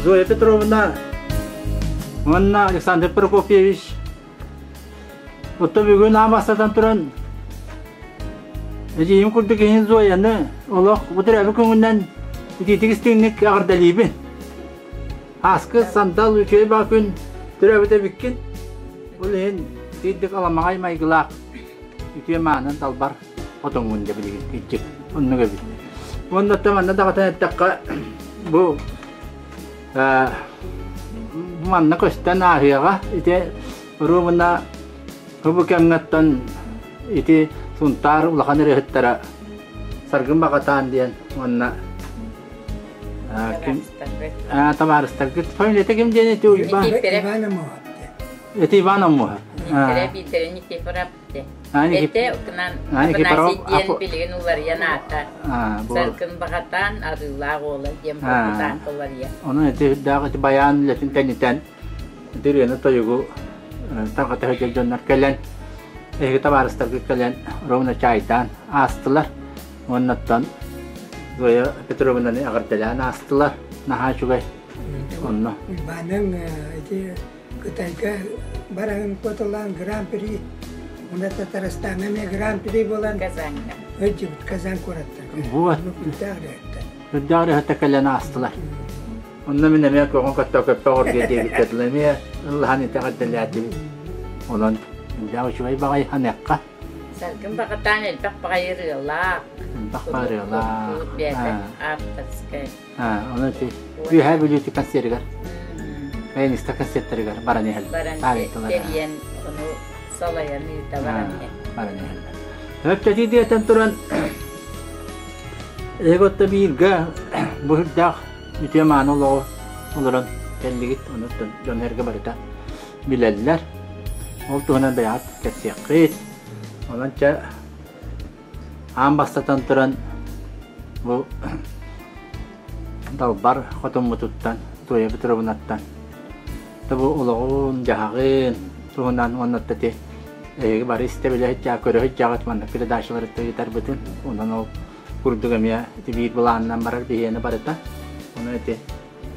Зоя Петровна уонна Александр Прокопьевич Оттон бүгүн аан бастатан туран эдьиийим курдук иһин Зояны олох бу төрөөбүт күҥүнэн итиитик истиҥник эҕэрдэлиибин. Ааскы сандал үчүгэй баа күн төрөөбүт эбиккин. Ол иһин итиитик аламаҕай майгылаах үтүө маанын талбар хотоҥҥун дьэ билигин кырдьык оннук эбит. Уонна оттон манна даҕатан эттэххэ бу манна көстөн ааһыаҕа ити ырыабына бу кэмҥэттэн ити Сунтаар улахан ырыаһыттара Саргын Баҕатаан диэн уонна ким табаарыстаргыт фамилията ким диэн ити Уйбаан Иван Аммосов Ити Иван Аммосов Биирдэрэ биирдэрэ Никифоров Этэ укунан Афанасий диэн билигин уларыйан аата. Саргын Баҕатаан Арыылаах уола диэн буолбутаан уларыйа. Онон ити үрдээх ити байаан үлэтин кэннитэн ити ырыаны тойугу тарҕата сылдьар дьоннор кэлэн эһиги табаарыстаргыт кэлэн ровно чаайдаан аастылар. Уоннаттан Зоя Петровнаны эҕэрдэлээн аастылар. Наһаа үчүгэй. Онно. Уйбааныҥ ити Кытайга бараһын куоталаан Гран-при уонна Татарстаҥҥа эмиэ Гран-при буолан Казаньга. Ыдьыбыт Казань куораттарга. Вот. Үрдээх ырыһыттар. Үрдээх ырыһыттар кэлэн аастылар. Онно мин эмиэ көҕүн көттө көппө оҕоргуо диэбиккэ дылы эмиэ ыллаһан итэҕэрдэлээтибит. Онон үрдээх үчүгэй баҕайы ханыахха. Саргын баҕатаан элбэх баҕайы ырыалаах. Элбэх баҕайы ырыалаах. Бэйэтэ авторскай. Ону ити Үөһээ Бүлүү концерыгар, баяниста концерттарыгар баран иһэллэр. Баран тэрийэн, ону салайан ыыта баран иһэр. Баран иһэллэр. Өптөтүү диэтэн туран, эһиги бииргэ бу үрдээх үтүө мааны олоҕу олорон кэллигит, ону дьон эргэ барыта билэллэр. Ол туһунан бэйэҕит кэпсиэххит. Онон чэ Аан бастатан туран бу далбар хотоммутуттан Туойа Петровнаттан бу олоҕун-дьаһаҕын туһунан уонна ити эһиги бары истэ-билэ сылдьа, көрө сылдьаҕыт маннык передачалары ыытарбытын онон ол курдук эмиэ ити биир былаанынан барар биһиэнэ барыта ону ити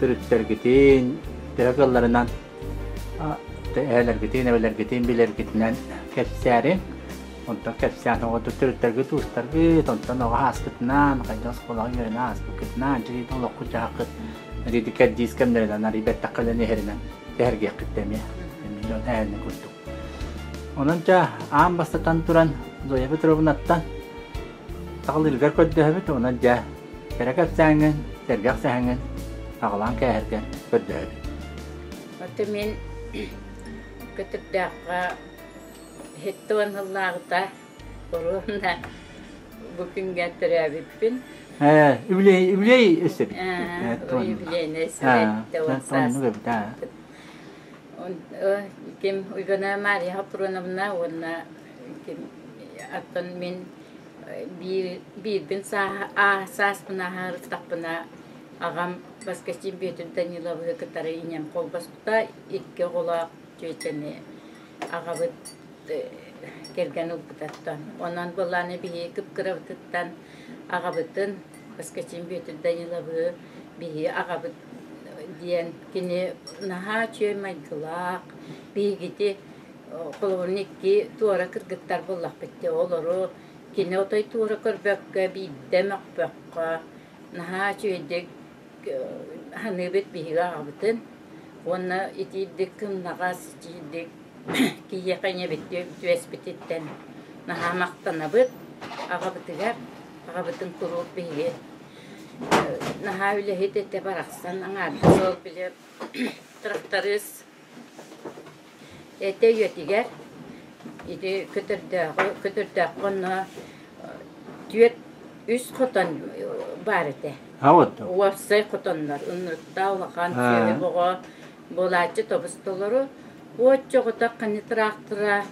төрүттэргитин төһө кыалларынан эһэлэргитин эбэлэргитин билэргитинэн кэпсээриҥ онтон кэпсээн оҕото төрүттэргит уустаргыт онтон оҕо ааспытынан хайдах оскуолаҕа үөрэнэ ааспыккытынан дьиҥ олоххут дьаһаххыт ити кэрдиис кэмнэринэн арый бэттэххэ иһэринэн тэһэргиэххит эмиэ эмиэ дьон эһэлин курдук онон ча аан бастатан туран Зоя Петровнаттан Саҕалыыргар көрдөһөбүт уонна дьэ кэрэ кэпсээҥҥин, сэргэх сэһэҥҥин саҕалаан кээһэргэр көрдөһөбүт. Ото мин Көтүрдээххэ 70 сыллааҕыта оруобуна бу күҥҥэ төрөөбүппүн. Ээ, үбүлүөй үбүлүөй өссө эбит. Үбүлүөйнэй 70 саас. Ким Уйгана Мария Хапроновна уонна ким оттон мин биирбин сааспын ааһарыттахпына аҕам Воскресин Бүөтүр Даниловы кытары ийэм холбоспута икки оҕолоох чүөчэни аҕабыт кэргэн ылбытаттан онон былааны биһиги кып-кырабытыттан аҕабытын Воскресин Бүөтүр Даниловы биһиги аҕабыт диэн кини наһаа үчүгэй майгылаах биһигити Холобурун икки туора кыргыттар буоллахпыт дии, олору кини отой туора көрбөккө, биирдэ мөхпөххө, наһаа үчүгэйдик саныыбыт биһиги аҕабытын уонна итиирдик кымнаҕас, итиирдик киһиэхэ ийэбит түбэспититтэн наһаа махтанабыт аҕабытыгар, аҕабытын куруук биһиги наһаа үлэһит этэ барахсан аҥаардас ол били тракторист Этэ үйэтигэр ити көтөрдөөҕү көтөрдөөххө онно түөрт үс хотон баар этэ. Уопсай хотоннор ынырыктаах улахан сүөһү оҕо буолааччы тобус толору. Оччоҕута ханна тыраахтара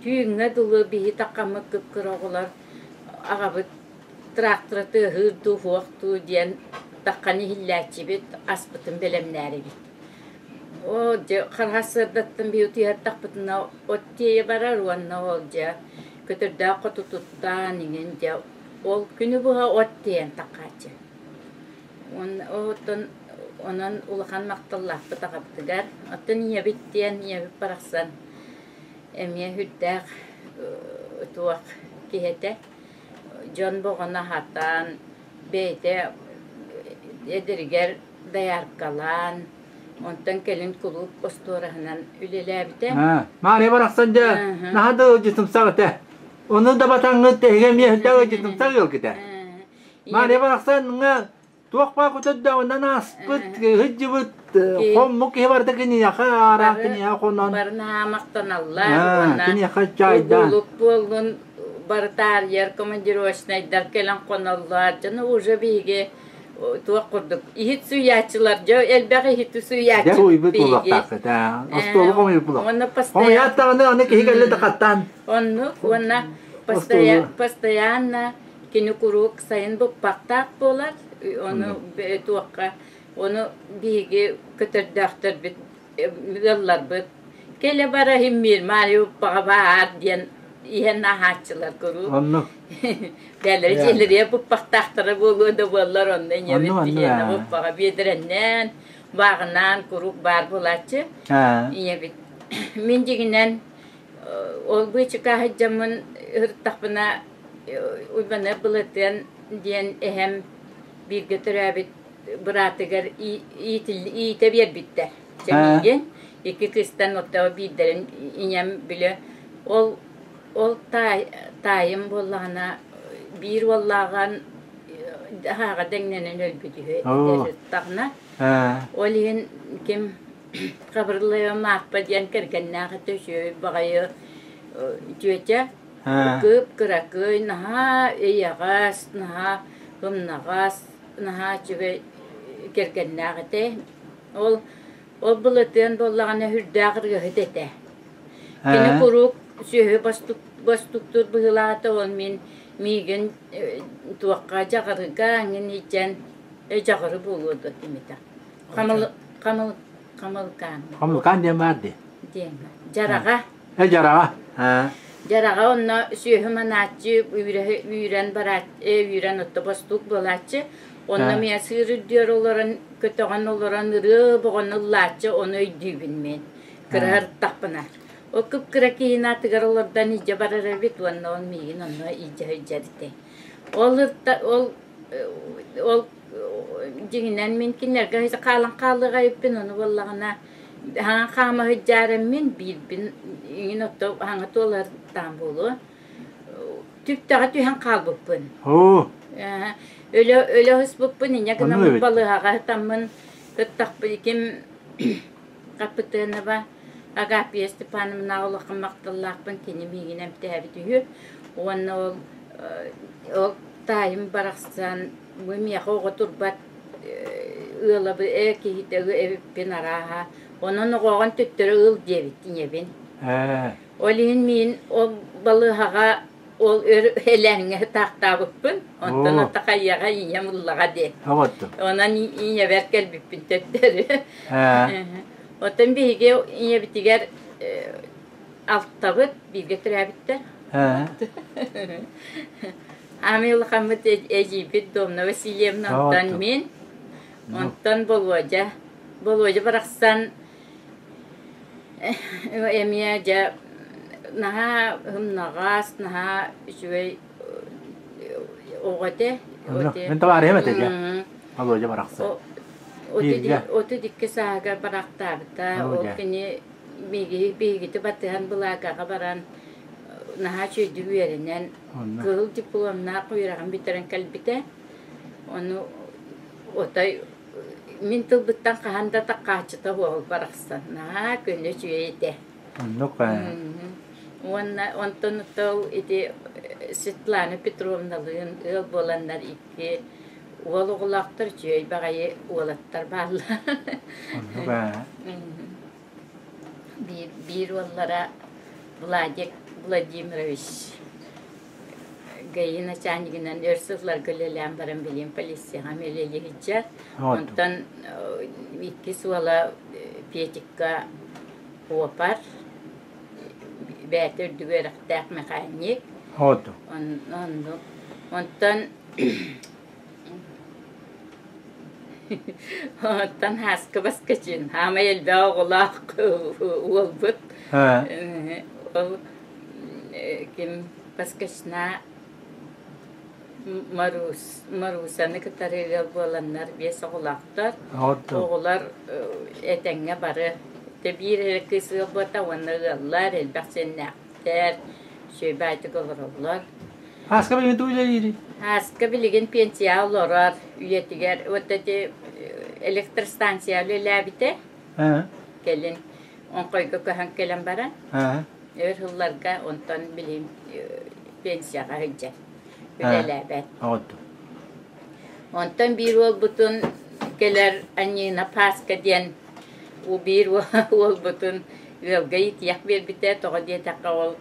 түүҥҥэ дылы биһи таххаммыт кып-кыра оҕолор аҕабыт тыраахтара тыаһыыр дуу суох дуу диэн таххан иһиллээччибит аспытын бэлэмнээрибит. Оо дьэ хараҕа сырдаттан биһи утуйардахпытына от тиэйэ барар уонна ол дьэ көтөрдөөх хотутуттаан иҥин дьэ ол күнү быһа от тиэйэн таххааччы. Уонна оттон Онон улахан махталлаахпыт аҕабытыгар. Оттон ийэбит диэн ийэбит барахсан эмиэ сүрдээх туох киһи этэ. Дьон боҕону аһатан, бэйэтэ эдэригэр дояркалаан, онтон кэлин кулууп остуораһынан үлэлээбитэ. Маарыйа барахсан дьэ наһаа да ыалдьытымсах этэ. Ону да батаҥҥыт эһиги эмиэ сүрдээх ыалдьытымсах ыалгыт ээ. Маарыйа барахсан туох баа көтөрдөөҕүнэн ааспыт, сылдьыбыт, хоммук киһи барыта киниэхэ аараах киниэхэ хонон. Бары наһаа махтаналлар уонна киниэхэ чайдаан. Угулук буоллун бары таарыйар командировочнайдар кэлэн хоноллор. Дьону уже биһиги туох курдук иһит сууйааччылар дьэ элбэх иһити сууйааччы Дьэ уйбут буолуохтааххыт аа. Остуолу хомуйбут буолуох. Уонна Хомуйаат даҕаны аны киһи кэллэ да хаттаан. Оннук уонна постоянно Кини куруук сайын быппахтаах буолар, ону туохха, ону биһиги көтөрдөөхтөрбүт, ыалларбыт кэлэ-бара иһиммиир Маайа быппаҕа баар диэн иһэн аһааччылар куруук. Оннук. Бээлэри дьиэлэригэр быппахтаахтара буолуо да буоллар, онно ийэбит биһиэнэ быппаҕа биэдэрэннээн, бааҕынаан куруук баар буолааччы. Ийэбит. Мин дьиҥинэн ол быычыкаа сылдьаммын ыһыртахпына Уйбаныап Былатыан диэн эһэм бииргэ төрөөбүт быраатыгар иитэ биэрбиттэр. Чэмиигин икки кыыстан оттоо биирдэрин ийэм билэ ол ол таайым буоллаҕына биир уоллааҕын аһааҕа дэҥнэнэн өлбүт үһү этэ Ол иһин ким Хабырыллайа Мааппа диэн кэргэннээх этэ үчүгэй баҕайы тетя Кып-кыракый, наһаа эйэҕэс, наһаа ымнаҕас, наһаа үчүгэй кэргэннээх этэ. Ол ол Былатыан буоллаҕына сүрдээх ырыаһыт этэ. Кини куруук сүөһү бостуктуур быһыылаах этэ, ол мин миигин туохха дьаҕарыга эҥин илдьэн дьаҕары буолуо дуо кимитэ. Хамыл хамыл хамылкаан. Хамылкаан диэн баар дии. Диэн. Дьараҕа. Э дьараҕа. Дьараҕа онно сүөһү манааччы үүрэн барааччы үүрэн отто бостуук буолааччы. Онно эмиэ сыыр үрдүөр олорон көтөҕөн олорон ырыа боҕону ыллааччы ону өйдүүбүн мин. Кыраһыртахпына. Ол кып-кыра киһини атыгар олордон илдьэ барар эбит уонна ол миигин онно илдьэ сылдьар этэ. Ол ол ол дьиҥинэн мин кинилэргэ хаалан хаалыаҕа эбиппин ону буоллаҕына хаҥа хаама сылдьаарым биирбин иҥин отто хаҥа туолартаан буолуо түптэҕэ түһэн хаалбыппын өлө өлө сыспыппын инньэ гынаммын балыыһаҕа сытаммын кыттахпын ким Хапытыанаба Агапия Степановна улахан махталлаахпын кини миигин эмтээбит үһү уонна ол ол таайым барахсан бу миэхэ оҕо турбат ыалабы ээ киһитэ эбиппин арааһа онон оҕоҕун төттөрү ыл диэбит ийэбин ол иһин миин ол балыыһаҕа ол өр элээҥҥэ сытаахтаабыппын онтон атахайыаҕа ийэм ыллаҕа диэн онон ийэбэр кэлбиппин төттөрү оттон биһиги ийэбитигэр алтабыт бииргэ төрөөбүттэр Ами улахаммыт эдьиийбит Домна Васильевна, онтон мин, онтон Болуодьа. Болуодьа барахсан эмиэ дьэ наһаа ымнаҕас, наһаа үчүгэй оҕо этэ. Мин табаарыһым этэ дьэ. Болуодьа барахсан. 32 сааһыгар барахтаабыта. Ол кини биһигити батыһан былаагаҕа баран наһаа үчүгэйдик үөрэнэн кыһыл дипломнаах үөрэҕин бүтэрэн кэлбитэ. Ону отой мин тылбыттан хаһан да таккааччыта буол барахсан. Наһаа көнө үчүгэй этэ. Оннук ээ. Уонна онтон ол ити Светлана Петровналыын ыал буоланнар икки уол оҕолоохтор үчүгэй баҕайы уолаттар бааллар. Оннук ээ. Биир, биир уоллара Владик Владимирович ГАИ начальнигынан өр сылларга үлэлээн баран билигин полицияҕа үлэлии сылдьар. Онтон иккис уола Петикка Опар бэйэтэ үрдүк үөрэхтээх механик. Оннук. Онтон Оттон Һааска Баскачин, хаамай элбэх оҕолоох уолбут. Ол ким Баскачна Марус, Марусаны кытары ыал буоланнар биэс оҕолоохтор. Оҕолор этэҥҥэ бары биир эрэ кыыс ыал буолта уонна ыаллар, элбэх сиэннээхтэр, үчүгэй олороллор. Ааска билигин тугу үлэлиирий? Ааска билигин пенсияҕа олорор үйэтигэр вот эти электростанция үлэлээбитэ. Кэлин оҥхойго көһөн кэлэн баран өр сылларга онтон билигин пенсияҕа сылдьар. Үлэлээбэт. Онтон биир уолбутун кэлэр Анньыына Пааска диэн биир уолбутун ыалга иитийэх биэрбитэ. Тоҕо диэтэххэ ол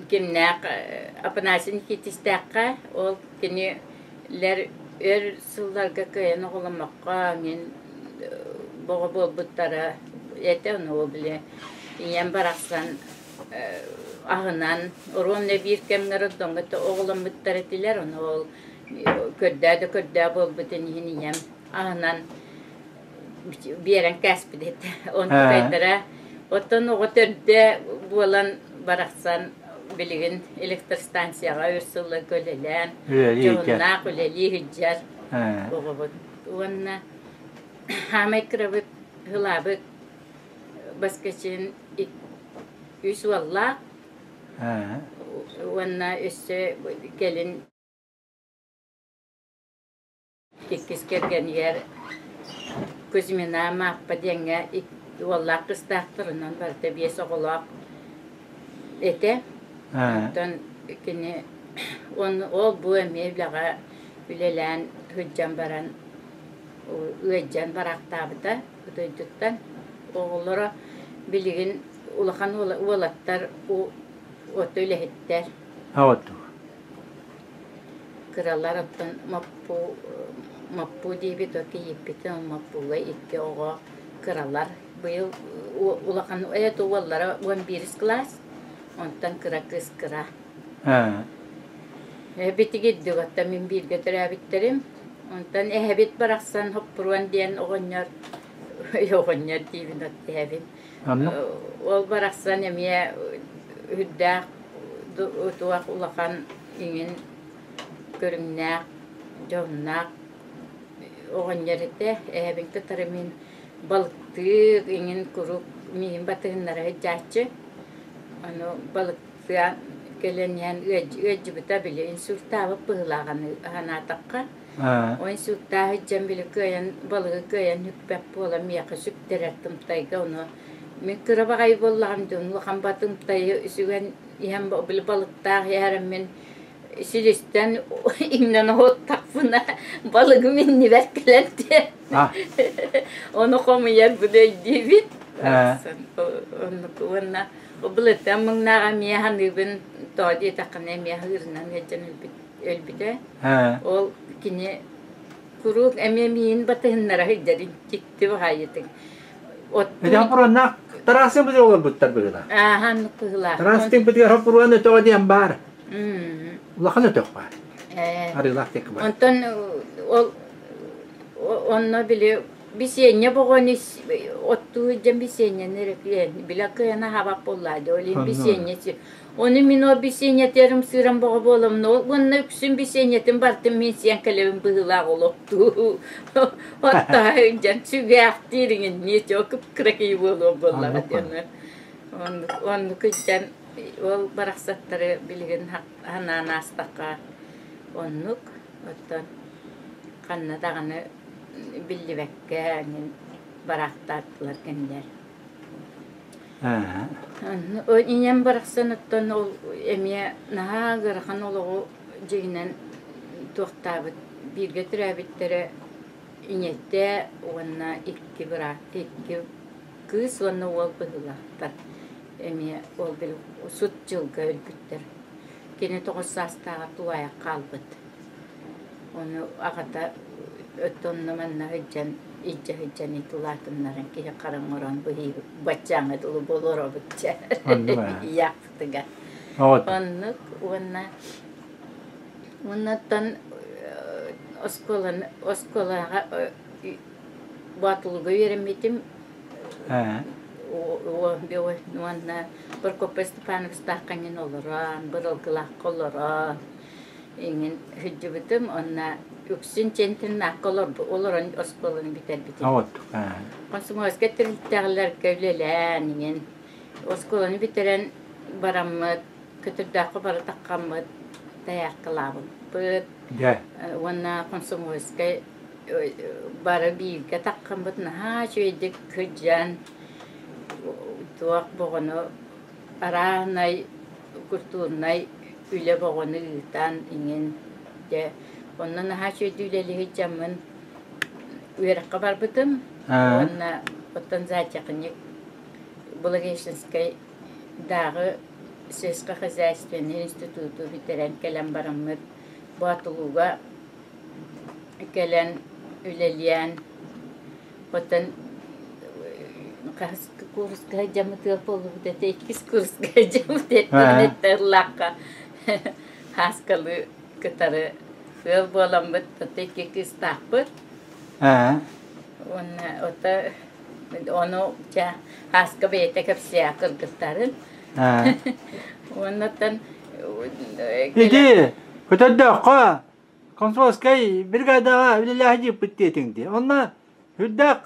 кимнээх Апанасий Никитичтээххэ ол кинилэр өр сылларга кыайан оҕоломмокко мин боҕо буолбуттара этэ ону ол били ийэм барахсан аһынан оруонна биир кэмҥэ роддомҥа оҕоломмуттар этилэр ону ол көрдөө да көрдөө буолбутун иһин ийэм аһынан биэрэн кээспит этэ. Онтукайдара оттон оҕо төрдө буолан барахсан билигин электростанцияҕа өр сылларга үлэлээн, дьоһуннаах үлэлии сылдьар оҕобут. Уонна хаамай кырабыт Һылаабыт Баскачин үс уоллаах уонна өссө кэлин Иккис кэргэнигэр Кузьмина Мааппа диэҥҥэ уоллаах кыстаахтар, онон барыта биэс оҕолоох этэ. Оттон кини ол бу эмиэ үлэҕэ үлэлээн сылдьан баран ыалдьан бараахтаабыта дойдуттан. Оҕолоро билигин улахан уолаттар ото үлэһиттэр. Кыралар оттон Моппу Моппу диэбит от кийииппитин Моппуга икки оҕо кыралар. Быйыл улахан это уоллара 11 класс, онтон кыра кыыс кыра. Битигирдик оттон мин бииргэ төрөөбүттэрим. Онтон эһэбит барахсан Хоппуруон диэн оҕонньор оҕонньор диибин от эһэбин. Ол барахсан эмиэ үрдээх туох улахан иҥин көрүҥнээх, дьоһуннаах оҕонньор этэ. Эһэбин кытары мин балыктыы иҥин куруук миигин батыһыннара сылдьааччы. Ону балыктыан кэлэн иһэн ыалдьыбыта били инсультаабыт быһыылаах санаатахха. Ол инсультаах сылдьан били кыайан балыгы кыайан сүкпэт буолан миэхэ сүктэрэр тымтайга ону мин кыра баҕайы буоллаҕым дии улахан батымтайы сүгэн иһэн били балыктаах иһэрэммин силистэн иҥнэн оһуттахпына балыгым иннибэр кэлэн ону хомуйар буду өйдүүбүт оннук уонна былыттан муҥнааҕа эмиэ саныыбын тоҕо диэтэххинэ эмиэ ыырынан ыалдьан өлбүтэ ол кини куруук эмиэ миин батыһыннара сылдьарын дьикти баҕайытык Ити хоппуруоннаах Тарасым быдыга олорбуттар быһыылаах. Ааһа оннук быһыылаах. Тарастыҥ бытыгар хоппуруон өтөҕө диэн баар. Улахан өтөх баар. Арыылаах диэки бар. Онтон ол онно били бисиэнньэ боҕону оттуу сылдьан бисиэнньэни эрэ билэ кыайан аһаабат буоллаа дии ол иһин бисиэнньэ Ону мин ол бисиэнньэтигэр ымсыыран бөҕө буоламмын, ол уонна үксүн бисиэнньэтин барытын мин сиэн кэлэбин быһыылаах олохтуу оттоһо сылдьан сүгээхтиир иҥиннии чоо кып-кыра киһи буолуо буоллаҕа диэн оннук оннук сылдьан ол барахсаттары билигин санаан аастахха оннук оттон ханна даҕаны биллибэккэ эҥин бараахтаатылар кинилэр. Ийэм барахсан оттон ол эмиэ наһаа ыарахан олоҕу дьиҥинэн туохтаабыт бииргэ төрөөбүттэрэ ийэтэ уонна икки быраат икки кыыс уонна уол быһыылаахтар эмиэ ол били сут дьылга өлбүттэр кини тоҕус саастааҕар тулаайах хаалбыт Ону аҕата онно манна сылдьан илдьэ сылдьан ити улаатыннаран киһи хара оҥорон быһыы баччааҥҥа дылы буолуоробут дьэ ыйаахпытыгар. Оннук уонна уоннаттан Оскуоланы оскуолаҕа Боотулуга үөрэммитим. Уонна Прокопий Степановичтаахха иҥин олорон, Быралгылаахха олорон иҥин сылдьыбытым. Уонна үксүн Чентиннаахха олорон оскуоланы бүтэрбитим. Комсомольскай тэрилтэҕэлэргэ үлэлээн иҥин оскуоланы бүтэрэн бараммыт, Көтөрдөөххө бары таххаммыт тайааккалаабыппыт. Уонна комсомольскай бары бииргэ таххаммыт наһаа үчүгэйдик сылдьан туох боҕону арааһынай культурнай үлэ боҕону ыытан иҥин дьэ онно наһаа үчүгэйдик үлэлии сылдьаммын үөрэххэ барбытым уонна оттон зоотехник Благовещенскай дааҕы сельскохозяйственнай институту бүтэрэн кэлэн бараммыт Боотулууга кэлэн үлэлээн, оттон хаһыс курска сылдьаммытыгар буоллубут этэ, иккис курска сылдьаммыт этэ ыллаахха Һааскалыы кытары ыал буоламмыт, ото икки кыыстаахпыт. Уонна ото ону чэ Һааска бэйэтэ кэпсиэ кыргыттарын. Уоннаттан Ити көтөрдөөххө Комсомольскай бригадаҕа үлэлээһи дьиэппит диэтиҥ дии. Онно үрдээх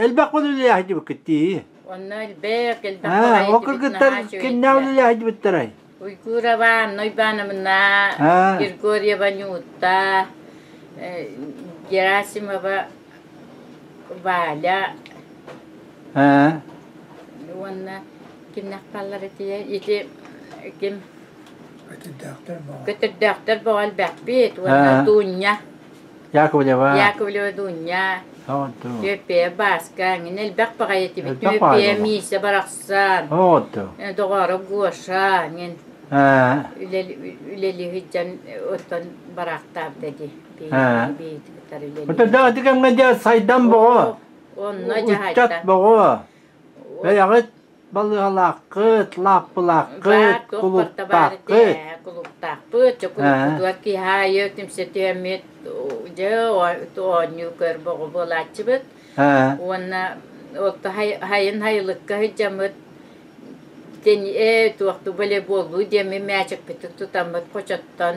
элбэх буолу үлэлээһи дьиэбиккит дии. Онно элбэх, элбэх баҕайы Ол кыргыттар кимнээх үлэлээһи дьиэбиттэрэй? Уйгурова Анна Ивановна, Григорьева Нюта, Герасимова Валя уонна кимнээх бааллар этиэ ити ким Көтөрдөөхтөр боҕо. Көтөрдөөхтөр боҕо элбэхпит уонна Дуунньа. Яковлева. Яковлева Дуунньа. Түөппүйэ Бааска, эҥин элбэх баҕайы этибит. Түөппүйэ Миисэ барахсан. Доҕоро Гоша, эҥин үлэлии сылдьан оттон бараахтаабыта дии. Көтөрдөөх ити кэмҥэ дьэ сайдан боҕо. Онно Ыччат боҕо. Бэйэҕит балыыһалааххыт, лааппылааххыт, кулууптааххыт. Кулууптаахпыт, кулууппутугар киһи аайы түмсэ түһэммит, дьэ оонньуу көр боҕу буолааччыбыт. Уонна хайын хайылыкка сылдьаммыт туохтуу волейболлуу диэммит мээчикпитин тутаммыт хочоттон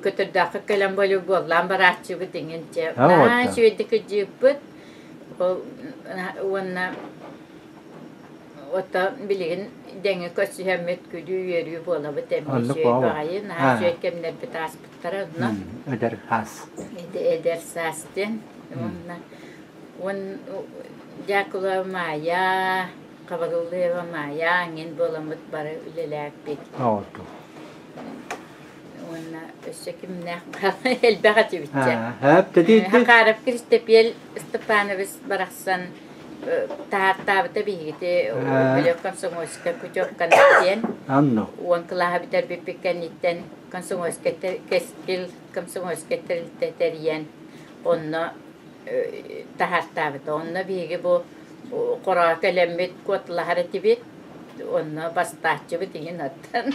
көтөрдөөххө кэлэн волейболлаан барааччыбыт иҥин чэ наһаа үчүгэйдик кыдьыыппыт уонна Ото билигин дэҥҥэ көрсүһэммит күлүү-үөрүү буолабыт эмиэ үчүгэй баҕайы, наһаа үчүгэй кэмнэрбит ааспыттара онно. Эдэр саас. Эдэр саас диэн. Уонна уон Дьаакылова Маайа, Хабырыллыева Маайа эҥин буоламмыт бары үлэлээппит. Уонна өссө кимнээх элбэх этибитчэ. Хакаров Кристопиэл Степанович барахсан таһаартаабыта биһигити били комсомольскай путевканы диэн уон кылааһы бүтэрбиппит кэнниттэн комсомольскай кэскил комсомольскай тэрилтэ тэрийэн онно таһаартаабыта. Онно биһиги бу хороҕо кэлэммит куоталаһар этибит. Онно бастааччыбыт иһин оттон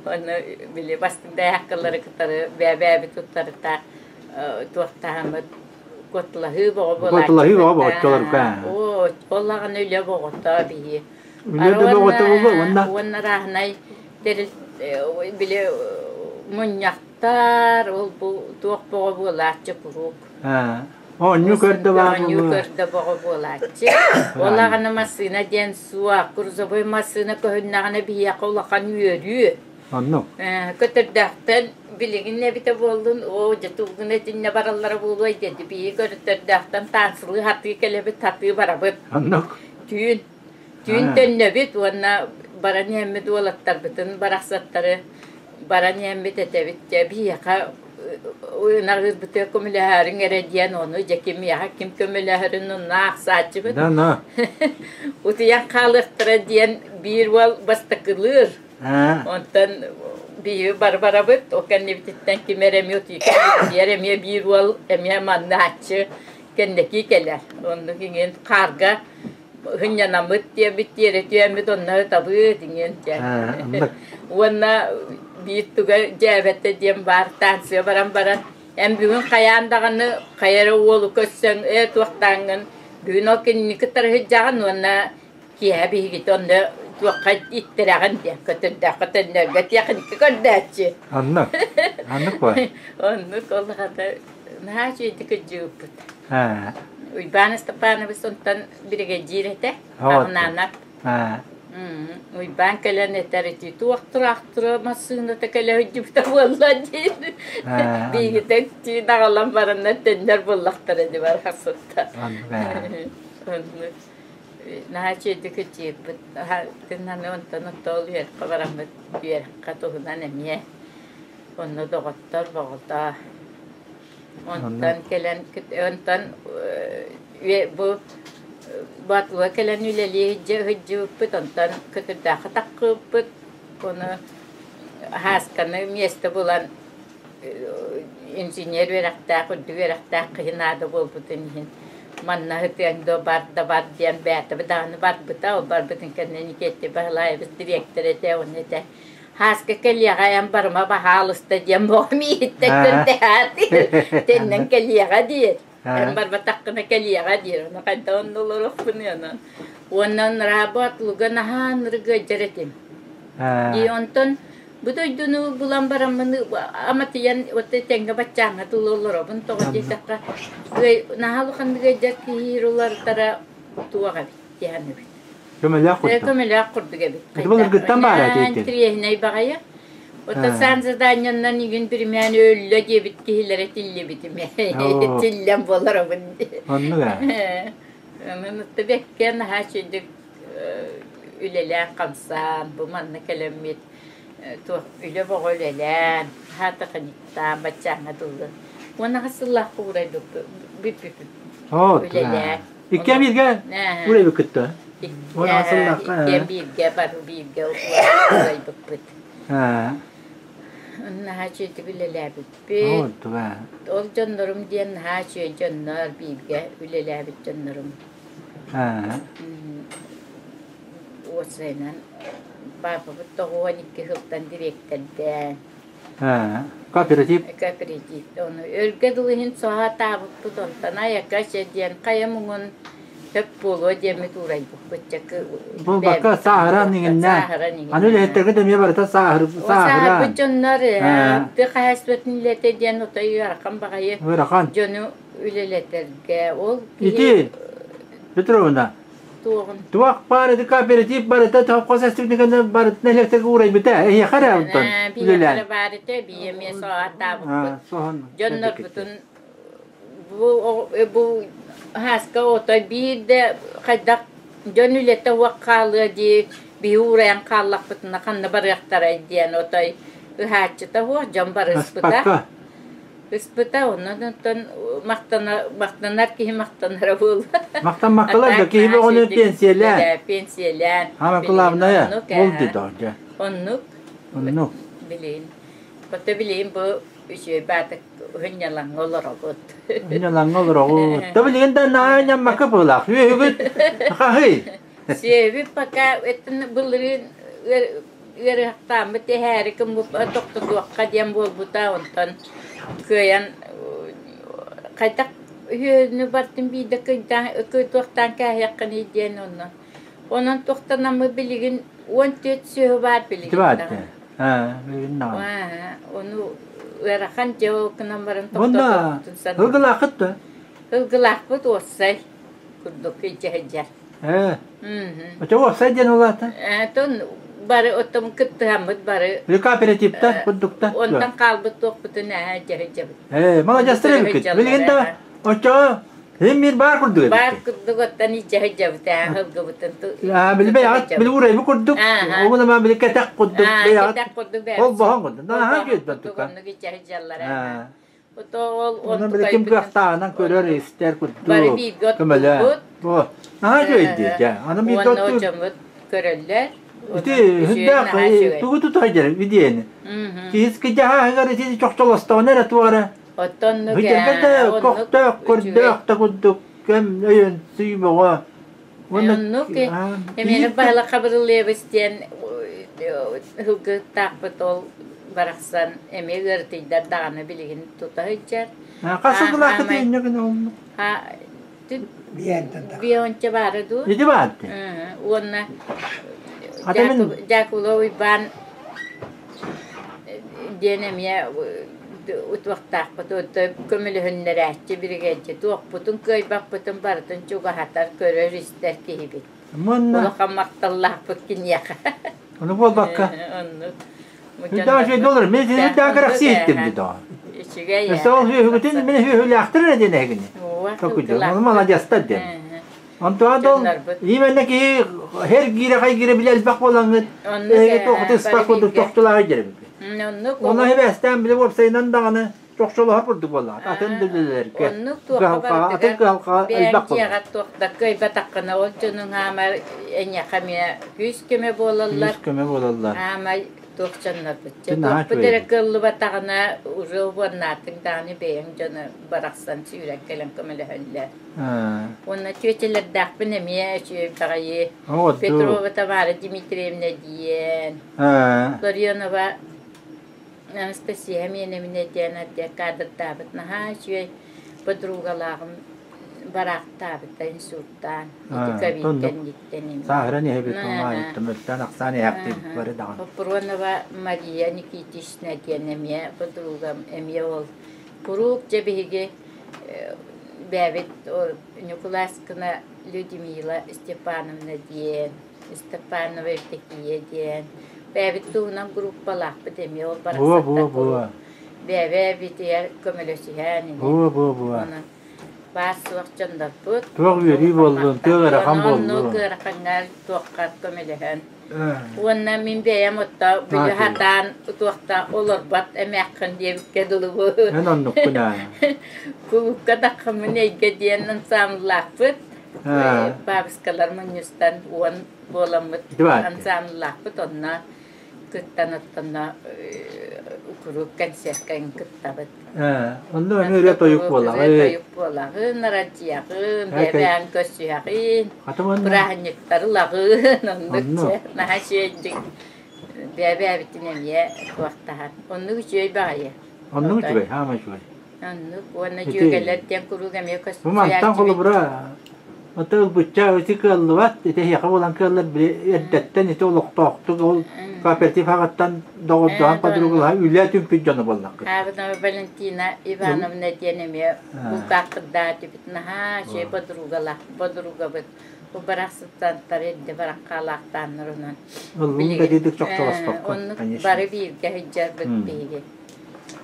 онно били бастыҥ дайааккалары кытары бэйэ-бэйэбит туттарыта туохтаһаммыт куоталаһыы боҕо Куоталаһыы боҕо боҕоччолорго. Оо, ол аҕаны үлэ боҕото биһи. Үлэ да боҕото буолуо уонна уонна арааһынай тэрил били мунньахтар ол бу туох боҕо буолааччы куруук. Оонньуу көрдө баар Оонньуу көрдө боҕо буолааччы. Ол аҕаны массыына диэн суох, грузовой массыына көһүннэҕинэ биһиэхэ улахан үөрүү. Оннук. Көтөрдөөхтөн билигин эбитэ буоллун, оо, дьэ тугун итиннэ бараллара буолуой диэти биһиги көтөрдөөхтөн таансылыы хатыы кэлэбит, хатыы барабыт. Оннук. Түүн түүн төннөбүт уонна баран иһэммит уолаттарбытын барахсаттары баран иһэммит этэбит дьэ биһиэхэ ынах ыырбытыгар көмөлөһөөрүҥ эрэ диэн ону дьэ кимиэхэ ким көмөлөһөрүн онно аахсааччыбыт. Да, Утуйан хаалыахтара диэн биир уол бастакылыыр. Онтон биһиги бары барабыт, ол кэннибититтэн ким эрэ эмиэ утуйар эмиэ биир уол эмиэ маннааччы кэнники кэлэр. Оннук иҥин хаарга һынньанаммыт диэбит тиэрэ түөммүт онно ытабыт иҥин Уонна биир туга дьээбэтэ диэн баар станция баран баран. Эн бүгүн хайаан даҕаны хайа эрэ уолу көрсөн ээ туохтааҥҥын бүгүн ол кинини кытары сылдьаҕын уонна киэһэ биһигити онно туохха иттэрэҕин диэн көтөрдөөххө төннөргө тиэхиньикэ көрдөөччү. Оннук. Оннук буо. Оннук ол хата наһаа үчүгэйдик кырдьыбыппыт. Уйбаан Степанович онтон биригэдьиир этэ. Аҕынаанап. Уйбаан кэлэн этэр ити туох тураахтыра массыыната кэлэ сылдьыбыта буолла диир. Биһигитэ түүн аҕалан бараннар төннөр буоллахтара дии барахсытта. Оннук. Наһаа үчүгэйдик кырдьыйбыт. Тыннаны онтон оттоол үөрэххэ бараммыт үөрэххэ туһунан эмиэ онно доҕоттор боҕото. Онтон кэлэн онтон бу Боотулуга кэлэн үлэлии сылдьыбыппыт, онтон Көтүрдээххэ таххыбыппыт. Ону Һаасканы миэстэ булан инженер үөрэхтээх, үрдүк үөрэхтээх киһи наада буолбутун иһин манна сытыаҥ дуо, бар да бар диэн бэйэтэ даҕаны барбыта. Ол барбытын кэннэ Никита Баһылаевич дириэктэр этэ, уонна этэ Һааска кэлиэҕэ эн барыма баһаалыста диэн боҕом иһиттэн көрдөһөөт төннөн кэлиэҕэ диир. Эн барбатаххына кэлиэҕэ диир. Ону хайдах онно олоруохпунуй онон. Уонна Нработлуга наһаа ынырыгыадьар этим. Дии онтон бу дойдуну булан бараммын аматыйан вот тэҥҥэ баччааҥҥа тылы олоробун тоҕо диэтэххэ наһаа улаханнык ыалдьар киһи уларытара туох эбит диэн эбит. Көмөлөөх курдук. Көмөлөөх курдук эбит. Ити былыргыттан баара этиитин. Интириэһинэй баҕайы. Оттон сан заданиянан игин биримээн өллө диэбит киһилэрэ тиллибитим. Тиллэн буоларабын. Оннук ээ. Онон отто бэккэ наһаа үчүгдүк үлэлээн хамсаан, бу манна кэлэммит туох үлэ боҕо үлэлээн, хаатаханиктаан баччааҥҥа дылы. Уонна хас сыллаахха уурайбыппыт бүппүппүт үлэлээн. Икки бииргэ уурайбыккыт Иккиэн бииргэ бары бииргэ уурайбыппыт. Наһаа үчүгэйдик үлэлээбиппит. Ол дьоннорум диэн наһаа үчүгэй дьоннор, бииргэ үлэлээбит дьоннорум. Уопсайынан папабыт 92 сылтан дириэктэрдээн. Кооператив. Кооператив. Ону өргө дылы иһин соһоотаабыппыт, онтон айака чэ диэн хайа муҥун сөп буолуо диэммит уурайбыппыт. Бу бакка сааһыран иҥиннэ. Аны үлэһиттэргэ эмиэ барыта сааһыран. Сааһырбыт дьоннор тыа хаһаайыстыбатын үлэтэ диэн отой ыарахан баҕайы Ыарахан. дьону үлэлэтэргэ ол Ити Петровна туоҕун туох баар ити кооператив барыта совхоз эстибитин барытын электрик уурайбыта эһиэхэ эрэ онтон үлэлээн баар этэ бии эмиэ соһоттаабыппыт дьоннорбутун бу бу һааска отой биир да хайдах дьон үлэтэ уох хаалыа дии биһи уурайан хааллахпытына ханна барыахтарай диэн отой ыһааччыта суох дьон барыспыта Ыспыта, онон оттон махтанар киһи махтанара буолла. Махтаммаккалар да киһи бөҕөнү пенсиялээн. Пенсиялээн. Самое главное, ол дии Оннук. Оннук. Билин. Хото билин бу үчүгэй баатык уһунньалаҥҥа олоробут. Уһунньалаҥҥа олороҕут. Да билигин да наһаа ньаммакка быһыылаах. Үөһүгүт хаһый? Сүөһүбүт пока былырыын ыарыһахтааммыт эһээри тохтотуохха диэн буолбута, онтон кыайан хайдах үһүөнү бартын биирдэ кыйтуохтаан кээһиэххиний диэн онно. Онон туохтанаммыт билигин 14 сүөһү баар билигин. Билигин Ону ыарахан дьэ ол гынан баран Онно ылгылааххыт да? Ылгылаахпыт уоссай курдук илдьэ сылдьар. Ээ. Оччо уопсай диэн улаата? Тон бары оттон кыттыһаммыт бары. Били кооперативтар курдуктар. Онтон хаалбыт туохпутун ээ дьэһидьэбит. Ээ, маладьастар эбиккит. Билигин да оччоҕо Хим баар курдук эбит. Баар курдук оттон ичэһидьэбит ээ ылгыбытын. Аа, били бэйэҕит били урайбы курдук. Ону ма били кэтэх курдук бэйэҕит. Кэтэх курдук бэйэҕит. Ол боһон курдук. Наһаа үчүгэй тука. Оннук ичэһидьаллар. Онон били ким кыахтааҕынан көрөр-истэр курдук Бары бииргэ көмөлөөн. оттуубут. Бу наһаа үчүгэй дии дьэ. Аны бииргэ Уонна оттуур. дьоммут көрөллөр. Ити сүрдээх тугу тута дьэр видиэни. Киһиски дьаһааһыгар ити чохчолостоҕуна эрэ туох эрэ. Оттон Бүтэргэ да көхтөөх, көрдөөх да курдук кэм өйөн сүйбөҕө. Оннук эмиэ баһыла хабырылыабыс диэн ылгыттаахпыт ол. барахсан эмиэ ыарытыйдар даҕаны билигин тута сылдьар. Хас сыллааххыт инньэ гына оннук? Бионча баара дуу? Ити баар Уонна Дьаакыла Уйбаан диэн эмиэ утуохтаахпыт көмөлөһүннэрээччи биригэдьи туохпутун кыайбаппытын барытын чугаһатар көрөр-истэр киһибит. Улахан махталлаахпыт киниэхэ. Ону буолбакка. Оннук. Даже доллар мен сeni daha красиво ettim dedi o. Үчүгэй. Mesela ол hühügütün мені hühülәхтер ден эгини. Токуйду. Оны молодецтар ден. Онтуа дол именно ки her гире хай гире биле элбэх болаңыт. Эге тохты ыспак курдук тохтулаҕа дербит. Онно хебэстэн биле уопсайынан даҕаны чохчолоһор курдук буоллаҕа. Атын билелерге. Оннук туохха Атын кыһалҕа элбэх буолла. Бэйэҥ туохта кыайбатаххына ол дьонуҥ хаамар эйиэхэ эмиэ күүс-көмө буолаллар. Күүс-көмө буолаллар. Хаамай туох дьоннорбут. Туохпут эрэ кыаллыбатаҕына уже уоннаатыҥ даҕаны бэйэҥ дьону барахсан сүүрэн кэлэн көмөлөһөллөр. Уонна түөтэлэрдээхпин эмиэ үчүгэй баҕайы. Петрова Тамара Дмитриевна диэн. Ларионова Анастасия Миэнэминэ диэн отдел кадрдаабыт наһаа үчүгэй подругалааҕым бараахтаабыта инсультаан ити ковидтэн Сааһыран иһэбит оҥоойуттан мөлтөөн ахсаан иһээхтиибит бары даҕаны. Хоппуруонова Мария Никитична диэн эмиэ подругам эмиэ ол куруук дьэ биһиги бэйэбит ол Ньукулааскына Людмила Степановна диэн Степанова Евдокия диэн бэйэбит туһунан группалаахпыт эмиэ ол Буо буо барахсаттар буо. бэйэбитигэр көмөлөсүһэн Буо буо буо. Онон баар суох дьоннорбут Туох үөрүү буоллун, туох ыарахан оннук буоллун. ыарахаҥҥа туохха көмөлөһөн. Уонна мин бэйэм отто били хатаан туохта олорбот эмээххин диэбиккэ дылыбы. Эн оннуккун аа. Кулукка даххаммын эйгэ диэн ансамблаахпыт. Бабыскалар мунньустан уон буоламмыт ансамблаахпыт онно кыттан оттонно куруук концертка кыттабыт. Онно эмиэ ырыа тойук буолаҕын. Ырыа тойук буолаҕын, радиоҕын, бэйэбээн көрсүһэҕин, бырааһынньыктары ылаҕын, оннук наһаа үчүгэйдик бэйэбээбитин эмиэ туохтаһар. Оннук үчүгэй баҕайы. Оннук үчүгэй, хаама үчүгэй. Оннук уонна дьүөгэлэр диэн куруук эмиэ Бу мантан холобура ото ылбычча ити кыаллыбат, ити эһиэхэ буолан кыаллар били эрдэттэн ити олохтоохтук ол кооператив аҕаттан доҕордоһон подругалаһа үлэ түмпүт дьоно буоллаххыт. Аабынова Валентина Ивановна диэн эмиэ бултаахтырдаатыбыт наһаа үчүгэй подругалаах подругабыт бу барахсыттантар эрдэ бараххаалаахтааннар онон Ыллын да дидик чохчолоспокко оннук бары бииргэ сылдьарбыт биһиги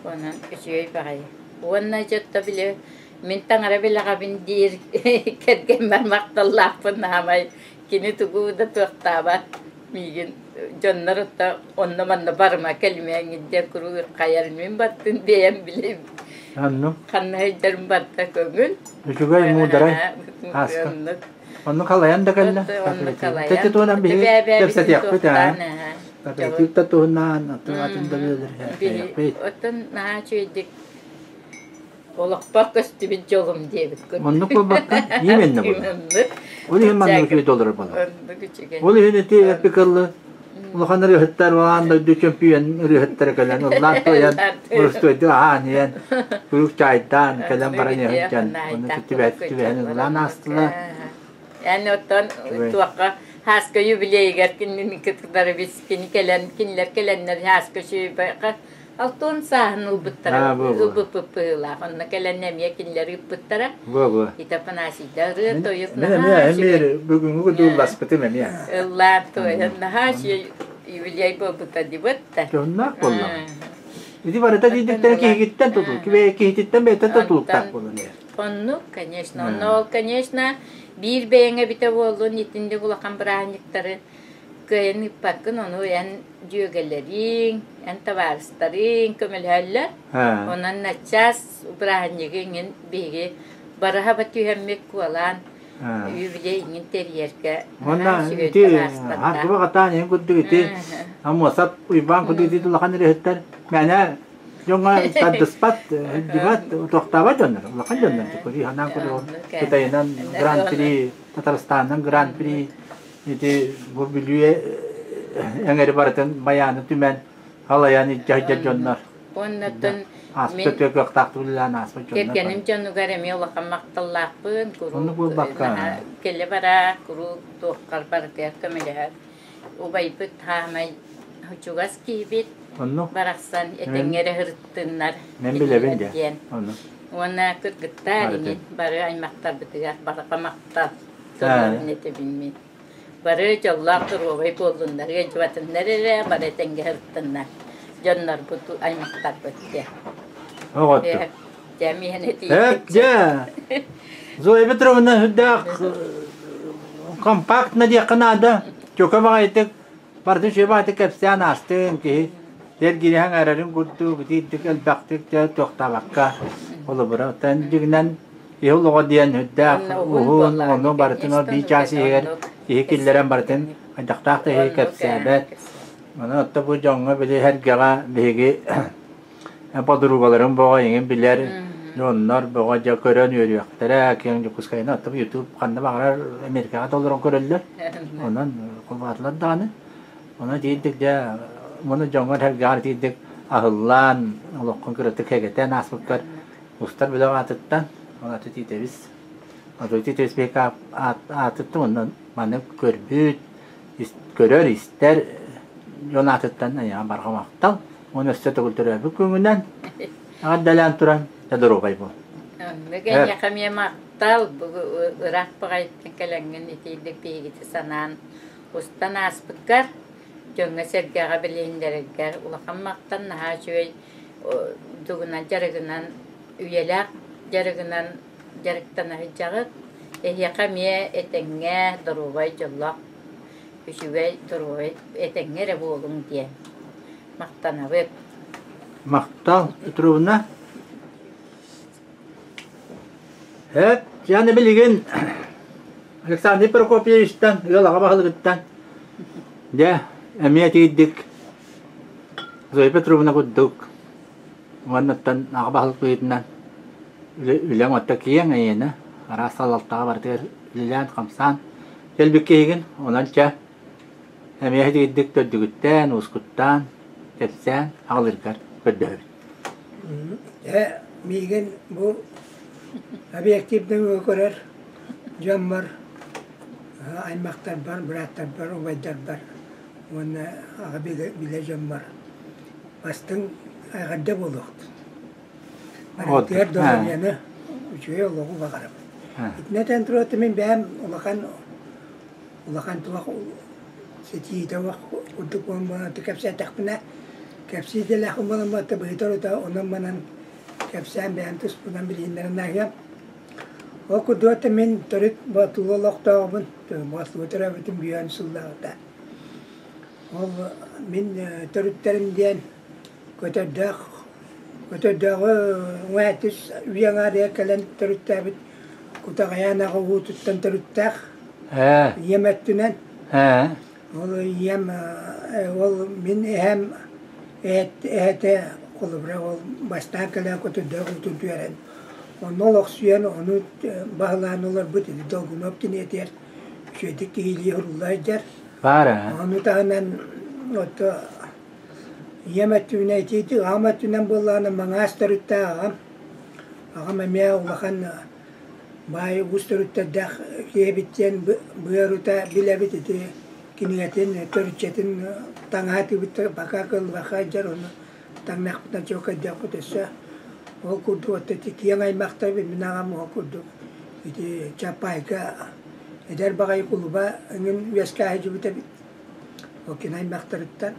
Онон үчүгэй баҕайы. Уонна дьэ били мин таҥара билэҕэбин диир кэргэммэр махталлаахпын наамай кини тугу да туохтаабат миигин дьоннор отто онно-манна барыма кэлимээҥҥин диэн куруук хайар мин баттын бэйэм билим Оннук. ханна сылдьарым барыта көҥүл Үчүгэй муударай ааска. Оннук халайан да кэллэ. Оннук халайан. Тэти туһунан биһиги кэпсэтиэхпит аа. Кооператив да туһунан, атын атын да билэлэр. Оттон наһаа үчүгэйдик олохпор көстүбүт дьолум диэбит курдук. Оннук буолбакка, именно буолар. Ол иһин маннык үчүгэй доллар буолар. Оннук үчүгэй. Ол иһин ити эпикаллы улахан ырыаһыттар аан дойду чөмпүйүөн ырыаһыттара кэлэн ыллаан туойан боростуойдук аһаан иһэн куруук чаайдаан кэлэн баран иһэн онно түбэһэн ыллаан аастылар. Эн оттон туохха Хааска юбилейыгар кинини кытары бис кини кэлэн кинилэр кэлэннэр Хааска сүүйбэхэ алтын сааһын ылбыттара ылбыппыппыылаах онно кэлэн эмиэ кинилэр ыыппыттара Бу-бу. Ит Афанасийда ырыа тойук Мин эмиэ эмиэ бүгүҥҥү кудуулласпытым эмиэ. Ыллаан туойан наһаа үчүгэй юбилей буолбута дибит да. Дьонноох буоллаҕа. Ити барыта диидиктэрэ киһигиттэн тутул, киһититтэн бэйэтэ тутулуктаах буолан иһэр. Оннук, конечно. Онно ол, конечно, биир бэйэҥ эбитэ буоллун, итинник улахан бырааһынньыктары кыайан ыыппаккын, ону эн дьүөгэлэриҥ, эн табаарыстарыҥ көмөлөһөллөр. Онон начаас бырааһынньыгы иҥин биһиги барыһаба түһэммит куолаан юбилей иҥин тэрийэргэ Уонна ити Харгыба хатаан иһин курдук ити Амуосап Уйбаан курдук ити улахан ырыаһыттар мээнэ дьоҥҥо тардыспат, дибат, тохтообот дьоннор, улахан дьоннор көрүү ханаан курдук Кытайынан Гран-при, Татарстанынан Гран-при ити бу Бүлүү эҥэри барытын байааны түмэн Халайан илдьэ дьоннор. Оннуттан Ааспыт өтө кыахтаахтык үлэлээн ааспыт дьоннор. Кэргэним дьонугар эмиэ улахан махталлаахпын. Куруук Оннук буолбакка. Кэлэ бара, куруук туоххар барытыгар көмөлөһөр. Убайбыт хаамай чугас киһибит. Оннук. Барахсан этэҥҥэ эрэ сырыттыннар. Мен билэбин диэн. Оннук. Уонна кыргыттар иҥин бары аймахтарбытыгар барҕа махтал тылларын этэбин мин. Бары дьоллоох доруобай буоллуннар, ыалдьыбатыннар эрэ, бары этэҥҥэ сырыттыннар. Дьоннорбут, аймахтарбыт диэн. Оҕотто. Дьэ, миэхэ Эп, дьэ. Зоя Петровна сүрдээх компактно диэххэ наада. Чөкө баҕайытык, барытын үчүгэй баҕайытык кэпсээн аастыҥ киһи. Эргириһэн эрэрин курдук, итиирдик элбэхтик дьэ туохтаабакка холобура. Оттон дьиҥинэн Киһи олоҕо диэн үрдээх уһун, ону барытын ол биир чаас иһигэр киһи киллэрэн барытын хайдахтаах да киһи кэпсээбэт. Онон отто бу дьоҥҥо били эргэҕэ биһиги подругаларым боҕо иҥин билэр дьоннор боҕо дьэ көрөн үөрүөхтэрэ киэҥ Дьокуускайынан отто бу YouTube ханна баҕарар Америкаҕа да олорон көрөллөр. Онон холбоотулар даҕаны. Онон итиирдик дьэ муну дьоҥҥор эргэҕэр итиирдик аһыллаан олоххун кыратык хэгэтэн ааспыккар Устар бөлөх аатыттан, ол аты Тиитэбис, Адой Тиитэбис биһиги аатыттан уонна маны көрбүт, көрөр, истэр дьон аатыттан эйиэхэ барҕа махтал. Уонна өссө төгүл төрөөбүт күҥҥүнэн эҕэрдэлээн туран, дьэ доруобай буол. Оннук эйиэхэ эмиэ махтал. Бу ыраах баҕайыттан кэлэҥҥин итиирдик биһигити санаан устан ааспыккар, дьоҥҥо-сэргэҕэ билиһиннэрэргэр улахан махтал наһаа үчүгэй тугунан дьарыгынан үйэлээх дьарыгынан дьарыктана сылдьаҕыт. Эһиэхэ эмиэ этэҥҥэ доруобай дьоллоох үчүгэй доруобай этэҥҥэ эрэ буолуҥ диэн махтанабыт. Махтал, Петровна. Эт, яны билигин Александр Прокопьевичтан, ыал аҕа баһылыгыттан, дьэ, эмиэ тиийдик Зоя Петровна курдук уоннаттан аҕа баһылык быһыытынан үлэҥ отто киэҥ эйиэнэ, араас салалтаҕа барытыгар үлэлээн-хамсаан кэлбит киһигин, онон чэ, эмиэ тиийдик төрдүгүттээн, уускуттаан, кэпсээн аҕалыргар көрдөһөбүт. Э, миигин бу объективный көрөр дьоммор, аймахтарбар, бырааттарбар, убайдарбар уонна аҕа билэ дьоммор бастыҥ эҕэрдэ буолуохтун. Барытыгар доруобуйаны, үчүгэй олоҕу баҕарабын. Итиннэ этэн туруоттум мин бэйэм улахан улахан туох ситиитэ курдук буолан кэпсээтэхпинэ кэпсии идэлээхпин буолан быһыта онон-манан кэпсээн бэйэм туспунан билиһиннэрэн ааһыам. Ол курдук мин төрүт Боотулуу олохтооҕубун, Боотулуу төрөөбүтүм бүөн сыллааҕыта. Ол мин төрүттэрим диэн Көтөрдөөх Көтөрдөөҕү уҥаатыс үйэ аҥаарыгар кэлэн төрүттээбит Кутаҕайаан аҕа уутуттан төрүттээх ийэм өттүнэн. Ол ийэм ол мин эһэм эһэтэ холобура ол бастаан кэлэн Көтөрдөөх уутун түһэрэн онно олохсуйан ону баһылаан олорбут ити Долгунов киниэтигэр үчүгэйдик киһилии сурулла сылдьар. Баар Ону таһынан ото Ийэм өттүнэн итиитик, аҕам өттүнэн буоллаҕына маҥаас төрүттээх аҕам. Аҕам эмиэ улахан баай уус төрүттэрдээх киһи эбит диэн быарута билэбит ити кинигэтин, төрүччэтин таҥаһа тыыбыттар бака кыллыбакка сылдьар ону таҥнахпытына чуолкайдыахпыт өссө. Ол курдук вот ити киэҥ аймахтар мин аҕам ол курдук ити Чапайга эдэр баҕайы кулуба эҥин үөскээ сылдьыбыт эбит. Ол кини аймахтарыттан.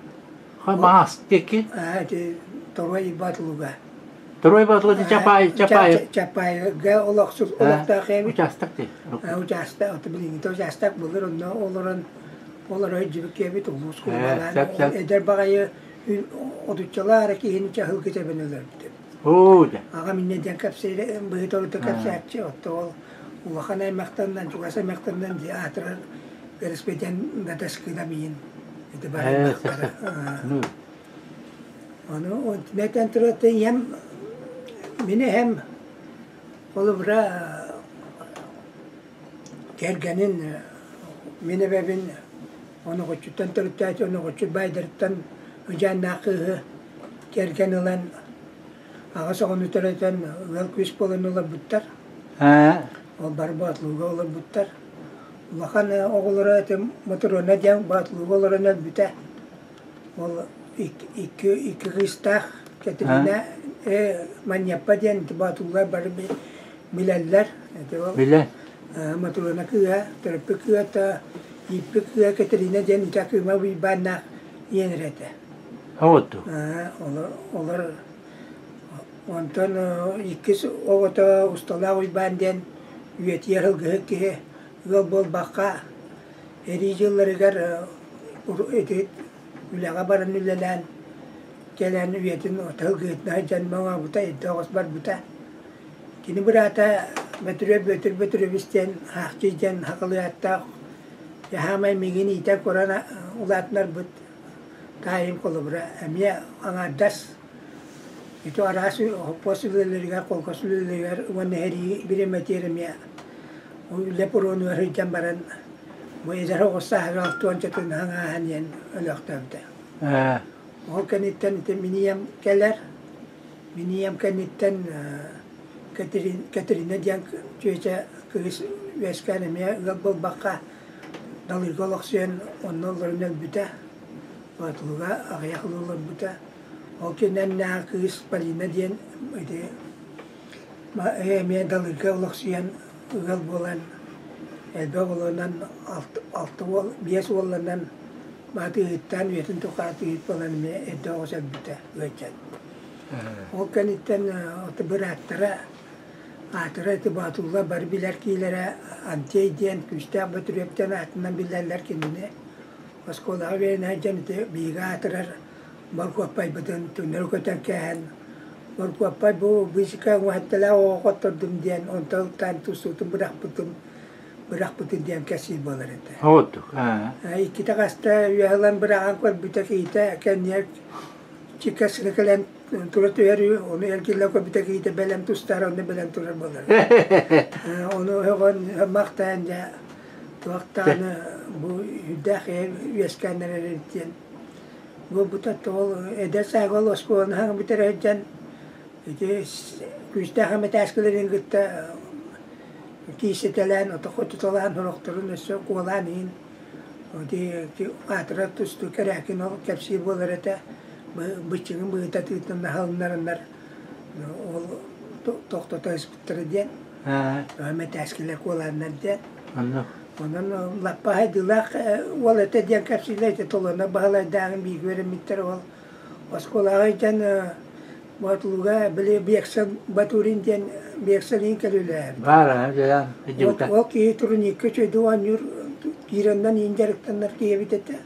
Маас диэки? Ити Торуой Боотулуга. Торуой Боотулуга Чапай, Чапай. Чапайга олохсук олохтоох эбит. Участок дии. Участок, ото билиҥҥитэ участок былыр онно олорон олоро сылдьыбыт киһибит улуус кулубалаан эдэр баҕайы отуччалаа эрэ киһини чаһылгы тэбэн өлөрбүт эбит. Оо дьэ. Аҕам инньэ диэн кэпсиир быһыта кэпсээччи, отто ол улахан аймахтарынан, чугас аймахтарынан дии аатырар Кэрэспэдьиэн Наташкина миин ити барыахтара. Ону этэн турар ийэм мин эһэм холобура кэргэнин мин эбэбин оноҕоччуттан төрүттээччи оноҕоччу баайдарыттан Ыдьааннаах кыыһы кэргэн ылан аҕыс оҕону төрөтөн ыал күүс буолан олорбуттар. Ол бары Боотулууга олорбуттар. Улахан оҕолоро этим Мотуруона диэн Боотулууга олорон өлбүтэ. Ол икки, икки кыыстаах Кэтиринэ Манньаппа диэн Боотулуулар бары билэллэр. Билэ. Мотуруона кыыһа, төрөппүт кыыһа, ииппит кыыһа Кэтиринэ диэн ити Акыыма Уйбааннаах ийэн эрэ этэ. Оҕоту. Олор онтон иккис оҕото Усталаах Уйбаан диэн үйэтийэр ылгыһыт киһи ыал буолбакка эрии дьылларыгар ити үлэҕэ баран үлэлээн кэлэн үйэтин ылгыһытынан сылдьан моҥообута, эрдэ оҕус барбыта. Кини быраата Бөтүрүөп Бүөтүр Бөтүрүөбүс диэн Аахчый диэн сахалыы ааттаах Хаамай миигин иитэн көрөн улаатынарбыт таайым холобура эмиэ аҥаардас ити араас хоппуос үлэлэригэр, холкуос үлэлэригэр уонна сэрии бириэмэтигэр эмиэ үлэ пуруонугар сылдьан баран бу эдэр оҕус сааһыгар алтыанчатын аҥааһын диэн өлөөхтөөбүтэ. Ол кэнниттэн ити мин ийэм кэлэр. Мин ийэм кэнниттэн Кэтрина диэн чүөчэ кыыс үөскээн эмиэ ыал буолбакка Далыйга олохсуйан онно олорон өлбүтэ. Боотулуга аҕыйах ыал олорбута. Ол кэннинээҕи кыыс Полина диэн ити эмиэ Далыйга олохсуйан ыал буолан элбэх оҕолонон алта уол биэс уолланан атыыһыттаан үйэтин тухары атыыһыт буолан эмиэ эрдэ оҕус өлбүтэ ыалдьан. Ол кэнниттэн бырааттара аатыра ити Боотуллар бары билэр киилэрэ Антей диэн күүстээх Бөтүрүөптэн аатынан биллэллэр кинини. Оскуолаҕа үөрэнэ сылдьан ити биһиги аатырар Боркуоппайбытын түҥнэри көтөн кээһэн Боркуоппай бу быычыка уҥуһатталаах оҕо хоттордум диэн онтон ылтаан тустуутун бырахпытым бырахпытын диэн кэпсиир буолар этэ. Иккитэ хаста үөһэ ылан быраҕан көрбүтэ киһитэ кэннигэр Чиккасыны кэлэн тура түһэр үһү, ону эргиллэн көрбүтэ киһитэ бэлэм тустар, онно бэлэм турар буолар. Ону өҕөн махтаан дьэ туохтааны бу үрдээх үөскээн эрэр диэн буолбута ол эдэр саага ол оскуоланы хаҥ бүтэрэ сылдьан ити күүстээх эмэтээскилэрин кытта киисэтэлээн отохотуталаан сорохторун өссө куолаан иһин Ити аатырар тустуу Кэрээкин ол кэпсиир буолар этэ. Быччыҥын быһыта тыытын аһылыннараннар ол тохтото ыспыттара диэн. Мэтээскилэр куолааннар диэн. Онон лаппа хайдыылаах уол этэ диэн кэпсииллэр ити Толоно Баһылайдааҕын бииргэ үөрэммиттэр ол оскуолаҕа илдьэн Боотулуга били Бекса Батурин диэн Бексалиин кэлүүлээбит. Баар, дьэ, Ол киһи турникка үчүгэйдик оонньуур киирэннэн иин дьарыктанар киһи эбит этэ.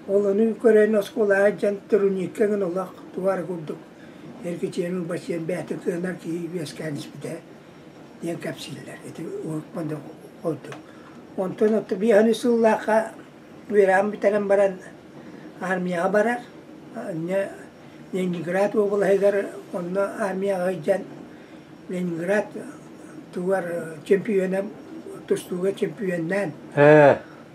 Ол ону көрөн оскуолаҕа дьон турникка гын олох тугар курдук эргичиэн ылбачыан бэйэтин кыанар киһи үөскээн испитэ диэн кэпсииллэр. Ити маннык курдук. Онтон отто биэһин сыллаахха үөрэҕин бүтэрэн баран армияҕа барар. Инньэ Ленинград уобалаһыгар онно армияҕа сылдьан Ленинград тугар чемпиона тустууга чемпионнаан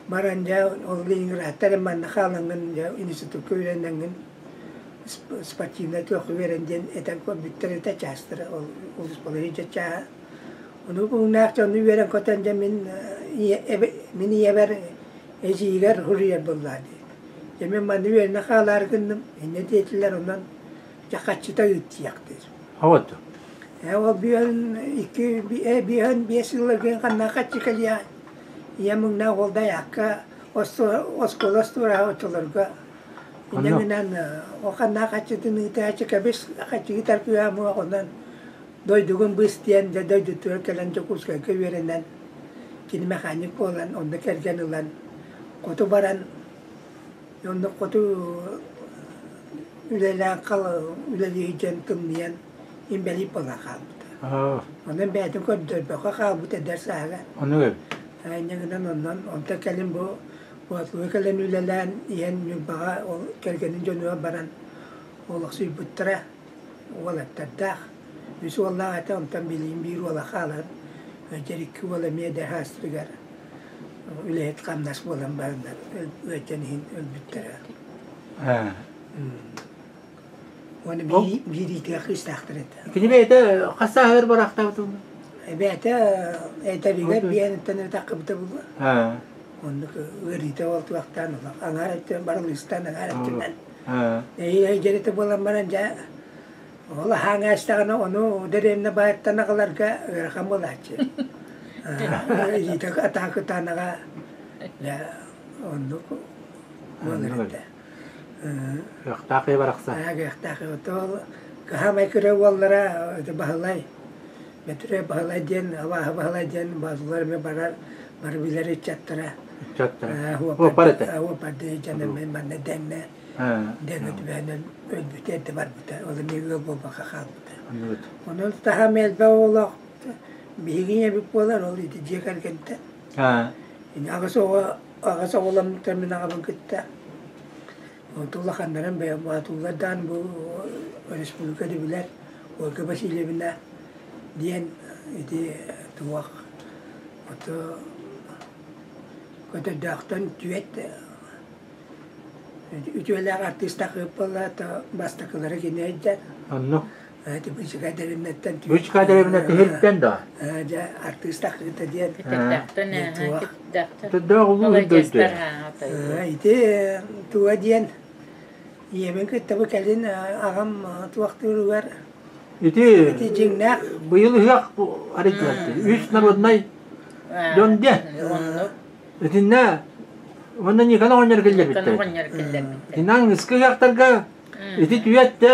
баран дьэ ол Ленинградтар манна хаалаҥҥын дьэ институкка үөрэнэҥҥин спортивнай туохха үөрэн диэн этэн көрбүттэр этэ чаастара ол улуспалары дьэ чааһа ону буҥнаах дьону үөрэн көтөн дьэ мин мин ийэбэр эдьиийигэр суруйар буоллаа дии Дьэ мин манна үөрэнэ хаалаары гынным, инньэ диэтилэр, онон дьэ хаччыта ыыттыйахтыыр. Вот. Ээ ол бүөн икки биэһэн биэс сылларгын ханна хаччы кэлиэ ийэм муҥнаах ол дайаакка оскуола остуораһа оччолорго инньэ гынан ол ханна хаччытын ыытааччы кэбис хаччыгы тарпыа муох онон дойдугун быс диэн дьэ дойдутугар кэлэн Дьокуускайга үөрэнэн кини механик буолан онно кэргэн ылан хоту баран онно хоту үлэлээн хал үлэлии сылдьан тымныйан инбэлиит буолан хаалбыта. Онон бэйэтин көрдөрбөккө хаалбыт эдэр сааһыгар. Оннук Инньэ гынан онон онтон кэлин бу Боотулуга кэлэн үлэлээн иһэн Ньурбаҕа ол кэргэнин дьонугар баран олохсуйбуттара уолаттардаах. Үс уоллаах этэ, онтон билигин биир уола хаалан, дьэрикки уол эмиэ эдэр саастарыгар үлэһит хамнас буолан бараннар ыалдьан иһин өлбүттэрэ. Уонна биириитигэр кыыстаахтар этэ. Кини бэйэтэ хас сааһыгар бараахтаабыт уонна? Бэйэтэ этэригэр биэниттэн этаххыбыта буолуо. Оннук ыарыыта ол туохтаан аҥаар өттүнэн барылыыстаан аҥаар өттүнэн. Эйи дьэритэ буолан баран дьэ ол аһаан аастаҕына ону дэриэбинэ баайыттан аҕаларга ыарахан буолааччы. Илиитэ атаакытаанаҕа дьэ оннук буолар этэ. Кыахтаах киһи барахсан. Кыахтаах ол кыһаамай кыра уоллара Баһылай Бөтүрүөп Баһылай диэн абааһы Баһылай диэн баазылар эмиэ барар бары билэр ыччаттара. Ыччаттара. Уоппар этэ. Уоппар дьон эмиэ манна дэҥҥэ дэҥҥэ түбэһэн өлбүтэ эрдэ барбыта. Ол эмиэ ыал буолбакка хаалбыта. Онон таһам элбэх оҕолоох биһиги ийэбит буолар ол ити дьиэ кэргэнтэн. Аҕыс оҕо аҕыс оҕоломмуттар мин аҕабын кытта. Онтон улаханнарын бэйэм баатыллардаан бу республика да билэр Ольга Васильевна диэн ити туох ото көтөрдөөхтөн түөт үтүөлээх артыыстаах ыыппалла то бастакылары кини өйдөн. Оннук. Ити Бычыка дэриэбинэттэн Бычыка дэриэбинэттэн иһиттэн да? Дьэ артыыстаах кыыта диэн. Көтөрдөөхтөн Көтөрдөөх улуу дойду. Ити туга диэн ийэбин кытта бу кэлин аҕам туохтууругар Ити ити дьиҥнээх быйыл ыһыах арыйтылар үс народнай дьон диэн. Итиннэ уонна Никон оҕонньор киллэрбиттэр. Итиннэ аныгыскы ыһыахтарга Ити түөттэ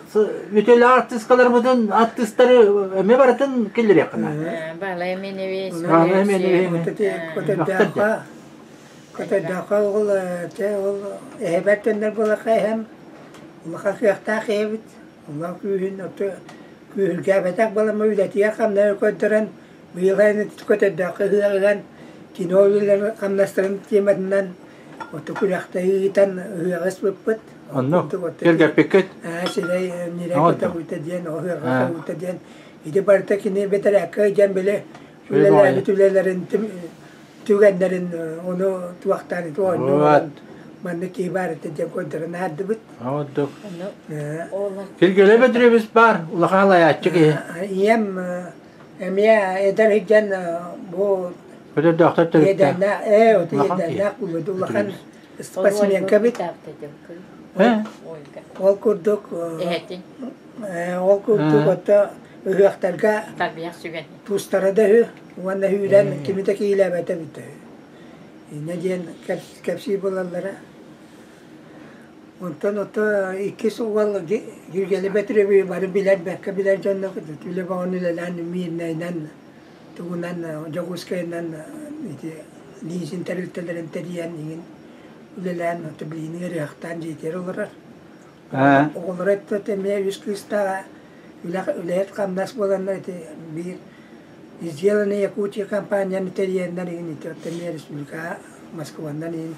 үтүөлээх артыыскаларбытын артыыстары эмиэ барытын киллэриэххинэ. Баалай Меневич. Баалай Меневич. Көтөрдөөххө Көтөрдөөххө ол ол эһэбэр төннөр буолахха эһэм улахан кыахтаах эбит. Улахан күүһүн күүһүргээбэтэх буолан үлэтигэр хамнаһы көрдөрөн быйыл көтөрдөөххө ыһыаҕыгар кино үлэлэрин хамнастарын тематынан Оту күрэхтэһии ыытан ыһыаҕы ыспыппыт. Онно кэргэппиккит? Сирэй ньирэй көтөҕүүтэ диэн, ыһыаҕа көҕүүтэ диэн. Ити барыта кини бэтэрээккэ ыйдьан били үлэлээбит үлэлэрин түгэннэрин ону туохтаан ити оонньуу маннык киһи баар этэ диэн көрдөрөн аһардыбыт. Ордук. Киргилэ Бөтүрүөбүс баар, улахан алайааччы киһи. Ийэм Эмиэ эдэр сылдьан бу Көтөрдөөхтөр төрүттээх. Иэдээннээх, ээ, ото иэдээннээх булуду улахан спортсменка эбит. Ол курдук ол курдук ото ыһыахтарга тустара да үһү уонна сүүрэн кими да киилээбэтэ эбитэ үһү. Инньэ диэн кэпсиир буолаллара. Онтон ото иккис уол Гиргели Бөтүрүөбү бары билэр, бэркэ билэр дьоннор үлэ бөҕөнү үлэлээн Миирнэйинэн, тугунан Дьокуускайынан ити лизинг тэрилтэлэрин тэрийэн иҥин үлэлээн ото билигин ыарыһахтаан дьиэтигэр олорор. Оҕолоро өттө эмиэ үс кыыстааҕа үлэһит хамнас буоланнар ити биир Сделанные Якутия компанияны тэрийэннэр иҥин ити эмиэ республикаҕа Москванан иһин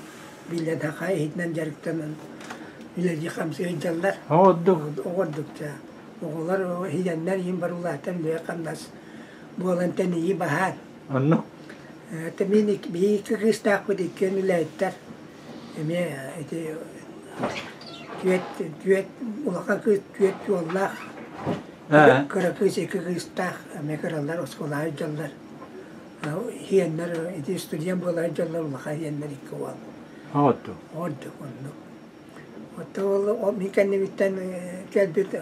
биллэн саха иһитинэн дьарыктанан үлэлии-хамсыы сылдьаллар. Оҕордук. Оҕордук дьэ. Оҕолор иһийэннэр иһин бар улаатан үлэ-хамнас буолан тэнийии баһаан. Оннук. Мин биһиги икки кыыстаахпыт иккиэн үлэһиттэр. Эмиэ ити түөрт түөрт улахан кыыс түөрт уоллаах, кыра кыыс икки кыыстаах эмиэ кыралар оскуолаҕа сылдьаллар. Иһиэннэр ити студент буола сылдьаллар улахан иһиэннэр икки уол. Оҕотто. Ордук оннук. Оттон ол мин кэннибиттэн кэлбит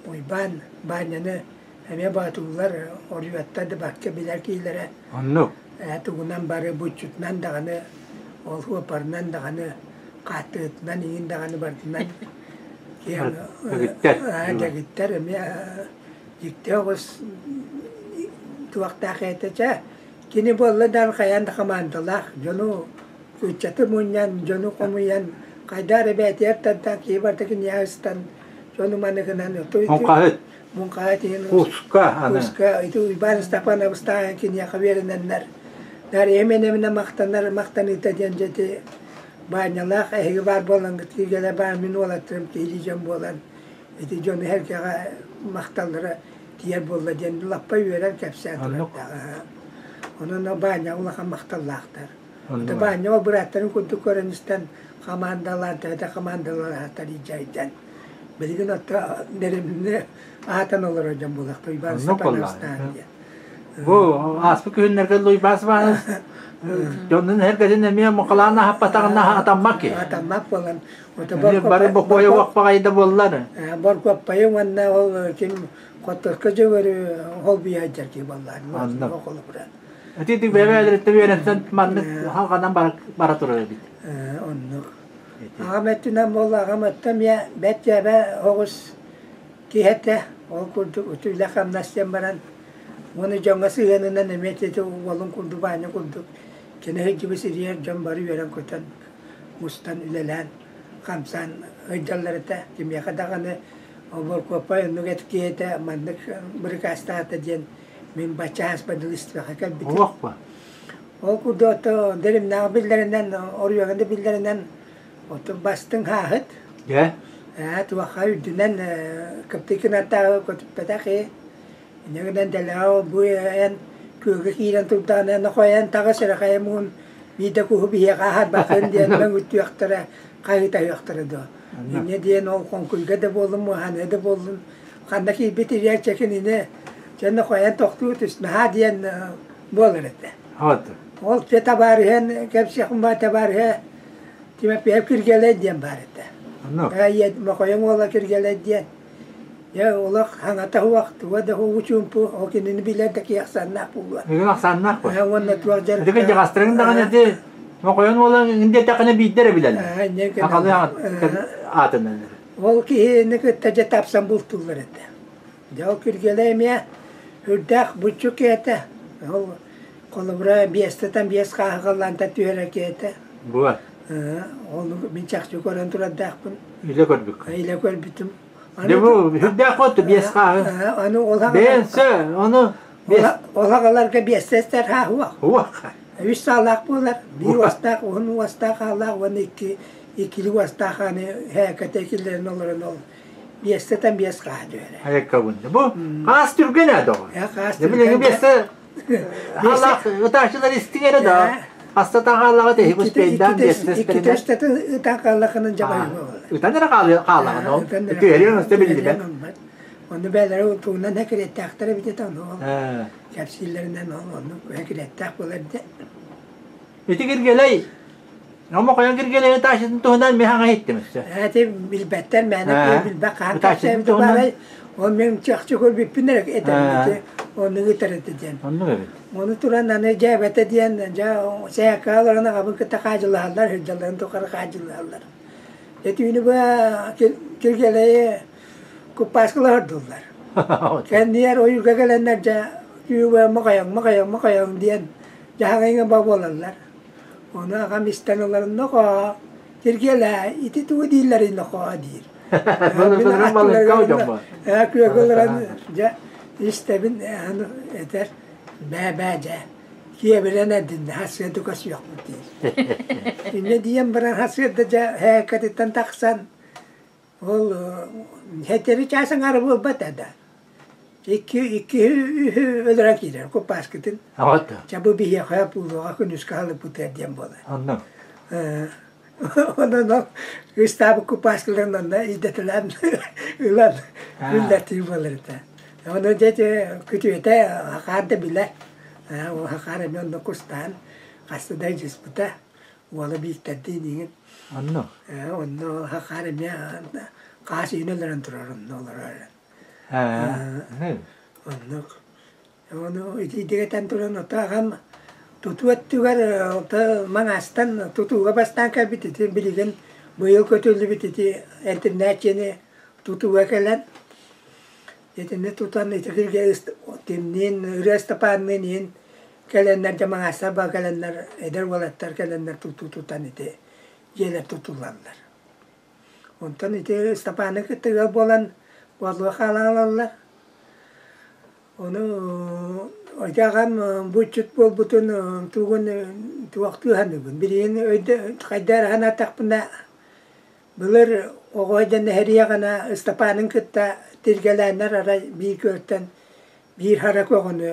Уйбаан Баанньаны эмиэ боотуллар оруйуоттар да бакка билэр киһилэрэ. Оннук. Тугунан бары буччутунан даҕаны, ол суоппарынан даҕаны, хааттыытынан иҥин даҕаны бардынан Дэгиттэр. Дэгиттэр эмиэ Дьикти оҕус туохтаах этэ чэ кини буолла да хайаан да хамаандалаах дьону ыччаты мунньан дьону хомуйан хайдах эрэ бэйэтигэр тардан киһи барыта киниэхэ ыстан дьону маны гынан Муҥхаһыт муҥхаһыт иһин Куска аны Куска ити Уйбаан Степановстаах киниэхэ үөрэнэннэр наар эмэн-эминэ махтанар махтаныыта диэн дьэ ити Баанньалаах эһиги баар буолаҥҥыт кииргэлэ баар мин уолаттарым киһилии дьон буолан ити дьону эргэҕэ махталлара тиийэр буолла диэн лаппа үөрэн кэпсээн турардаах. Онон Баанньа улахан махталлаахтар. Баанньа ол бырааттарын курдук көрөн истэн Хамаандалаан төһөтө хамаандалаатар илдьайдан. Билигин отто дэримни аатан олорор дьон буолуохта Уйбаан Степановтаан диэн. Бу ааспыт күһүннэргэ Уйбаан Степанович дьонун эргэтин эмиэ мукалаан аһаппатаҕына атаммат киһи. Атаммат буолан бары бокуойа баппаҕайда буоллар. Боркуоппайы уонна ол ким Хотторко дьөгөрү холбуйа сылдьар киһи буоллаан. Холобура. Ити бэйэлэриттэн үөрэнсэн маннык халҕанан бара турар эбит. Оннук. Аҕам өттүнэн буолла, аҕам өттө эмиэ бэрт дьээбэ оҕус киһи этэ. Ол курдук үтүлэ-хамнас диэн баран, уонна дьоҥҥо сыһыанынан эмиэ ити уолун курдук, Баанньа курдук кини сылдьыбыт сиригэр дьон бары үөрэн-көтөн, мустан үлэлээн, хамсаан сылдьаллар этэ. Кимиэхэ даҕаны Боркуоппай оннук эт киһи этэ, маннык бырыкаастаата диэн мин бачча ааспадылыстыбаха кэлбитим. Олох ба. Ол курдук ото Деримнээҕи биллэринэн, Оруйаҕа да биллэринэн ото бастыҥ хааһыт. Дьэ. Ээ туохха үрдүнэн Кыптыкынаттааҕы көтүппэтэх и. Инньэ гынан дэлэҕэ бу эн күөлгэ киирэн турдаҕына нохойон таҕыс эрэ хайа муҥун биирдэ куһу биһиэхэ аһарбатын диэн мөҥүттүөхтэрэ, хаһыытаһыахтара дуо. Инньэ диэн ол хоҥкуйга да буоллун, муоһаныга да буоллун ханна киирбит ирээччэ кинини чэ нохойон тохтуу түс наһаа диэн буолар этэ. Ол чэ табаарыһын кэпсиэхпин баа табаарыһа Тимофеев Киргэлэй диэн баар этэ. Ээ Мохойон уола Киргэлэй диэн. Дьэ олох хаҥата суох, туга да уу чуумпу, ол кинини билэр да киһи ахсааннаах буолуо. Бүгүн ахсааннаах буо. Ээ уонна туох дьарыктаах. Ити кырдьаҕастарыҥ даҕаны ити Мохойон уола диэтэххинэ биирдэ эрэ билэллэр. Сахалыы аатынан. Ол киһини кытта дьэ тапсан бултууллар этэ. Дьэ ол Киргэлэй эмиэ үрдээх буччу киһи этэ. Ол холобура биэстэтэн биэс хааһыгаллаанта түһэрэ киһи этэ. Буа. Ол мин чахчы көрөн турардаахпын. Илэ көрбүк. Илэ көрбүтүм. Дьэ бу үрдээх хоту биэс хааһы. Аны ол Бэйэн ону ол аҕаларга биэстэстэр хааһуах. Уох. Үс саалаах буолар. Биир уостаах, уһун уостаах хаалаах уонна икки иккили уостаах аны һээкэтэ киллэрэн олорон ол биэстэтэн биэс хаа түһэрэ. Айаккабын. Бу хаас түргэн ээ доҕор. Хаас түргэн. Билигин биэстэ хаалаах ытааччылар истиҥ эрэ да. Астатан хаалаҕа тэһи куспейдаан биэстэ Иккитэ ытан хааллахынан дьабайы буолар. Ытан эрэ хаалаҕын ол. Түһэриэн өстө биллибэт. Онну бээлэрэ тугунан хэкириэттээхтэр эбит этэ ону ол кэпсииллэринэн ол оннук хэкириэттээх буолар дэ. Ити Киргэлэй Омоқойон Киргэлэйи таачытын туһунан мен хаҥа иһиттим өссө. Эти билбэттэр мээнэ билбэт хаһан кэпсээбит баарай ол мен чахчы көрбүппүн эрэ этэрбити оннук ытар этэ диэн. Оннук эбит. Ону туран аны дьээбэтэ диэн дьэ сээкэ олорон аҕабын кытта хаадьылаһаллар сылдьалларын тухары хаадьылаһаллар. Дьэ түүнү быһа Киргэлэйи куппааскылаһардыллар. Кэннигэр ойууга кэлэннэр дьэ түүнү быһа махайаҥ махайаҥ махайаҥ диэн дьаһаҥыҥа ба буолаллар. Ону аҕам истэн ыларын нохоо, Киргиэлээ, ити тугу дииллэрий нохоо диир. Күөгү олорон дьэ истэбин аны этэр бээ-бээ дьэ киэбирэн эрдиннэ хасыарда көсүөхпүт диир. Инньэ диэн баран хасыарда дьэ һээккэтиттэн тахсан Ол хэтэри чаас аҥаара буолбат да. Икки икки үһү өлөрө киирэр куппааскытын. Чэ бу биһиэхэ пуулуоҕа күнүскэ халыппытыгар диэн буолар. Онно. Онон ол ыстаабыт куппааскыларын онно ирдэтэлээн ылан үллэртии буолар этэ. Ону дьэ күтүөтэ Хахаар да билэр. Хахаар эмиэ онно кустаан хаста да дьыспыта. Уола бииртэрдиин иҥин Онно? Онно хахаар эмиэ хаас иһин өлөрөн турар онно олорор. Оннук. Ону итиитик этэн туран ото аҕам тутуу өттүгэр ото маҥаастан тутууга бастаан кэлбит ити билигин быйыл көтүллүбүт ити интернет-дьиэни тутууга кэлэн итини тутан итигиргэ кимниин Ырыа Ыстапаанныын иһин кэлэннэр дьэ маҥаастар ба кэлэннэр эдэр уолаттар кэлэннэр тутуу тутан ити дьиэлэр тутуллаллар. Онтон ити Ыстапааны кытта ыал буолан буолуо хаалаллар. Ону ити аҕам булчут буолбутун тугун туохтуу саныыбын. Билигин өйдө хайда эрэ санаатахпына былыр оҕо дьон эһэриэҕинэ Ыстапаанын кытта тиргэлээннэр арай биир күөлтэн биир хара көҕөнү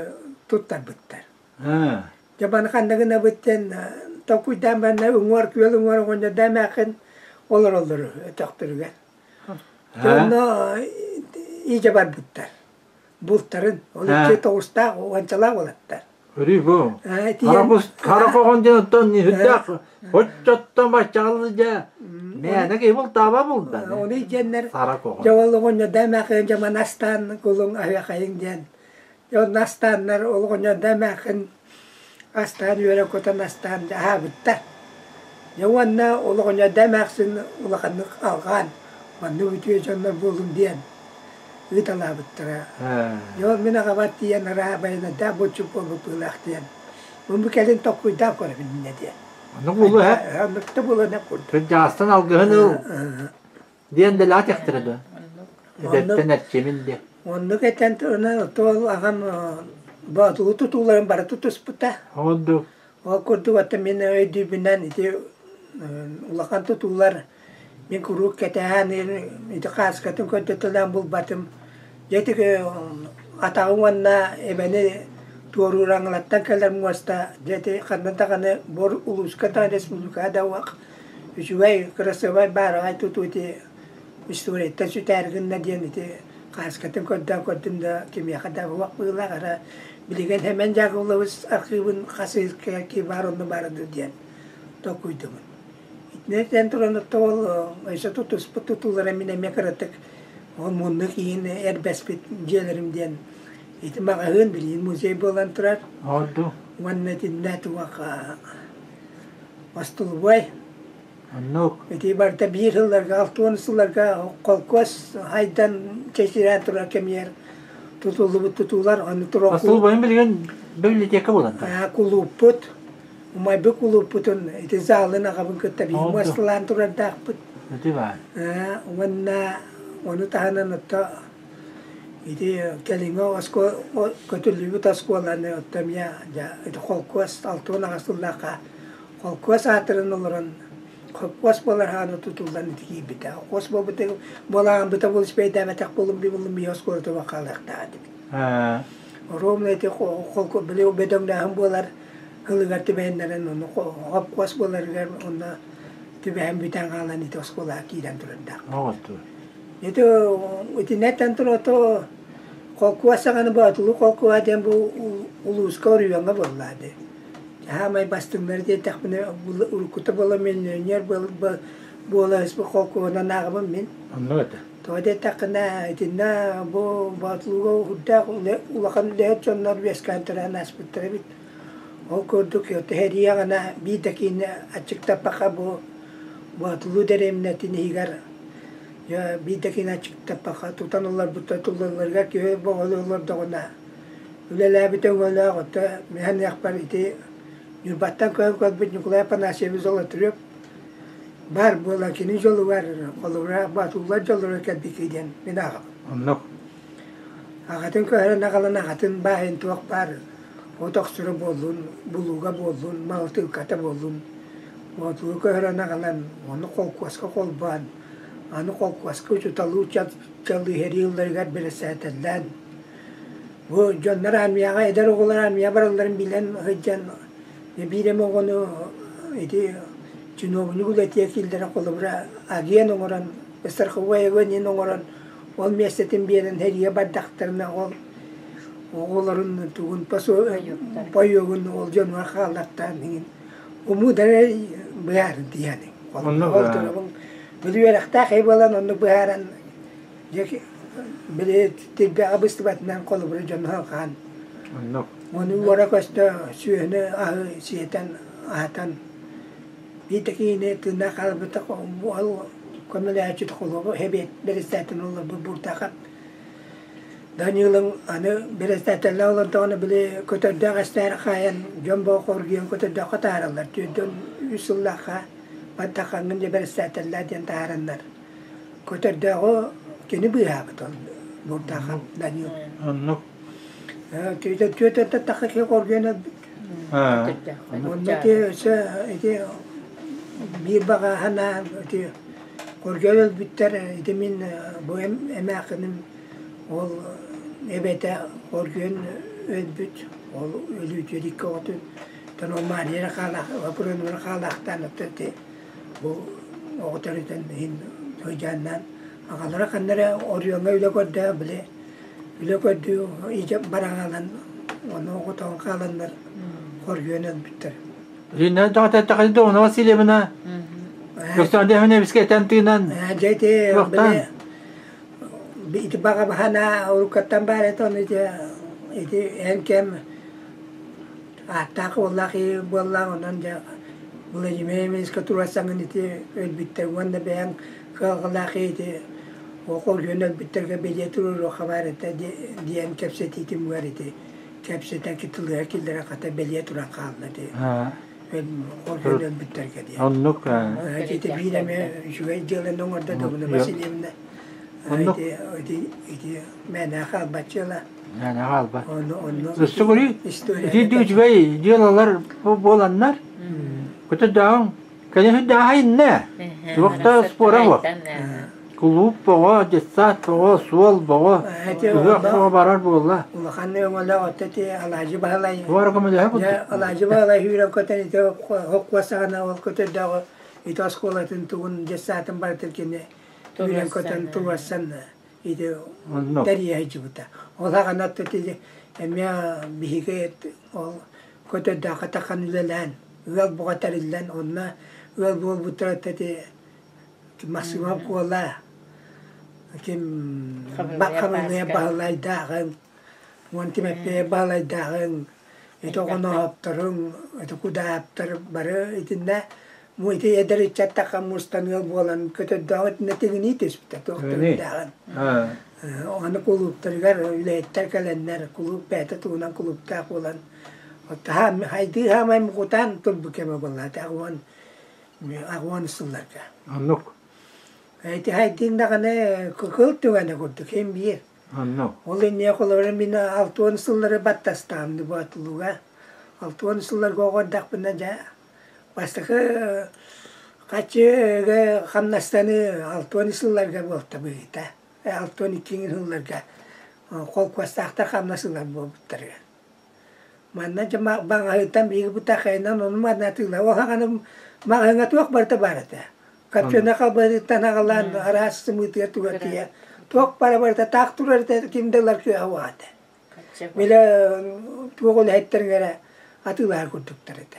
туттарбыттар. Дьэ маны ханна гынабыт диэн Толкуйдаан барна уҥуор күөл уҥуор оҕонньордоох эмээххин олороллор өтөхтөрүгэр. Онно иидьэ барбыттар. Бултарын ол икки тоҕустаах уончалаах уолаттар. Өрүү бу. Хара диэн оттон үрдээх оччоттон баччаҕалы дьэ мээнэ киһи бултааба булда. Оны диэннэр дьэ ол оҕонньордоох эмээххин дьэ маны астаан кулуҥ аһыахайыҥ диэн. Дьэ онно астааннар ол оҕонньордоох эмээххин астаан үөрэн-көтөн астаан аһаабыттар. Дьэ уонна ол оҕонньордоох эмээхсин улаханнык алҕаан маннык үтүө дьоннор буолуҥ диэн ыыталаабыттара. Дьэ ол мин аҕабар тиийэн араа байанайдаах булчут буолбут быһыылаах диэн. Бу кэлин толкуйдаан көрөбүн инньэ диэн. Оннук буолуо ээ. Оннук да буолуон курдук. Кырдьаҕастан алгыһын ыл диэн дэлэҕэ тиэхтэрэ дуо? Эдэттэн эрчимин диэн. Оннук этэн туран ол аҕам боотулу тутууларын бары тутуспута. Оннук. Ол курдук ата мин өйдүүбүнэн ити улахан тутуулар мин куруук кэтэһэн ити хааскатын көрдөтөлөөн булбатым. Дьэ ити атаҕым уонна эбэни туоруур аҥылаттан кэлэр муоста дьэ ити ханна даҕаны бор улууска да республикаҕа да уох үчүгэй кырасыабай баараҕай тутуу ити историяттан сүтээри гынна диэн ити хааскатын көрдөөн көрдүм да кимиэхэ да уох быһыылаах эрэ билигин Сэмэн Дьаакыбылабыс архыыбын хас ки баар онно баара дуу диэн толкуйдубун. Итинэн туран отто ол өссө тутуспут тутуулара мин эмиэ кыратык ол муннук иһин эрбэспит дьиэлэрим диэн ити маҕаһыын билигин музей буолан турар. Орду. Уонна итиннэ туох остолобуой. Оннук. Ити барыта биир сылларга, 60 сылларга холкуос хайдан чэчирээн турар кэмигэр тутуллубут тутуулар ону туруох Остолобуойун билигин библиотека буолан турар. Кулууппут умайбыт кулууппутун ити заалын аҕабын кытта биир муосталаан турардаахпыт. Ити баар. Уонна ону таһынан отто ити кэлиҥҥи көтүллүбүт оскуоланы отто эмиэ ити холкуос 68 сыллаахха холкуос аатыран олорон холкуос буолар хааны тутуллан ити киирбитэ. Холкуос буолбута буолаанбыта буолуспайдаабатах буолум булум ийэ оскуолата хаалыахтаах этибит. Ровно ити холку били бөдөҥнөөһүн буолар ылыгар түбэһиннэрэн ону холкуос буоларыгар онно түбэһэн бүтэн хаалан ити оскуолаҕа киирэн турардаах. Ити итиннэттэн турото холкуос саҕана Боотулуу холкуоһа диэн бу улууска оройуоҥҥа буолла дии. Саамай бастыҥнары диэтэхпинэ уруккута буола миллионер буола холкуоһунан ааҕабын мин. Оннук этэ. Тоҕо диэтэххинэ итиннэ бу Боотулууга үрдээх улахан үлэһит дьоннор үөскээн төрөөн ааспыттар эбит. Ол курдук һэрийэҕинэ биир да киини аччыктаппакка бу Боотулуу дэриэбинэтин иһигэр биир да киини аччыктаппакка тутан олорбуттар туллалларыгар киһи боҕолуу олордоҕуна үлэлээбитэ өҥөлөөх ото миһаныахпар ити Ньурбаттан көһөн көрбүт Ньукулай Афанасьевич Золотарев баар буолан кини дьолугар холобура Боотуллар дьоллоро кэлбиккэ диэн мин ааҕабын. Оннук. Аҕатын көһөрөн аҕалан аҕатын баайын туох баар от охсоро буоллун, булууга буоллун, малтыылката буоллун Боотулу көһөрөн аҕалан ону холкуоска холбоон аны холкуоска учууталлыы чаллыы ылларыгар бэрэссэдээтэллээн бу дьоннор армияҕа эдэр оҕолор армия баралларын билэн сылдьан биир эмэ оҕону ити чиновник үлэтигэр киллэрэн холобура агент оҥорон страховой агент оҥорон ол миэстэтин биэрэн сэриигэ бардахтарына ол оҕолорун тугун пойуогун ол дьонугар хааллартаан иҥин умуудара быһаарын тиийэни ол турабын били үөрэхтээх киһи буолан оннук быһааран били тирбэҕэ быстыбатынан холобура дьону хаан ону уора көстө сүөһүнү аһы сиэтэн аһатан биир да киһини тыыннаах хаалбыта ол көмөлөөччү холобу эбиэт бэрэссэдээтэлин олорбут Буртахов Данилын аны бэрэссэдээтэллээх олордоҕуна били көтөрдөөх эстээри хаайан дьон бөҕө хоргуйан көтөрдөөххө таһаараллар 43 сыллаахха бардаххаҥҥын дьэ бэрэссэдээтэллээ диэн таһаараннар көтөрдөөҕү кини быыһаабыт ол Буртахов Данил. Оннук. Түөтэ тахха киһи хоргуйан өлбүт. Онно ити өссө ити биир баҕа санаа ити хоргуйан өлбүттэр ити мин бу эмээххиним ол эбэтэ хоргуйан өлбүт ол өлүүтүгэр икки оҕотун. Оттон ол Мария хаалаах, Лапрынова хаалаахтаан оттон ити бу оҕо төрүтэн иһин сылдьааннаан аҕалара ханна эрэ оройуоҥҥа үлэ көрдөөн били үлэ көрдүү илдьэ бараҥалан ону оҕотоҕун хааланнар хоргуйан өлбүттэр. Итиннэ даҕата эттэххэ Домна Васильевна Көстөөндөһүнэ эмискэ этэн тыынан Дьэ ити били ити баҕа баһана уруккаттан баар этэ ону ити ити эн кэм ааттаах уоллаах буоллаах онон дьэ Владимир Ильичка туруорсаҥҥын ити өлбүттэр уонна бэйэҥ кыһалҕалаах ити оҕо өлбүттэргэ бэлиэ туруоруохха баар этэ диэн кэпсэтиитим баар ити кэпсэтэн тылыгар киллэрэн хата бэлиэ туран хаалла ити хоргуйан өлбүттэргэ диэн оннук ити биир эмэ үчүгэй дьыаланы оҥордо Добуна Васильевна ити ити ити мээнэ хаалбат дьыала мээнэ хаалбат өссө көрүй ити үчүгэй дьыалалар буоланнар көтөрдөөҕүҥ кэлин дааһайынна туох да спора суох кулууп боҕо детсад боҕо суол боҕо ыһыах боҕо барар буолла улахан өҥөлөөх отто ити алаадьы баһылай туора көмөлөһө курдук алаадьы баһылай сүүрэн көтөн ити хоккуос саҕана ол көтөрдөөҕү ити оскуолатын тугун детсадын барытын кини үүрэн көтөн туруорсан ити тэрийэ сылдьыбыта. Ол аҕана ити эмиэ биһиги ол көтөрдөөххө таххан үлэлээн, ыал буҕа тэриллэн, онно ыал буолбуттара ити Максимов Куола, ким Хабыллыйа Баһылайдааҕын, уон Тимэппиэйэ Баһылайдааҕын, ити оҕонооһопторуҥ, ити Кудааптар бары итиннэ Бу ити эдэр ыччаттарга мустан ыал буолан көтөрдөөҕү итиннэ тигинии түспүтэ туох төрүттээҕин. Аны кулууптарыгар үлэһиттэр кэлэннэр кулууп бэйэтэ тугунан кулууптаах буолан хайдыы хаамай мукутаан турбут кэмэ буолла 80 сылларга. Оннук. Ити хайдыын даҕаны кыл түгэнэ курдук син биир. Оннук. Ол инниэ холобура мин 60 сыллары баттастаҕым Боотулууга. 60 сылларга оҕо эрдэхпинэ дьэ Бастакы хаччыга хамнастаны 60 сылларга буолта быһыыта. 62 сылларга холкуостаахтар хамнас ылар буолбуттара. Манна дьэ маҕаһыынтан биһиги бытахайынан ону манна атыылаһа ол саҕана маҕаһыыҥҥа туох барыта баар этэ. Копченый халбаһыттан аҕалаан араас сымыытыгар тугар тиийэ туох бара барыта таах турар этэ ким да ылар кыаҕа суох этэ. Бile туох үлэһиттэрин эрэ атыылаһар курдуктар этэ.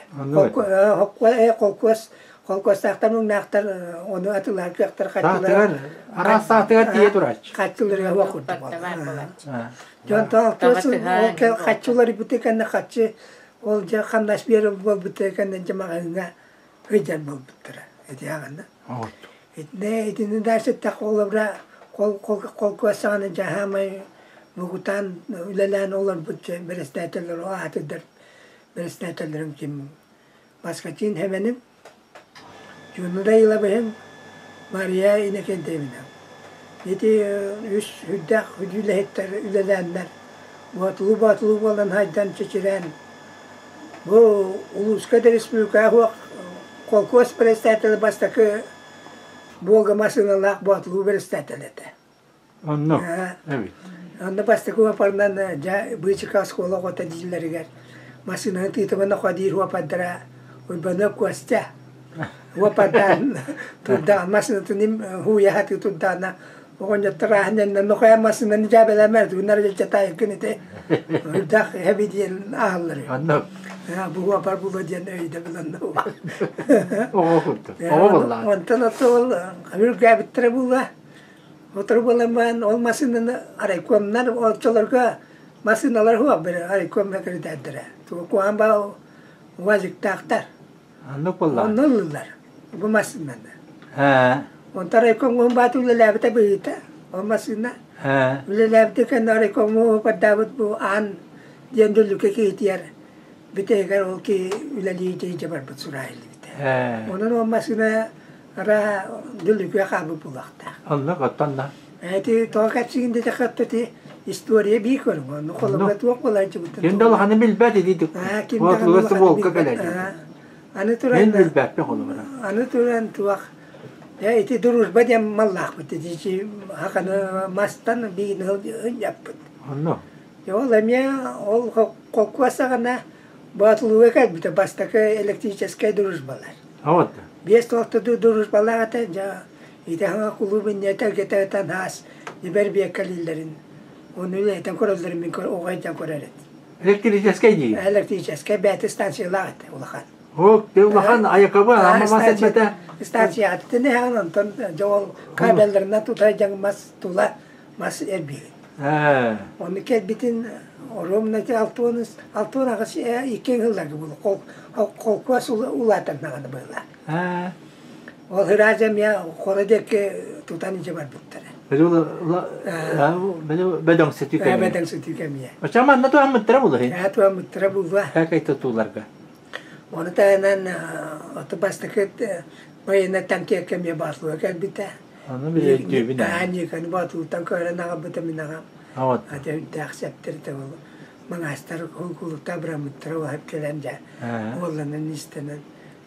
Холкуос холкуостаахтар муҥнаахтар ону атыылаһар кыахтар хаччылар араас саатыгар тиийэ турааччы. Хаччыларга суох курдук буолла. Дьон ол хаччылар быты кэннэ хаччы ол дьэ хамнас биэрэр буолбута кэннэ дьэ маҕаһыыҥҥа сылдьар буолбуттара. Ити аҕана. Итинэ итини дальше холобура холкуос саҕана дьаһаамай мугутаан үлэлээн олорбут бэрэстээтэллэр аатырдар бэрэстээтэллэрим ким Баскачин Хэмэним, Дьуннуда Илабыһын, Мария Иннокентьевна. Ити үс үрдээх үлэһиттэр үлэлээннэр боотулуу-боотулуу буолан хайдан чэчирээн бу улууска да республикаҕа суох холкуос председателэ бастакы Волга массыыналаах боотулуу председателэ этэ. Онно эбит. Онно бастакы уопарынан дьэ быычыка оскуола оҕото дииллэригэр массыынаны тыытымана диир уопардара Уйбаныап Костя уопардаан турдаан массыынатын хууйа сатыы турдаана оҕонньоттор ааһан нохойо массыынаны дьээбэлээмэр тугунар дьачатаайыккын ити үрдэх эби диэн ааһаллар Онно бу уопар була диэн өйдөбүл онно оҕо курдук оҕо буоллаҕа онтон ол үргээбиттэрэ буолла Сотору буолан баран ол массыынаны райкомнар оччолорго массыыналар суох били райком секретардара. Куһаҕан баа УАЗиктаахтар. Оннук буоллаҕа. Онно ыллылар бу массыынаны. Онтон райкомҥа баат үлэлээбитэ быһыыта ол массыына. Үлэлээбитэ кэннэ райкомҥа бардаабыт бу аан диэн Дүллүкэ киһитигэр бүтэһигэр ол киһи үлэлии дьэ барбыт сураайыллыбыта. Онон ол массыына Ара дүлүкүө хаалбыт буолуохтаах. Оннук оттон да. Эти тоҕо кэпсиигин диэтэххэ ити история биир көрүҥ. Онну холобура туох буолааччыбытын. Ким да улаханы билбэт ити Ким да улаханы билбэт. Аны туран Мен билбэппин холобура. Аны туран туох ити дружба диэн маллаахпыт ити хаканы мастан биин яппыт. Онно. Ол эмиэ ол холкуос саҕана Боотулууга кэлбитэ бастакы электрическэй дружбалар. Вот. Биэс туохта дружбалаах этэ, дьэ ити хаҥа кулууп инньэ тэлгэтэ хаас дибэр биэккэлииллэрин ону үлэһитэн көрөллөрүн мин оҕо сылдьан көрөр этим. Электрическэй дии. Электрическэй бэйэтэ станциялаах этэ улахан. Ол улахан аякабы ама мас этмэтэ. Станция аттын онтон дьэ ол кабелларынан тута дьаҥ мас тула мас эрбиир. Ону кэлбитин оруобуна 68 икки ыһылларга буолла. Холкуос улаатан даҕаны быһыылаах. Ол ыраас эмиэ хоро диэки тутан илдьэ барбыттара. Бөдөҥсүтүү кэмиэ. Бөдөҥсүтүү кэмиэ. Оччоҕо манна туһаммыттара буолуо Ээ туһаммыттара буолуо. Какай тутууларга. Ону таһынан оту бастакы военнай танкиякка эмиэ Боотулуга кэлбитэ. Ону били өйдүүбүн ээ. Ньыыканы Боотулуттан көрөн аҕалбыта мин аҕам. Аты үрдээх сэптэр ол маҥаастар кулуктаа быраммыттара уһап кэлэн дьэ уолланан истэнэн.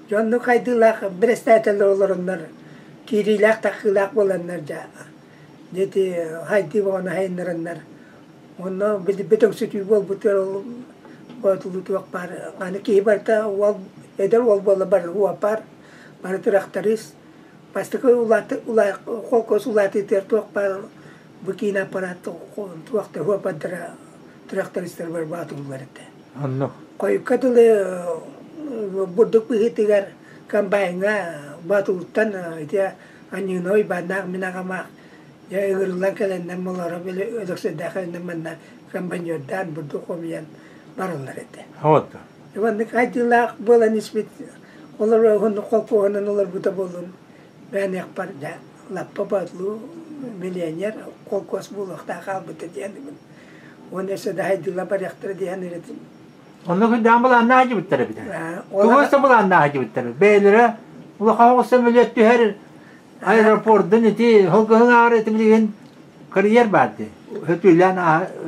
Дьоннук хайдыылаах бэрэстээтэллэр олороннор киириилээх таххыылаах буоланнар дьэ ити хайдыы боҕону хайыннараннар онно билбит өҥсүтүү буолбутугар ол Боотулуу туох баар аны киһи барыта уол эдэр уол буолла бары уопар бары тырахтарыыс Бастакы холкуос улаатыытыгар туох баар бу киин аппарат туох да уопардара трактористар барбаатыллар этэ. Оннук. Хойукка дылы бурдук быһыытыгар комбайҥа Боотулуттан ити Анньыына Уйбааннаах мин аҕамаах дьэ ыҥырыллан кэлэннэр молоро били Өлөксөйдөөх кэлэннэр манна комбайнердаан бурдук хомуйан бараллар этэ. Вот. Маннык айдыылаах буолан испит Олор уһуннук холкуоһунан олорбута буоллун, бэйэниэхпэр дьэ лаппа боотулуу миллионер холкуос буолуохтаах хаалбыта диэнибин. Уонна өссө да хайдыыла барыахтара диэн эрэтим. Онно күндээн былааннаах дьибиттэр эбитэ. Тугу өссө былааннаах дьибиттэр. Бэйэлэрэ улахан оҕус сөмөлүөт түһэр Аэропордун ити холкуһун аары ити билигин карьер баар дии. Хөтүүлээн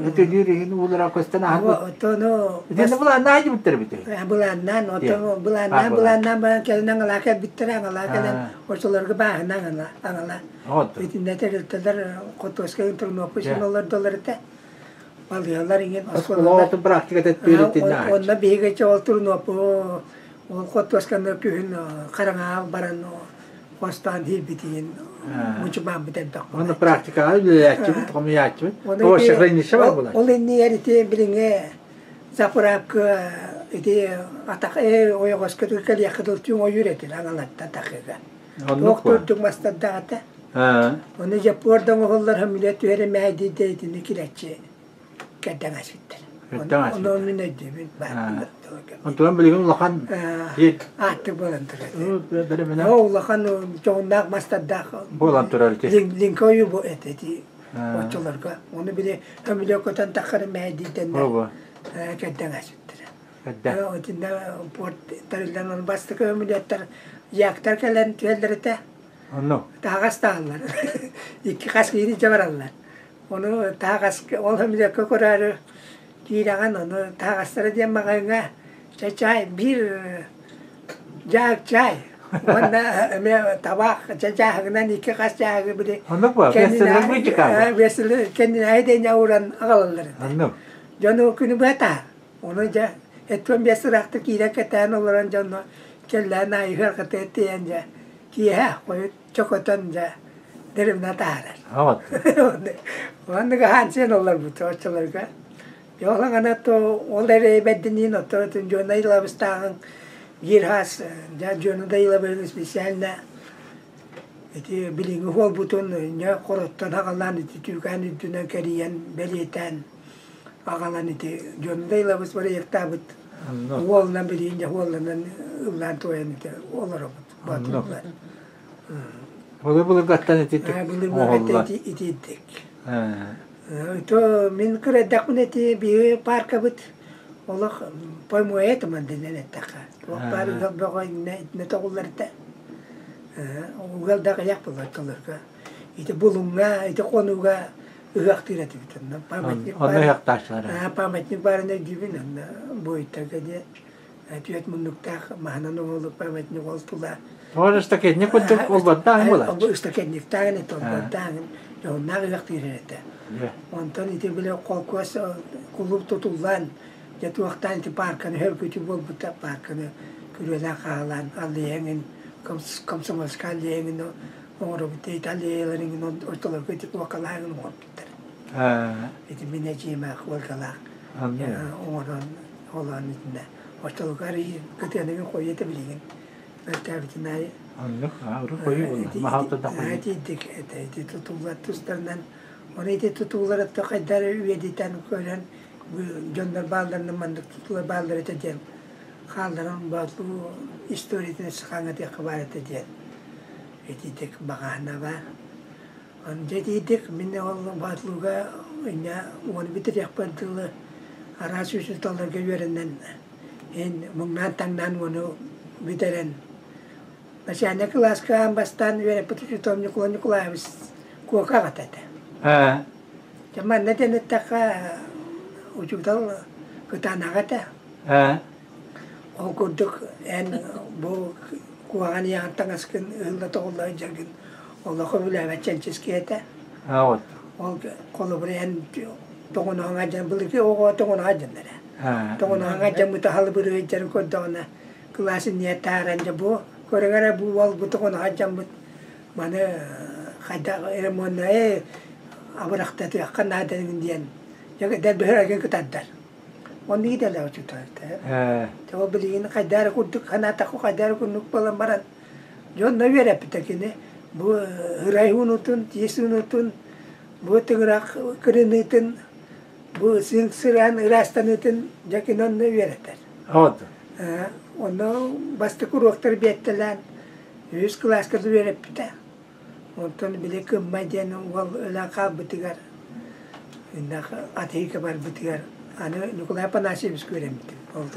хөтүүлүүр иһин уулара көстөн аһан. Отону Итиннэ былааннаах дьибиттэр эбитэ. Былааннаан, отону былааннаан, былааннаан баран кэлин аҥалаа кэлбиттэрэ, аҥалаа кэлэн очолорго бааһына аҥала, аҥала. Итиннэ тэрилтэлэр хотуоска турнуоппу син олордолор этэ. Балыыһалар иҥин оскуолалар. практика итиннэ. Онно биһиги ол турнуоппу ол хотуосканы күһүн хараҥаҕа баран хостоон иһирбитигин мучумааммыт элбэх Уонна практикаҕа үлэлээччибит, хомуйааччыбыт. Овощехранилище бар буолар. Ол иннигэр ити билиҥҥи заправка ити атах ойоҕоско кэлиэххэ дылы түҥ ойуур этин аҥалаттан тахыыга. Туох турдук мастардаҕата. Ону дьоппуор да оҥоһуллар хөмүлэ түһэрэ мээдийдэ итини килэччи кэрдэн аспыттар. Ону мин өйдүүбүн. Онтон билигин улахан ааттык буолан турар. О улахан дьоһуннаах мастардаах буолан турар ити. Лиҥкэ ойуу бу этэ ити оччолорго. Ону били көмүлүөк көтөн таххары мээдийдэннэр кэрдэн аспыттара. Итиннэ порт тэриллэн оны бастакы көмүлүөттэр яктар кэлэн түһэллэр этэ. Онно. Таһаҕас таһаллар. Икки хас киһини дьабараллар. Ону таһаҕас ол көмүлүөккэ көрөөрү киирэҕин, ону таһаҕастара диэн маҕаһыыҥҥа чай чай биир дьаак чай уонна эмиэ табаах чай дьааһыгынан икки хас дьааһыгы били Оннук буо, кэннинээйи кэннинээйи дэҥҥэ ууран аҕалаллар этэ. Оннук. Дьону күнү быһа таһар. Ону дьэ 75 ыраахта киирэн кэтээн олорон дьоно кэллээн аайы ыарҕата тиийэн дьэ киэһэ хойут чокотон дьэ деревна таһаарар. Оннук аһаан сиэн олорбут оччолорго. Дьолоҥана то ол эрэ бэрдиниин оттоотун дьуона илабыстааҕын биир хаас дьэ дьуона да илабыһын специально ити билиҥҥи буолбутун ньө хороттон аҕалаан ити түүкээн үрдүнэн кэрийэн бэлиэтээн аҕалан ити дьуона да илабыс проектаабыт уолунан билигин дьэ уолланан ыллаан туойан ити олоробут боотуллар. Былыр-былыргаттан итирдик Былыр-былыргаттан итирдик. То мин кыра эрдэхпинэ ити биһиги пааркабыт олох поймуойа туман дэнэн эттэххэ. Туох баар ыал бөҕө иннэ тоҕуллар этэ. Угал да аҕыйах буолар толорго. Ити Булуҥҥа, ити Хонууга ыһыахтыыр этибит онно. Памятник Онно ыһыахтааччылар. Памятник баарын өйдүүбүн онно буойуттарга диэн. Түөрт муннуктаах маһынан оҥоһуллубут памятник ол тула. Тоҕо ыстакетник курдук олбордааҕын буолааччы. Ыстакетниктааҕын этэ, олбордааҕын, дьоһуннаах ыһыахтыыр этэ. Онтон ити били холкуос кулууп тутуллан, Дьэ туохтаан ити паарканы хөргүтүү буолбута, паарканы күрүөлээн хаалаан аллеяҥын, комсомольскай аллеяҥын оҥоробут, ити аллеяларыҥын ортолорго ити куокалааһын оҥорбуттар. Ити мин эдьиийим Ольгалаах оҥорон олоон итиннэ оччолорго арыый кытыаныгын хойута билигин мөлтөөбүтүн аайы Оннук, урут хойуу буолла. Маһалта да хойуу. Итинник этэ, ити тутуулар тустарынан Оны ити тутуулар хайдар үйэдитэн көрөн дьоннор баалларынан маннык тутуулар бааллар этэ диэн хаалларан боотулуу историятын хаҥатыахха баар этэ диэн ититик баҕаһына баар. Дьэ ититик мин ол боотулууга инньэ уону бүтүрүөхпэр дылы араас учууталларга үөрэнэн ин муҥнаан-таҥнаан уону бүтэрэн начальнай кылааска аан бастаан үөрэппит учууталым Ньукулай Ньукулаевич Куока аҕата этэ. Дьэ манна диэн эттэххэ учуутал кытаанаҕа этэ. Ол курдук эн бу куһаҕан ийэҕин таҥаскын ыһылла тоҕулла сылдьаргын олох өбүлээбэт чэнчис киһи этэ. Ол холобур эн тоҕунаһаҥа дьон былыргы оҕо тоҕунаһа дьоннор Тоҕунаһаҥа дьаммыта халыбырыы сылдьарын көрдөҕүнэ кылаас иннигэр таһааран дьэ бу көрүҥ эрэ бу уол бу тоҕунаһа дьаммыт маны хайдах ремоннай абырахтатыахха наада диэн дэлби эргин кытардар. Оннук идэлээх учуутал этэ. Ол билигин хайдах эрэ курдук санаатахха хайдах эрэ курдук буолан баран дьонно үөрэппитэ кини бу ырай уунутун, тиис уунутун, бу тыҥырах кырыныытын, бу сыҥ-сыраан ыраастаныытын дьэ кини онно үөрэтэр. Онно бастакы уруоктары биэртэлээн үһүс кылааска үөрэппитэ. Онтон били Кыммай диэн уол өлөн хаалбытыгар, атыыга барбытыгар аны Николай Афанасьевич үөрэммитим ол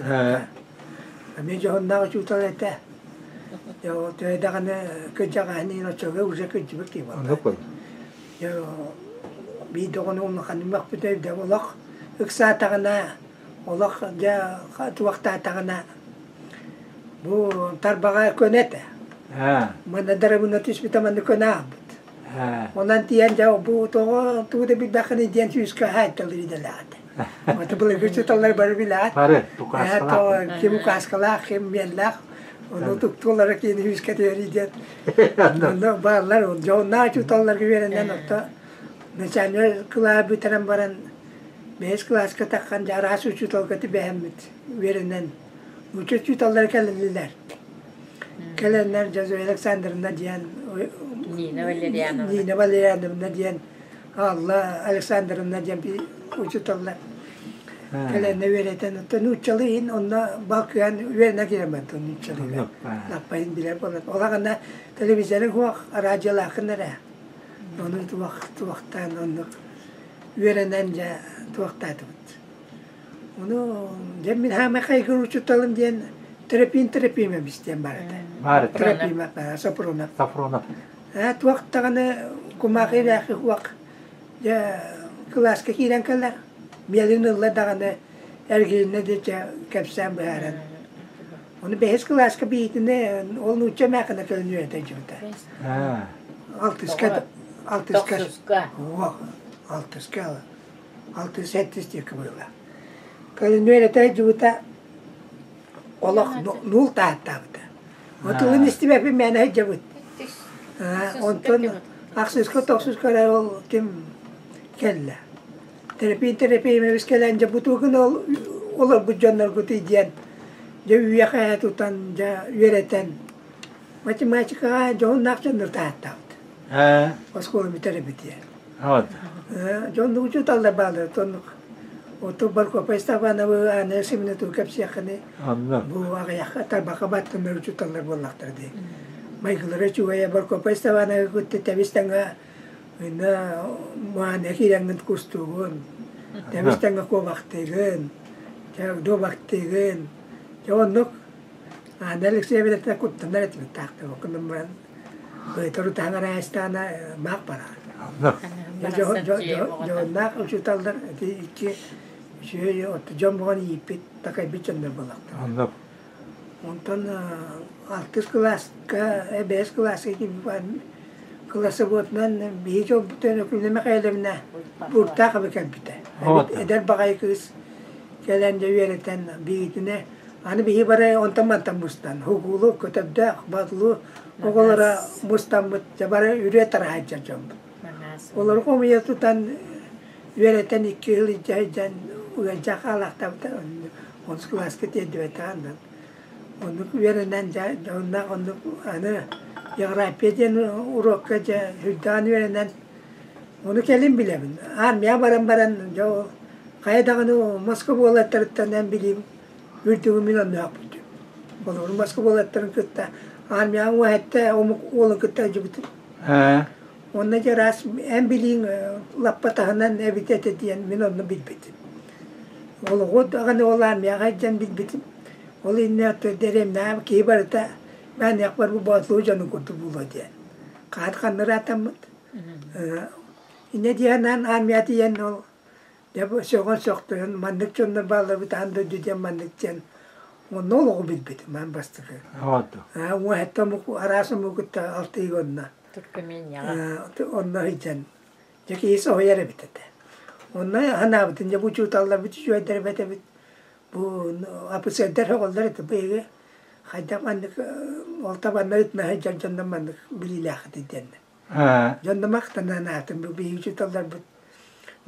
Эмиэ дьоһуннаах учуутал этэ. Дьэ ол төһө даҕаны кырдьаҕаһын иһин оччолорго уже кырдьыбыт киһи буолла. Дьэ биир даҕаны улаханнык мөхпүтэ өйдөм олох ыксаатаҕына, олох дьэ туохтаатаҕына Бу тарбаҕа көнө этэ. Манна дарабына түспүтэ манна көнө аалбыт. Онон тиийэн дьэ бу тоҕо тугу да билбэххиний диэн сүүскэ хаайталыр идэлээх этэ. Аты былыргы учууталлар бары билэҕит. Бары тукааскалаах. Ким укааскалаах, ким миэллээх. Ону туттуулара киин сүүскэ түһэрий диэн. Онно бааллар. Дьоһуннаах учууталларга үөрэнэн орто начальнай кылааһы бүтэрэн баран бэһис кылааска таххан дьэ араас учууталга түбэһэммит үөрэнэн Нуучча учууталлара кэлэллэр. Кэлэннэр Зоя Александровна диэн Нина Валерьяновна. Нина Валерьяновна диэн Алла Александровна диэн учууталлар кэлэннэ үөрэтэн оттон нууччалыы иһин онно балкыан үөрэнэ киирэн бардым нууччалыыга лаппайын билэр буолан ол аҕана телевизоры суох радиолаахын эрэ ону туох туохтаан оннук үөрэнэн дьэ туохтаатыбыт Ону дьэ мин хаамай хайгыр учууталым диэн Тропин Тропимович диэн баар этэ. Баар этэ. Тропимов, Сапронов. Сапронов. Туох даҕаны кумаахы ирээхи уох дьэ кылааска киирэн кэлэр. Миэлин ылла даҕаны эргилиннэ диэчэ кэпсээн быһааран. Ону бэһис кылааска биитини ол нуучча эмээххинэ кэлин үөрэтэ дьыбыта. Алтыска алтыска уох алтыска Алтыс-сэттис диэки быһыылаах. Кэлин үөрэтэ сылдьыбыта, олох нуул таһаттаабыта. Тылын истибэппин мээнэ сылдьабыт. Онтон ахсыска тохсуска эрэ ол ким кэллэ. Тэрэпиин Тэрэпиимэбис кэлэн дьэ бутугун ол олорбут дьонноргутуй диэн дьэ үйэхэ тутан дьэ үөрэтэн математикаҕа дьоһуннаах дьоннор таһаттаабыт. Оскуола бүтэрбит диэн. Дьоннук учууталлар бааллар оннук. Оту Баркопай Степановы Анна Семеновна кэпсиэххини бу аҕыйахха тарбахха баттанар учууталлар буоллахтара дии. Майгылара үчүгэйэ Баркопай Степановы кытта тэбис тэҥэ ына мааны киирэҥҥин кустуугун, тэбис тэҥэ куобахтыыгын, дуобахтыыгын. Дьэ оннук Анна Алексеевна куттанар этибит таахта окунан баран Быйтару таһаҥараайыстаана маах барар. Дьоһуннаах учууталлар ити икки үчүгэй дьон буолан ииппит, такайбыт дьоннор буоллахтара. Онтон алтыс кылааска, бэһис кылааска кылассабыатынан биһи дьолбутун Өкүлүнэ Михайловна Буртаахова кэлбитэ. Эдэр баҕайы кыыс. Кэлэн дьэ үөрэтэн биһигитинэ аны биһи бары онтон-мантан мустан хугуулу, көтөрдөөх, батлу оҕолоро мустаммыт дьэ бары үрүө тараһайдьар дьоммут. Олору хомуйа тутан үөрэтэн икки сыл илдьэ сылдьан ыалдьа хаалаахтаабыта онус кылааска тиэрдибэтэҕин оннук үөрэнэн дьэ онно оннук аны география диэн уруокка дьэ сүрдээн үөрэнэн ону кэлин билэбин армия баран баран дьэ ол хайа даҕаны Москва буолаттарыттан эн билиим үрдүгүн мин онноохпут Холобур Москва буолаттарын кытта армияҕа уоһэтте омук уолун кытта сылдьыбытым Онно дьэ ыраас эн билииҥ лаппа таһынан эбит этэ диэн мин онно билбитим. Олоҕу даҕаны ол армияҕа илдьэн билбитим. Ол иннинэ дэриэбинэҕэ киһи барыта мээнэхпэр бу боотулуу дьонун курдук буолуо диэн. Хаат ханна ыраатаммыт. Инньэ диэн армия тиийэн ол дьэ сөҕөн сөхтөрөн маннык дьоннор баалларбыт аан дойду диэн маннык диэн онно олоҕу билбитим аан бастакы. Уоһэттэ омук араас омугу кытта алтыһыы онно. Туркменияҕа. Онно сылдьан дьэ киһи соһуйар эбит этэ. Онно санаабытын дьэ бу учууталларбыт үчүгэйдэр эбит эбит. Бу офицердар сөҕөллөр этэ биһиги хайдах маннык ол табанна ытына сылдьар дьоннор маннык билиилээххитий диэн. Дьонно махтанан аатым бу биһиги учууталларбыт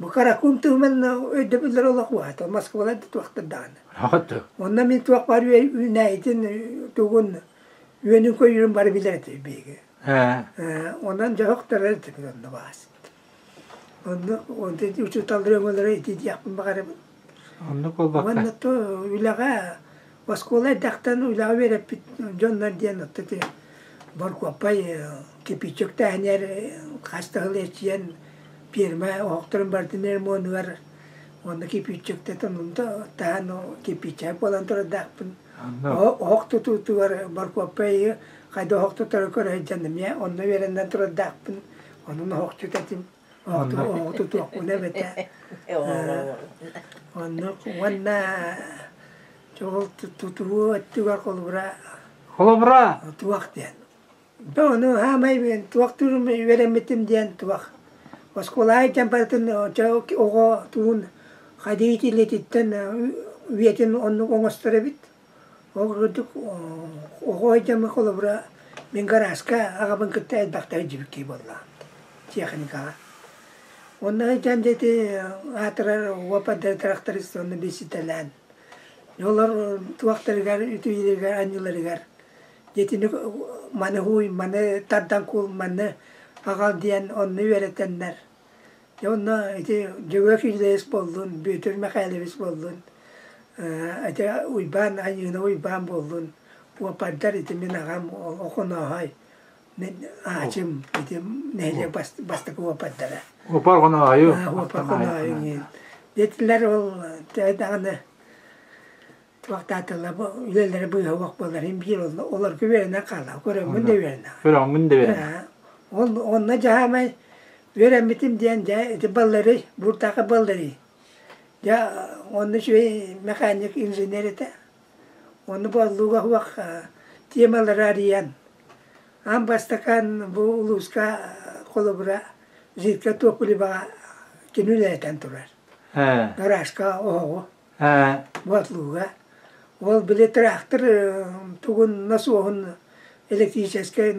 бу Каракум туһунан өйдөбүллэр олох уһаата Москвалар да туохтар даҕаны. Онно мин туох баар үүнээйитин тугун үөнүн көйүүрүн бары билэр этибит биһиги. Онон дьоһуктар этибит онно баас. Онно учууталлар өҥөлөрө ити диэхпин баҕарабын. Оннук буолбакка. Уонна то үлэҕэ оскуола эрдэхтэн үлэҕэ үөрэппит дьоннор диэн отто ити Боркуоппай кирпииччэктээһинэр хас да сыл эрчийэн пиэрмэ оһохторун барытын ремонугар уонна кирпииччэктэтэн таһан кирпииччэ буолан турардаахпын. Оһох тутуутугар Боркуоппай хайда оһох тутары көрө сылдьан эмиэ онно үөрэнэн турардаахпын. Онон оһохчут этим. Оһоҕу тутуохпун эбэтэ. Оннук уонна ол тутуу өттүгэр холобура Холобура туох диэн. Ону хаамай туох үөрэммитим диэн туох. Оскуолаҕа илдьэн барытын оҕо тугун хадиит илиититтэн үйэтин оннук оҥостор эбит. Ол курдук оҕо өйдөммүт холобура мин гарааска аҕабын кытта элбэхтэ сылдьыбыт киһи буоллаҕым техникаҕа. Онно сылдьан дьэ ити аатырар уопардар тракторист онно билситэлээн олор туохтарыгар үтүөлэригэр анньыыларыгар дьэ итини маны һууй, маны тардан куул, маны аҕал диэн онно үөрэтэннэр Дьэ онно ити Дьөгүөр Кириллович буоллун, Бүөтүр Михайлович буоллун, ити Уйбаан Айыына Уйбаан буоллун, уопардар ити мин аҕам Охонооһой, мин аачым ити нэһилиэк бастакы уопардара. Уопар Охоноойу. Уопар Охоноойу. Дэтилэр ол даҕаны туохтаатылар бу үлэлэрэ быыһа буолар иһин биир олорго үөрэнэн хаалла көрөммүн да үөрэнэ көрөҥҥүн да үөрэнэ ол онно дьаһаамай үөрэммитим диэн дьэ ити балларый буртака балларый дьэ онно үчүгэй механик инженер этэ онно боллуга хуах темалары арыйан аан бастакан бу улууска холобура жидкое топливоҕа кини үлэлэтэн турар гаражка оһоҕу Боотулууга. Ол били тыраахтыр тугун носуоһун электрическэй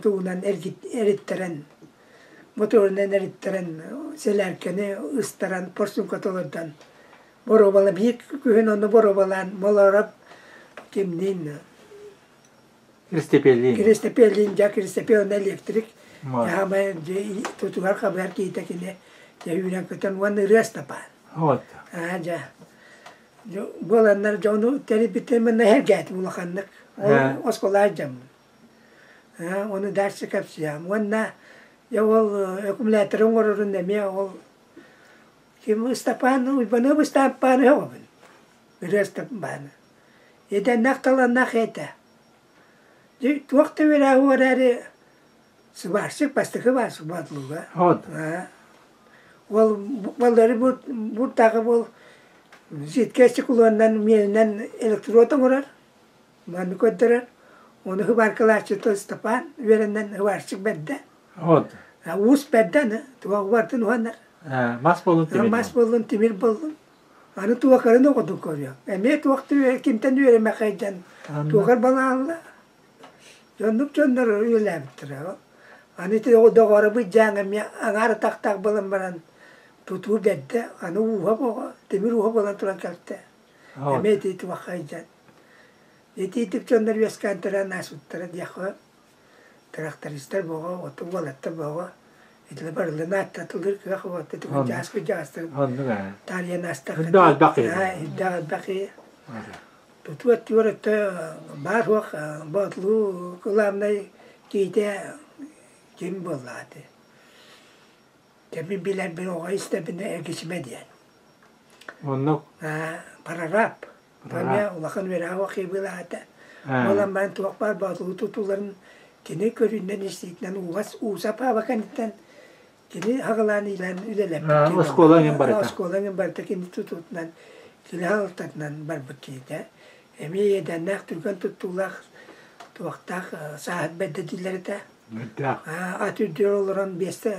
тугунан эриттэрэн, моторунан эриттэрэн, сэлээркэни ыстаран, порсуҥка толордон боруобала биир күһүн ону боруобалаан Молоороп кимниин Киристэпиэллиин. Киристэпиэллиин дьэ Киристэпиэл онно электрик хаамай тутугар хабыар киһитэ кини дьэ үүрэн көтөн уонна ырыа Ыстапаан. Вот. Аа дьэ буоланнар дьону тэрийбиттэрин манна эһэргээтим улаханнык. Ол оскуолаҕа дьаммын. Ону дальше кэпсиэм. Уонна дьэ ол аккумуляторы оҥорорун эмиэ ол ким Ыстапаан Уйбаныап Ыстапааны сөҕөбүн. Ырыа Ыстапааны. Эдэннэх таланнах этэ. Туох да үөрээҕи эрээри сыбаарсык бастакы баас Боотулууга. Вот. Ол баллары буртааҕы бол жидкое стеклоннан миэлинэн электрод оҥорор, маны көрдөрөр. Ону хыбааркалааччыта Степан үөрэнэн хыбаарчык бэрдэ. Вот. Уус бэрдэ аны, туох бартын уһанар. Мас боллун тимир. Мас боллун тимир боллун. Аны туохарын оҕотун көрүөҥ. Эмиэ туох кимтэн үөрэмэххэй дьон туохар балаалла. Дьоннук дьоннор үлэлээбиттэрэ. Аны ити доҕоробут дьааҥ эмиэ аҥаар атахтаах буолан баран тутуу бэрдэ, аны ууһа буоҕа, тимир ууһа буолан туран кэлтэ. Эмиэ ити туоххай дьон. Итиитик дьоннор үөскээн төрөөн ааспыттара диэххэ трактористар боҕо, оту уолаттар боҕо итилэ барыларын ааттатылыр кыах уотта түгэн дьааскы дьаастар таарыйан аастахха Үрдээх элбэх киһи. Үрдээх элбэх киһи. Тутуу өттүгэр өттө баар суох Боотулуу кылаабынай киһитэ ким буоллаҕа ити. Кэми билэрбин оҕо истэбинэ эргичимэ диэн. Оннук. Прораб. Эмиэ улахан үөрэҕи хибылаата. Буолан баран туох баар боотулуу тутууларын кини көрүүнэн истиитинэн уугас ууса пааба кэнниттэн кини аҕалаан иилээн үлэлэппит. Оскуола иҥин барыта. Оскуола иҥин барыта кини тутуутунан кини аҕалтатынан барбыт киһитэ. Эмиэ иэдээннээх түргэн туттуулаах туохтаах сааһыт бэрдэ дииллэр этэ. Ат үрдүгэр олорон биэстэ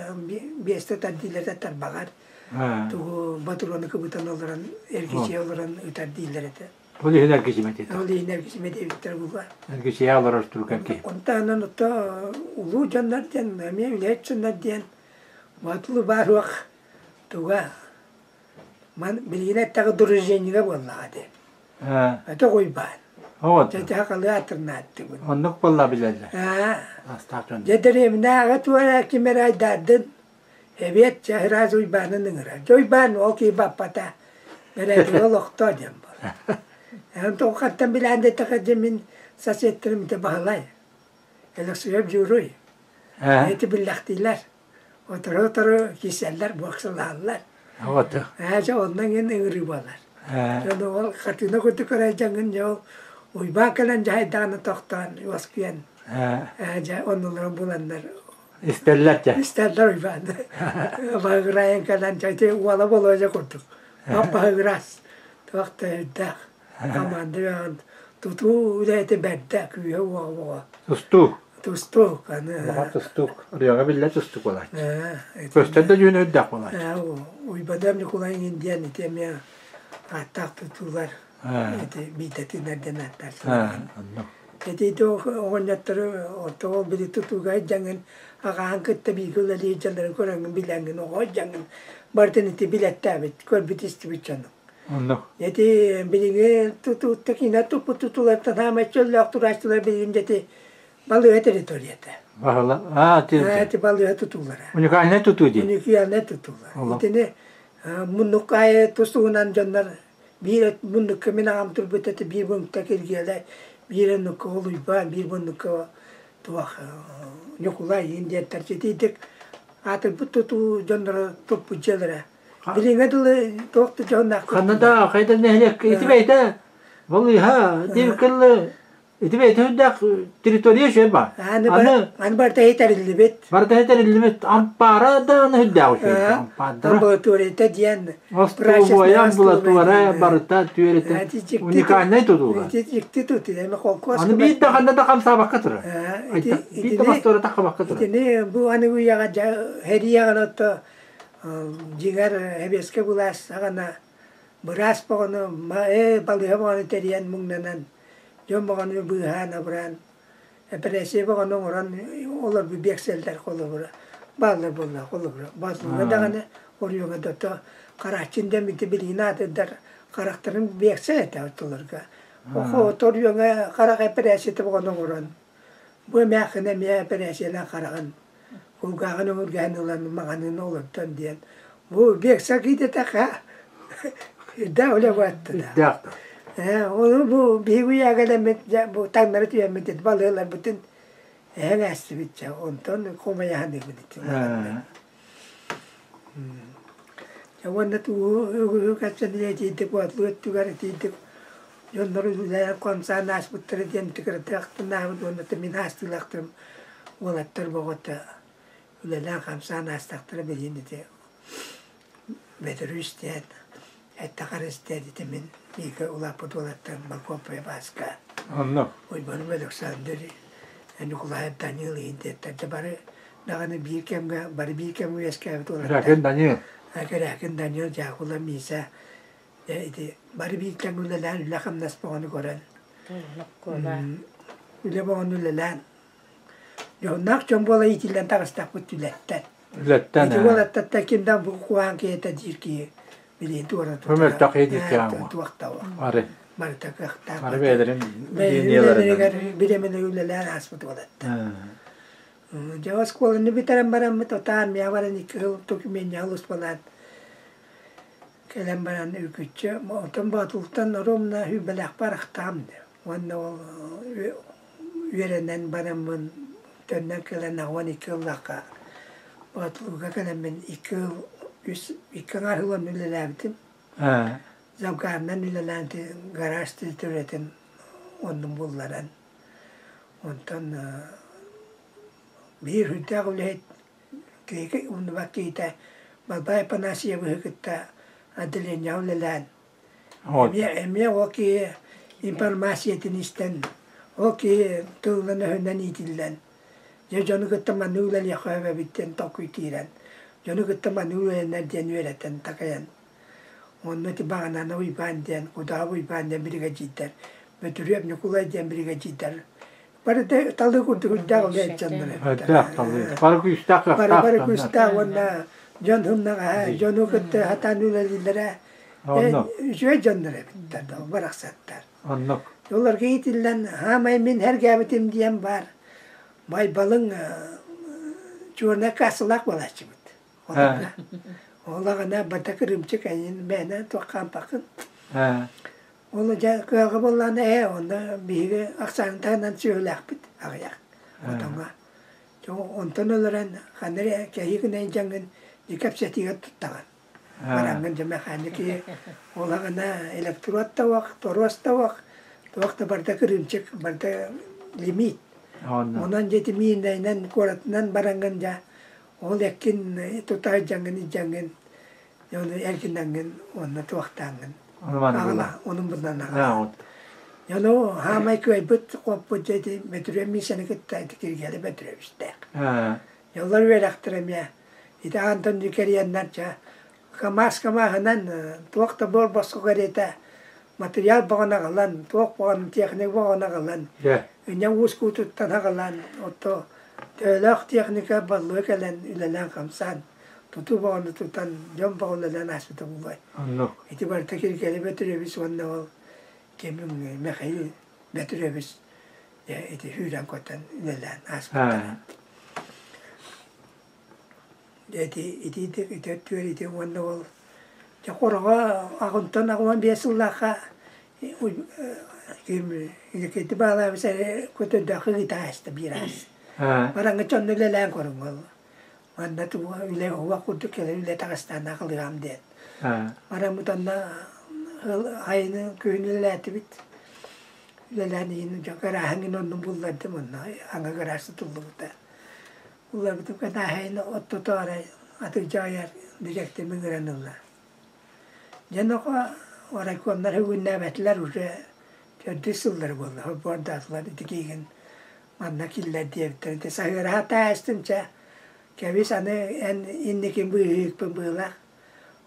биэстэ тар дииллэр этэ тарбаҕар. Тугу ботуруону кыбытан олорон эргичийэ олорон ытар дииллэр этэ. Ол иһин эргичимэ диэтэ. Ол иһин эргичимэ диэбиттэр буолуо. Эргичийэ олорор түргэн киһи. Онтон ото улуу дьоннор диэн эмиэ үлэһит дьоннор диэн Боотулу баар-суох туга ман билигин эттэҕи дружиннига буоллаҕа дии. Это уйбаан. Дьэ хахалыы атырнааттыбын. Оннук буолла билэллэр. Астаах дьон. Дьэ дэриэбинээҕи туора ким эрэ айдаардын эбиэт чаһыраас Уйбаанын ыҥырар. Дьэ Уйбаан ол киһи баппата. Бэрээдэги олохтоо диэн буолар. Онтон хантан билээн диэтэххэ дьэ мин соседтарым ити Баһылай, Алексеев Дьууруй. Эти биллэхтиилэр. Отору-отору киирсэллэр, буоксалаһаллар. Ээ, дьэ онно иҥин ыҥырыы буолар. Дьэ ол хатыына курдук көрөр дьоҥҥун дьэ ол Уйбаан кэлэн дьаһайдаҕына тохтоон уоскуйан ээ дьэ оннуларын буланнар Истэллэр дьэ. Истэллэр Уйбаан. Баһыгырайан кэлэн дьэ ити уола Болуодьа курдук. Баһыгырас туох да өйдөөх команда тутуу үлэһитэ бэрдэ күүһэ уоҕа буоҕа. Тустуук. Тустуук аны. Улахан тустуук. Ырыаҕа биллэр тустуук буолааччы. Көстөр да дьүһүнэ үрдээх буолааччы. Уйбаныам Ньукулай диэн ити эмиэ ааттаах тутуулар ити биитэтинэр диэн ааттааччылар. Ити оҕонньоттору ортоҕо били тутууга дьаҥын аҕаһын кытта бииргэ үлэлиир дьоннорун көрөҥҥүн билэҥҥин оҕо дьаҥын барытын ити билэттээбит, көрбүт истибит дьонум. Оннук. Ити билиҥҥи тутуутта киинэ туппут тутуулартан хаамай чөллөөх турааччылар билигин дьэ ити балыыһа территорията. Баһыла. Аа, Ити балыыһа тутуулара. Уникальнай тутуу дии. Уникальнай тутуулар. Итини муннукка аайы тус-туһунан дьоннор биир муннукка мин аҕам турбут этэ, биир муннукка Киргиэлэй, биир муннукка Олуйбаан, биир муннукка туох Ньукулай иин диэттэр итиитик аатырбыт тутуу дьонноро туппут дьиэлэрэ. Билиҥҥэ дылы туох да дьоһуннаах Ханна да хайда нэһилиэк ити бэйэтэ балыыһа диэбиккэ Ити бэйэтэ үрдээх территория үчүгэй баар. Аны аны барыта иһитэриллибит. Барыта иһитэриллибит. Ампаара да аны үрдээх үчүгэй. Ампаардара. Амбулаторията диэн. Остолобуойа, амбулатория барыта түөрэтэ. Уникальнай тутуула. Ити дьикти тутуу. Эми холкуос. Аны биир да ханна да хамсаабакка турар. Биир да мастуора хабакка турар. Итини бу аны үйэҕэ һэрийэҕин отто дьиҥэр эбиэскэ былаас саҕана быраас боҕону балыыһа боҕону тэрийэн муҥнанан дьон баҕаны быыһаан абыраан эпэрээссийэ баҕаны оҥорон олорбут биэксэллэр холобура бааллар буолла холобура Боотулуга даҕаны оройуоҥҥа да то Харааччын дэммити билигин аатырдар харахтарын биэксэл этэ оччолорго оройуоҥҥа харах эпэрээссийэтэ баҕаны оҥорон бу эмээххин эмиэ эпэрээссийэлээн хараҕын кулгааҕын өҥүргэһэн ылан маҕанын олордон диэн бу биэксэл киидэтэххэ үрдээх үлэ буолаттына Үрдээх Ээ, ону бу биһиги үйэгэлэммит дьэ бу таҥнары түһэммит балыыларбытын эһэн ээстибит дьэ онтон хомайаһаныыбын ити Дьэ уонна туу үгүһү кэпсэнэ итиитик уотлуу өттүгэр итиитик дьоннор үлэлээн хамсаан ааспыттара диэн тыкырытыахтанаабыт уонна мин аастыылаахтарым уолаттар боҕото үлэлээн хамсаан аастахтара билигин ити Бөтүрүүс диэн эттэхэр истиэн ити мин бииргэ улааппыт уолаттарым Прокопьев Бааска Онно. Уйбаным Александр Ньукулаев Данил иһин диэттэр дьэ бары даҕаны биир кэмҥэ бары биир кэмҥэ үөскээбит уолаттар Кэрээкин Данил. Кэрээкин Данил Дьаакула Миисэ. Дьэ ити бары биир тэҥ үлэлээн үлэ-хамнас бөҕөнү көрөн, үлэ бөҕөнү үлэлээн, дьоһуннаах дьон буола иитиллэн таҕыстахпыт үлэттэн. Үлэттэн Ити уолаттартан ким да бу куһаҕан киһитэ диир киһи билиин туора Көмөлтөх киһи диир киһи туох да Бары. Барыта кыахтаах. Бары бэйэлэрин үлэлэригэр бириэмэни үлэлээн ааспыт уолаттар. Дьэ оскуоланы бүтэрэн бараммыт отаа армияҕа баран икки сыл докумуонньаҕа улуспалаан кэлэн баран үкүччү отон Боотултан ровно сүүрбэлээхпэр арахтаҕым дии уонна ол үөрэнэн бараммын төннөн кэлэн 12 ыллахха Боотулууга кэлэммин икки ыл үс икки аҥаар сыл онно үлэлээбитим. Завгарынан үлэлээн гараж территориятын оннун булларан онтон биир сүрдээх үлэһит киһи умнубат киһитэ Балбай Афанасьевыһы кытта отделениеҕа үлэлээн эмиэ эмиэ ол киһи информациятын истэн ол киһи тылынан-өһүнэн иитиллэн дьэ дьону кытта маннык үлэлиэххэ сөп эбит диэн толкуй киирэн дьону кытта маннык үлэлэнэр диэн үөрэтэн такайан онно ити Баҕанана Уйбаан диэн Кудаһа Уйбаан диэн биригэдьиирдэр Бөтүрүөп Ньукулай диэн биригэдьиирдэр Бары талыы курдук үрдээх үлэһит дьоннор эбиттэр. Үрдээх талыы. Бары күүстээх Бары кыахтаах бары дьоннор. күүстээх уонна дьон һымнаҕаһа, дьону кытта сатаан үлэлииллэрэ Оннук. үчүгэй дьоннор эбиттэр, барахсаттар. Оннук. Олорго иитиллэн, хаамай мин эргээбитим диэн баар. Байбалыҥ чуорнай кассалаах буолааччыбыт. Олаҕына барыта кырыымчык эйин мээнэ туох хаампаккын. Ол дьэ кыаҕа буоллаҕына ээ онно биһиги ахсаанын таһынан сүөһүлээхпит аҕыйах хотоҥҥо. Онтон ыларан ханна эрэ кэһии гына илдьэҥҥин дьэ кэпсэтиигэ туттаҕын. Бараҥҥын дьэ мэхээнньик киһи олаҕына электрод да уох, торуос да уох, туох да барыта кырыымчык, барыта лимиит. Онон дьэ ити миинэйинэн куоратынан бараҥҥын дьэ ол эккин тута илдьэҥҥин илдьэҥҥин ону эргинэҥҥин уонна туохтааҥҥын аҕала онун бунан аҕала. Ону хаамай кыайбыт хоппут дьэ ити Бөтүрүөп Миисэни кытта ити Киргиэлэ Бөтүрүөбүстээх. Дьоллор үөрэхтэрэ эмиэ ити аантан кэриэннэр чэ КамАЗ КамАЗынан туох да буор босхо кэриэтэ материал бөҕөнү аҕалан, туох бөҕөнү техника бөҕөнү аҕалан, инньэ уус куутуттан аҕалан, отто төһөлөөх техника баллыга кэлэн үлэлээн-хамсаан тутуу бөҕөнү тутан, дьон бөҕө үлэлээн ааспыта буолуой. Оннук. Ити барыта Киргиэлэй Бөтүрүөбүс уонна ол кимим Михаил Бөтүрүөбүс ити сүүрэн-көтөн үлэлээн ааспыттара. Ити итиитик ити өттүгэр ити уонна ол дьэ хороҕо аҕынтан 85 сыллаахха ким Ити баалаабыс эрэ көтөрдөөххө ыытааста биир аас. Бараҥҥа онно үлэлээн көрүҥ ол. Манна туга үлэ уһуох курдук кэлэн үлэ таҕыстааннаах ылыам диэн. Бараммыт онно айыны күһүн үлэлээтибит. Үлэлээн иһин дьон гарааһын оннун буллардым онно аҥа гараас тутуллубута. Уларбытым кэнээһэйин оттото арай атырдьах айар дириэктэрим ыҥыран ылла. Дьэ нохо райкомнар үгүннээбэтилэр уже төрдүс сыллара буолла бордаатылар ити киигин манна киллэр диэбиттэр ити саһыараһа таайыстым чэ кэбис аны эн инникин быыһыыкпын быылаах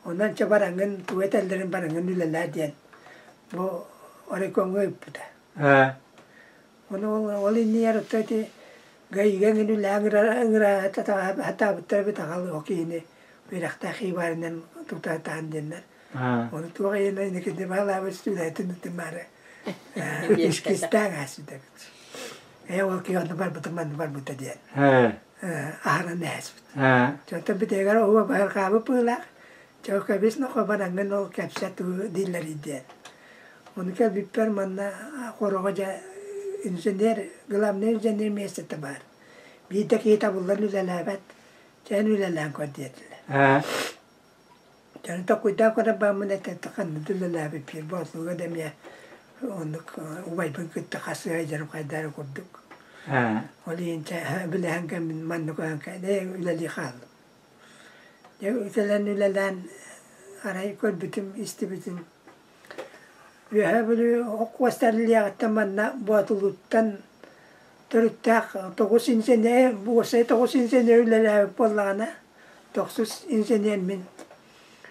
онон чэ бараҥҥын тугу этэллэрин бараҥҥын үлэлээ диэн бу райкомҥа ыыппыта. Ону ол иннигэр оттон ити ГАИга эҥин ыҥыра сатаабыттар эбит аҕал ол киһини үөрэхтээх киһи баарынан тута сатаан диэннэр. Ону туох иһин инникитин баалаабыт үлэһитин ытымаары искистээн ааспыт эбит. Ээ ол киһи онно барбытым манна барбыта диэн аһаран ааспыт. Дьонтон бүтэһигэр оһуо баһырҕаабыт быһыылаах. Чэ кэбис нохо бараҥҥын ол кэпсэт дииллэрий диэн. Ону кэлбиппэр манна хороҕо дьэ инженер, главный инженер миэстэтэ баар. Биирдэ киһи табыллан үлэлээбэт, чээн үлэлээн көр диэтилэр. Дьону токуйдаан көрөн бараммын этэ ханна да үлэлээбиппиэр Боотулуга да эмиэ оннук убайбын кытта хасыһа дьарым хайдары курдук. Ол иһин чэ билэһэн кэммин маннык көһөн үлэлии хааллым. Дьэ кэлэн үлэлээн арай көрбүтүм, истибитим Үөһээ Бүлүү Куостарлыйаҕыттан манна Боотулууттан төрүттээх тоҕус инженер, уопсай тоҕус инженер үлэлээбит буоллаҕына, тохсус инженер мин.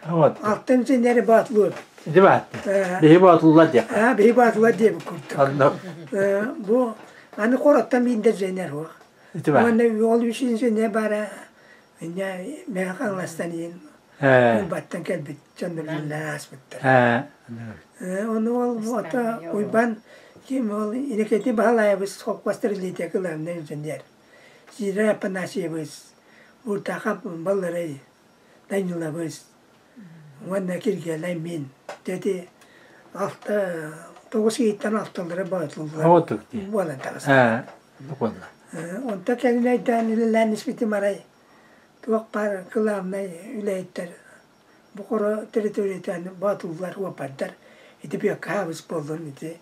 Алта инженери баатылуу эбит. Ити баатты. Биһи боотуллар диэххэ. Аа, биһи боотуллар диэбит курдук. Онно. Бу аны короттан биирдэ инженер суох. Ити баар. Уонна ол үс инженер баара инньэ Мэҥэ Хаҥаластан иин Уйбаттан кэлбит дьоннор үлэлээн ааспыттар. Ону ол ото Уйбан ким ол Иннокентий Баһылаевич холкуос тэриллиитэ кылаабынай инженер. Сидор Афанасьевич Буртахов Балларай Данилович уонна Киргиэлэй мин дети алта тоҕус ыйыттан алталара боотуллар буолан таҕыста. Онто кэлин өйдөөн үлэлээн испитим арай туох баар кылаабынай үлэһиттэр бу хоро территориятын боотуллар уопардар ити бүөккэ хаабыс буоллун ити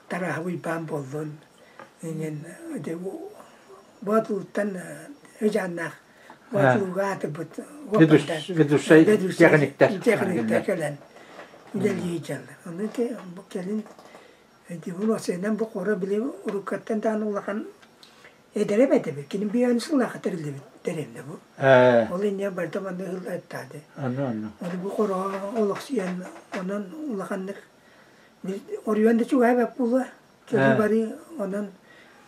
Тарааһы Уйбаан буоллун иҥин ити Боотулуттан Ыдьааннаах Боотулууга аатырбыт уопардар ведущай техниктэр техниктэр кэлэн үлэлии сылдьаллар. Ону ити кэлин ити уосайынан бу хоро били уруккаттан даҕаны улахан эдэрэ бэтэбит. Кини биээн сыллаахха тэриллибит тэрилтэ бу. Ол инньэ барыта манна ыһыллаттаады. Ону бу хоро олохсуйан онон улаханнык Оройуон да чугаһаабат буолуо. Киһи бары онон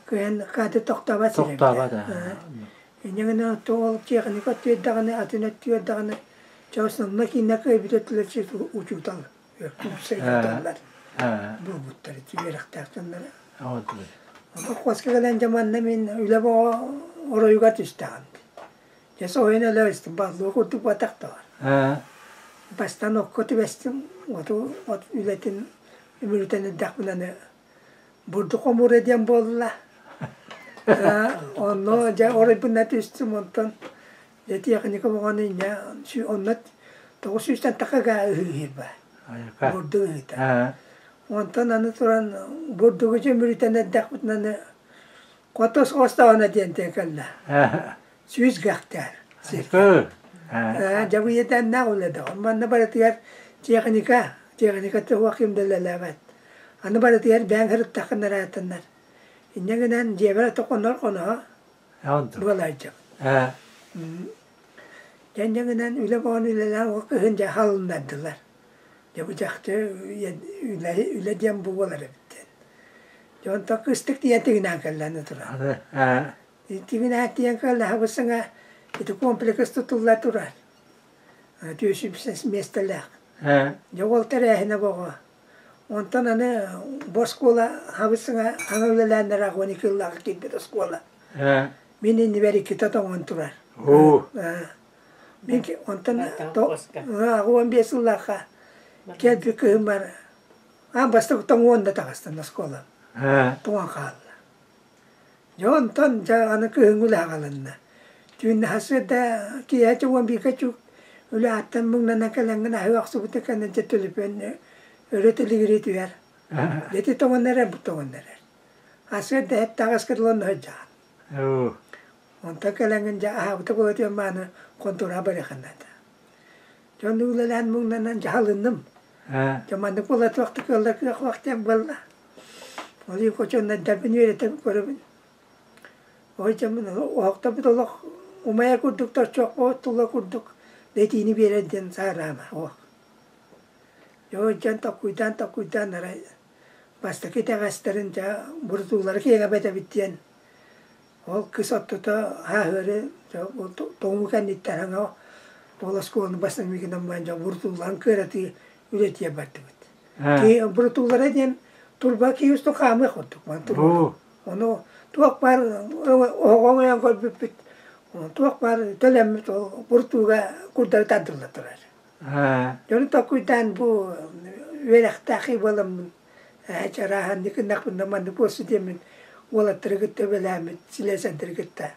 кыайан хааты тохтообот сирэ. Тохтообот. Инньэ гынан ол техника өттүгэр даҕаны, атын өттүгэр даҕаны чэ основной кииннэ кыайбыт өттүлэр учуутал, учууталлар буолбуттар үөрэхтээх дьонноро. Холкуоска кэлэн дьэ манна мин үлэ бөҕө оройугар түстэҕим. Дьэ соһуйан өлө истим, баллыа курдук батах да бар. Бастаан окко түбэстим, оту от үлэтин үмүрүтэн эрдэхпинэ аны бурдук хомуура диэн буолла. Онно дьэ оройбунна түстүм, онтон дьэ техника оҕону инньэ онно 900-тэн тахса ыһыыр баар. Бурдук ыһыыта. Онтон аны туран бурдугу дьэ үмүрүтэн эрдэхпитинэ аны Хотос остаҕына диэнтэн кэллэ. Сүүс гектар сир. Дьабыйатаннаах үлэ да. Манна барытыгар техника, техника туох ким да үлэлээбэт. Аны барытыгар бэйэҥ сырыттаххына ыраатаннар. Инньэ гынан дьиэбэр ата хонор хоноһо буолааччы. Дьэ гынан үлэ буолан үлэлээн ол кыһын дьэ халыннардылар. Дьэ бу чахчы үлэ, үлэ диэн бу буолар эбит диэн. Дьэ онтон кыстык тиийэн тигинээн кэллэни турар. Тигинээн тиийэн кэллэ хабысыҥа ити комплекс тутулла турар. Түөсүпсэс миэстэлээх. Дьэ ол тэрээһинэ боҕо. Онтон аны бу оскуола хабысыҥа хаҥа үлэлээннэр 12 ыллаах киирбит оскуола. Мин иннибэр иккитэ тоҥон турар. Мин онтон 15 сыллаахха кэлбит кыһыммар аан бастакы тоҥуон да таҕыстым оскуола. Тоҥон хаалла. Дьэ онтон дьэ аны кыһыҥҥы үлэ аҕалынна. Түүн сарсыарда киэһэ 11-гэ чук үлэ аттан муҥнанан кэлэҥҥин аһыы охсубута кэннэ дьэ төлөпүөн өрө тилигирии түһэр. Ити тоҥон эрэр, бу тоҥон эрэр. Сарсыарда эт таҕыс кытылан сылдьаҕын. Онтон кэлэҥҥин дьэ аһаабыта буола түһэн мааны хонтуораҕа барыаххын наада. Дьон үлэлээн муҥнанан дьаһалынным. Дьэ маннык буола туохта кыаллар кыах суох диэн буолла. Ол иһин хочуоннайдарбын үөрэтэн көрөбүн. Ол дьоммун оһохторбут олох умайар курдук торчуох тула курдук этиини биэрэр диэн саараама оһох. Дьэ ол дьон толкуйдаан толкуйдаан арай бастакы итэҕэстэрин дьэ бурдуулары киэҥэбэт эбит диэн Ол кыс ортото ааһыары тоҥуу кэнниттэн аны ол оскуоланы бастакы гынан баран дьон бурутуулларын кыаратыы үлэтигэр бардыбыт. Киһи бурутууллара диэн турба киһи устун хаамыах курдук турба. Ону туох баар оһоҕо оҥойон көрбүппүт туох баар төлөммүт ол бурутууга курдары тардылла турар. Дьону толкуйдаан бу үөрэхтээх буоламмын Ээ, чарааһаннык гыннахпына маннык буолсу диэммин уолаттары кытта үлэлээммит, силиэсэрдэри кытта.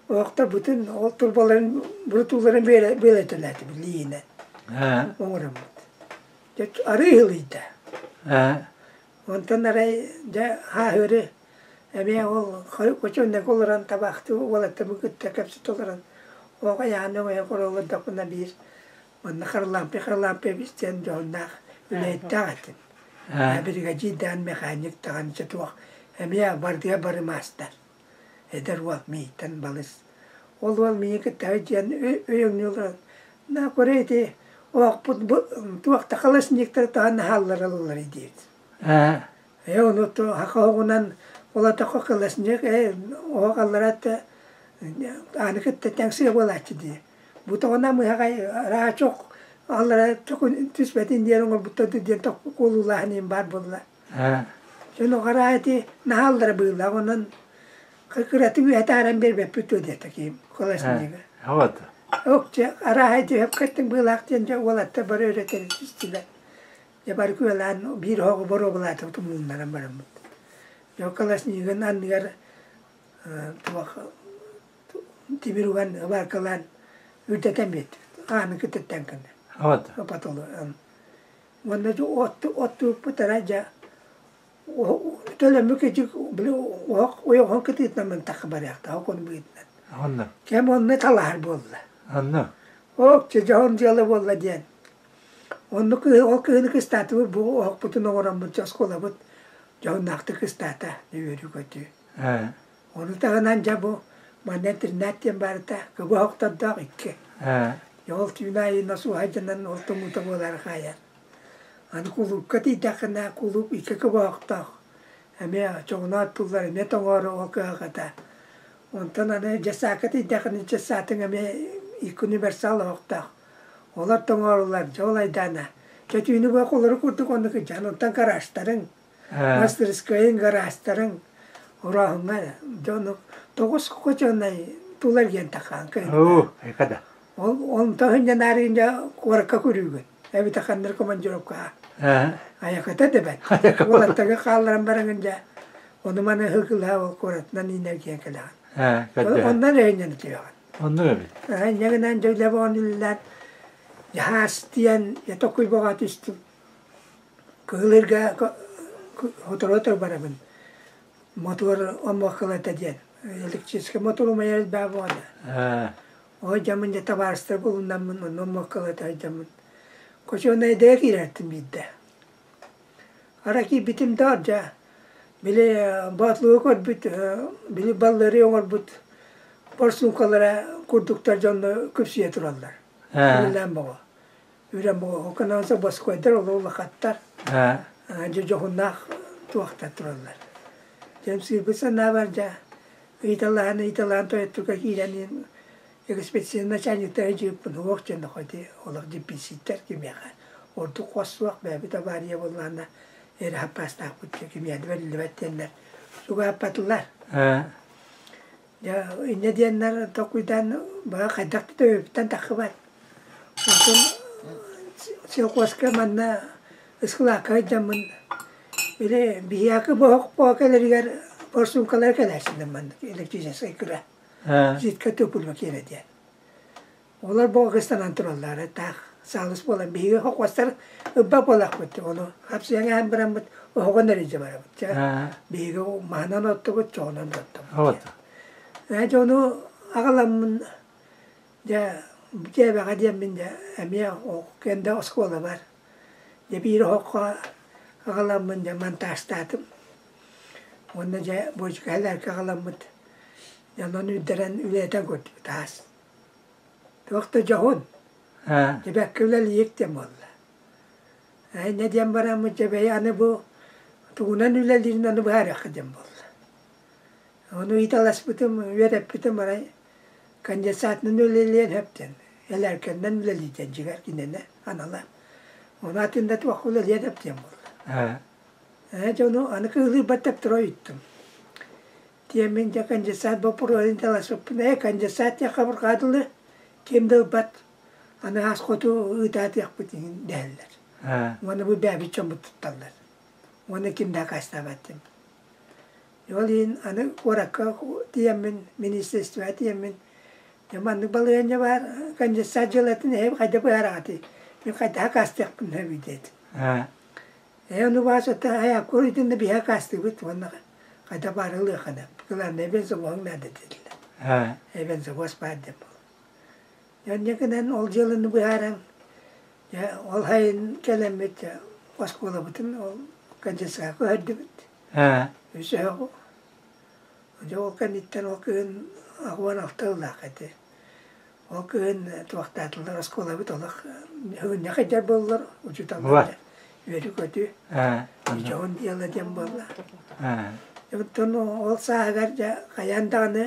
Оһохторбутун, ол турбаларын, бурутууларын бүөлэтэлээтибит лиинэн оҥороммут. Дьэ, арыы ыһылыйда. Онтон арай, дьэ, хааһыары эмиэ ол хочуоннарга олорон табаахтыы уолаттарбын кытта кэпсэтэ олорон, оҕо айаҕын өҥөйөн көрө олордохпуна биир Манна Харлампий Харлампьевич диэн дьоһуннаах үлэһиттээх этим. Биригэдьиирдээн механик даҕаны чэ туох эмиэ бардыа бары маастар. Эдэр уол миигиттэн балыс. Ол уол миигин кытта диэн өйөҥнүү олорон, на көрө ити Оохпут бу туох да колосниктары таһан хааллараллар диэбит. Ээ ону хаха оҕунан олотоххо колосник ээ оһох аллараатта ааны кытта тэҥсигэ буолааччы дии. Бу тоҕуна мыһаҕай араачок аллара түспэтин диэн оҥорбуттар диэн куолуулааһын иһин баар буолла. Дьон оҕараа ити наһааллара быыллаах онон кыратык үөһэ тааран биэрбэппит дуо диэтэ киһим колоснига. Вот. Ок, дьэ, арааһа ити өп быылаах диэн дьэ уолаттар бары өрөтөрү түстүлэр. Дьэ бары күөлээн биир оһоҕу боруобалаатыбыт умнуннаран бараммыт. Дьэ колоснигын анныгар туох тимир уган ыбааркалаан үрдэтэн биэрдибит. Ааны кытыттан гына. Вот. Потолу. Уонна оттууппут арай дьэ төлөммүк ити били оһох ойоҕоһун кытыытынан мантахха барыахтаах окон быытынан. Онно. Кэм онно талаһар буолла. Онно. Ок, чэ дьоһун дьыала буолла диэн. Онно ол кыһыны кыстаатыбыт бу оһохпутун оҥороммут оскуолабыт дьоһуннаахтык кыстаата үөрүү көтүү. Ону таһынан дьэ бу манна интернат диэн барыта кыбы оһохтордоох икки. Ол түүн аайы насуһайданан ол тоҥуута буолары хаайар. Аны кулуупка тиийдэххинэ кулууп икки кыбы оһохтоох. Эмиэ чоҕуна оттуллар, эмиэ тоҥоору ол кыһалҕата. Онтон аны дьассаакка тиийдэххинэ дьассаатыҥ эмиэ икки универсал оһохтоох. Олор тоҥоорулар, дьэ ол айдаана. Чэ түүнү быһа холору курдук оннук дьан онтон гаражтарыҥ, мастырыскыайыҥ, гаражтарыҥ орооһуҥҥа дьону тоҕус хочуонай тулар диэн тахаан Оо, айка да. Ол онтон сынньанаарыйын дьэ куоракка көрүүгүн. Эбэтэр ханна командировкаҕа. Айаката да бэрт. Уолаттарга хаалларан бараҥын дьэ ону-маны ыһыгылаһа ол куоратынан иинэргийэн кэлэҕин. Онно эрэ инньэн үтүөҕүн. Оннук эбит. Инньэ гынан дьэ үлэ буолан үлэлээн дьаһаас тиийэн токуй бөҕө түстүм. Кыһыл сотору-сотору барабын. Мотуор омуоккалата диэн. Электрическэй мотор умайар элбэх буолла. Ол дьаммын дьэ табаарыстар булуннаммын онно омуоккалата сылдьаммын. Хочуонайдара киирэртим биирдэ. Ара киирбитим да дьэ били Боотулугу көрбүт, били баллары оҥорбут борсуукалара курдуктар дьонно күпсүйэ тураллар. Үлэлээн боҕо. Үрэн боҕо. Окононса боскойдар олор улахаттар. Дьэ дьоһуннаах туохтар тураллар. Дьэм сыырбыт санаабар дьэ ыйыталаһан ыйыталаһан тойоттука киирэн экспедиция начальниктара дьиэппин уох дьэн хоти олох дьипписиттэр кимиэхэ ордук хос суох бэйэбит авария буоллаҕына эрэ хаппаастаахпыт кимиэхэ да бэриллибэт диэннэр сугааппатылар. Дьэ инньэ диэннэр толкуйдаан баҕа хайдах да төбөбүттэн таххыбат. Онтон сельхозка манна ыскылаакка сылдьаммын били биһиэхэ бу кэлэригэр форсункалара кэлээччилэр маннык электрическай кыра жидкая топливо киэрэ диэн. Олор бу ыстанан тураллара таах саалыс буолан биһиги хохуостар ыбба буолахпыт ону хапсыйан аһан бараммыт оһоҕун эрэ илдьэ барабыт чэ биһиги маһынан оттубут чоҕунан да оттубут дьэ ону аҕаламмын дьэ дьиэбэҕэ диэммин дьэ эмиэ кэнде оскуола бар дьэ биир оһоххо аҕаламмын дьэ монтажтаатым уонна дьэ буочукаларга аҕаламмыт дьэ онон үрдэрэн үлэтэ көрдүбүт аас туох да дьоһун дьэбэккэ үлэлиир диэн буолла инньэ диэн бараммыт дьэбэйи аны бу тугунан үлэлиирин аны быһаарыахха диэн буолла ону ыйыталаспытым үөрэппитим арай конденсатынан үлэлиэн сөп диэн элээркэннэн үлэлиир диэн дьиҥэр кинини анала ону атын да туохха үлэлиэн сөп диэн буолла ээ дьону аны кыылыырбар тэптэрэ ойуттум Тиэммин дьэ конденсат боппуруоһун таласпыппын ээ конденсат диэн хабырҕаатылы ким да ылбат аны аас хоту ыытаатыахпыт иһин дэһэллэр уонна бу бээбит дьоммут тутталлар уонна ким да аккаастаабат диэн ол иһин аны куоракка тиийэммин министерствоҕа тиийэммин дьэ маннык балаһыанньа баар конденсат дьыалатын эһи хайдах быһаараҕытый мин хайдах аккаастыахпын сөбүй диэтим Ээ ону баасата айааккур итиннэ биһи акаастыыбыт уонна хайда баар ылыаххына главное бензовоһуҥ наада диэтилэр. Ээ бензовоз баар диэн буолла. Дьэ гынан ол дьыаланы быһааран дьэ ол сайын кэлэммит оскуолабытын ол конденсака көһөрдүбүт. Үс өһөҕү. Дьэ ол кэнниттэн ол кыһын 86 ыллаах этэ. Ол кыһын туохтаатылар оскуолабыт олох һыгынньах идэр буоллар учууталлар үөрүү-көтүү дьоһун дьыала диэн буолла. Оттон ол сааһыгар дьэ хайаан даҕаны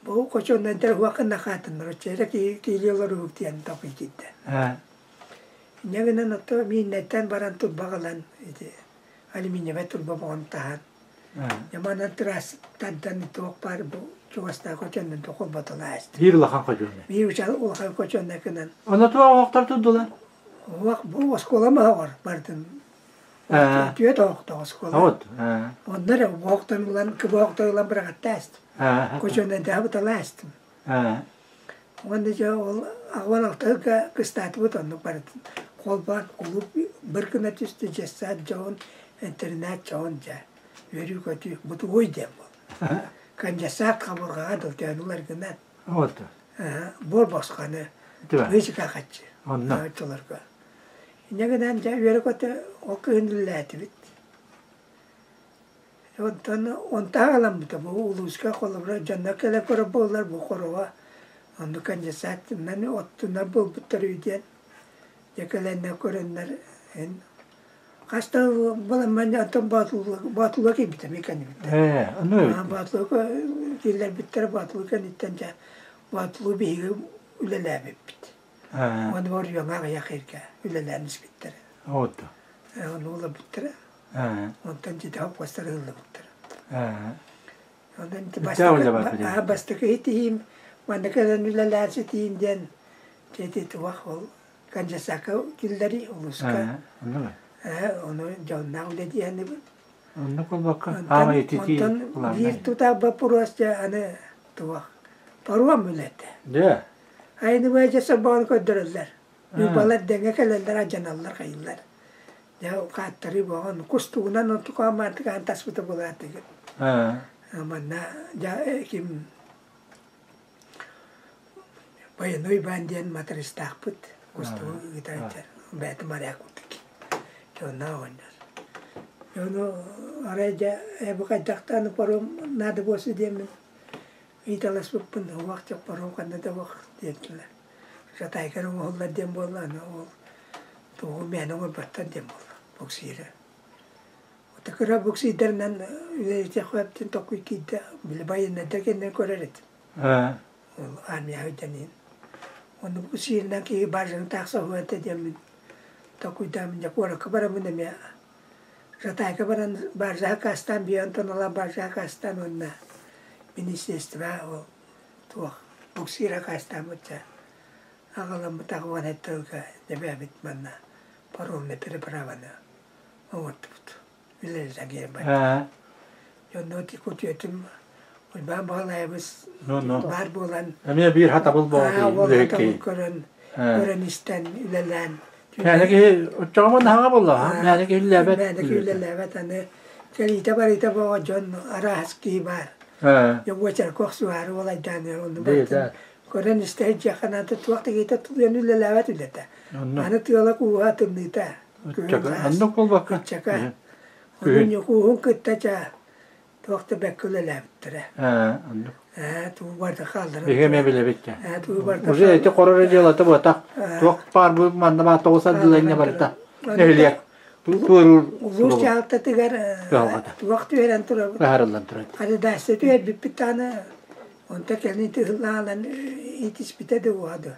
бу хочуоннайдар уһуох хаатыннар оччо эрэ киһи олоруһук диэн токуй киирдэ. Инньэ гынан ото мииннэттэн баран турба ылан ити алюминиевай турба боҕон таһан Яманан трассаттан туох баар бу чугастаах хочоннон холботолаастым. Биир улахан хочуоннай. Биир улахан хочуоннай гынан. Онно туох оһохтор турдулар? Оһох бу оскуола оһоҕор бардым. Түөрт оһохтоох оскуола. Вот. Онно эрэ оһохтон ылан, кыба оһохтон ылан быраҕаттаастым. Хочуоннайдаах быталаастым. Уонна дьэ ол аҕабан алтыһыга кыстаатыбыт оннук барытын холбоон кулууп быр гына түстэ дьыссаат дьоһун интернат дьоһун дьэ үөрүү-көтүү бутугуй диэн буолла. Конденсат хабырҕаҕа дылтыан ылар гынан Вот. буор босхону музыка хаччы Онно. оччолорго. Инньэ гынан дьэ үөрэ-көтө ол кыһын үлэлээтибит. Онтон онтон аҕаламмыта бу улууска холобура дьонно кэлэ көрөр буоллар бу хороҕо оннук конденсатынан оттунар буолбуттар үһү диэн дьэ кэлэннэр көрөннөр эн хас да баламман онтон Боотулуга киирбитэ эмиэ кэннибиттэн. Ээ, онно эбит. Боотулуга киллэрбиттэрэ Боотулу кэнниттэн дьэ Боотулу биһиги үлэлээбиппит. Уонна оройуоҥҥа аҕыйах иргэ үлэлээн испиттэрэ. Вот. Ону уларбыттара. Онтон дьиэтэҕэ постар ыһыллыбыттар. Онон бастакы бастакы итиһиим манна кэлэн үлэлээн ситиим диэн дьиэти туох ол конденсакка киллэрии улууска. Ону дьонноох үлэ диэхинибин. Оннук буолбакка аамай ититии Онтон биир тутаах боппуруос дьэ аны туох паром үлэтэ. Дьэ. Айныбай дьэ сорбоҕун көрдөрөллөр. Ньурбалар дэҥҥэ кэлэллэр алдьаналлар хайыллар. Дьэ хааттарыы буоҕан кустугунан онтукаан маантыкаан таспыта буолаатыгын. Манна дьэ ким военный баан диэн матырыстаахпыт кустугу ыытааччы бэйэтэ моряк курдук дьонноох оҕонньор. Ону арай дьэ бу хайдахтаан паром наада буолсу диэммин ыйыталаспыппын уох дьэ паром ханна да уох диэтилэр. Жатайгар оҥоһуллар диэн буолла аны ол тугу мээнэ оҥорботтор диэн буолла буксиры. Ото кыра буксирдарынан үлэлэтиэхпэттэн токуй киирдэ били байыаннайдар кэннин көрөр этим. Ол армияҕа сылдьан иһин. Онно буксирынан киһи баржаны таахса уһуйан диэммин токуйдааммын дьэ куоракка бараммын эмиэ Жатайга баран баржаҕа кастаан биэ онтон ыла баржаҕа кастаан уонна министерство ол туох буксир акаастаабыт дьэ аҕаламмыт аҕабан тылга дьэбээбит манна паромный переправаны оҥортубут үлэлэтэн киирэн барбыт. Дьонно күтүөтүм Уйбаан Баһылайабыс баар буолан эмиэ биир хатабыл буолла көрөн көрөн истэн үлэлээн Мээнэ киһи оччоҕо наһаҕа буолла мээнэ киһи үлэлээбэт мээнэ киһи үлэлээбэт аны кэлиитэ барыыта боҕо дьон араас киһи баар Уочарка охсуһаары уолайдаан онну барытын көрөн истэ сылдьыахха наада туох да киһитэ тулуйан үлэлээбэт үлэтэ. Аны тыала кууһа тымныыта. Оннук буолбакка. Ыччака. Ону ньукууһун кытта ча туох да бэккэ үлэлээбиттэрэ. Оннук. Ээ туу барда хаалларан. Биһиги эмиэ билэбит да. Ээ туу барда. Уже эти хорор дьыалата буотах. Туох баар бу манна баа тоҕус ардыларына барыта. Нэһилиэк туоруур Улуус дьаһалтатыгар туох түһэрэн турабыт. Баһарыллан турар. Хадыдаасты түһэрбиппит даҕаны онто кэлин тыһыллаалан иитиспитэ да уоһа да.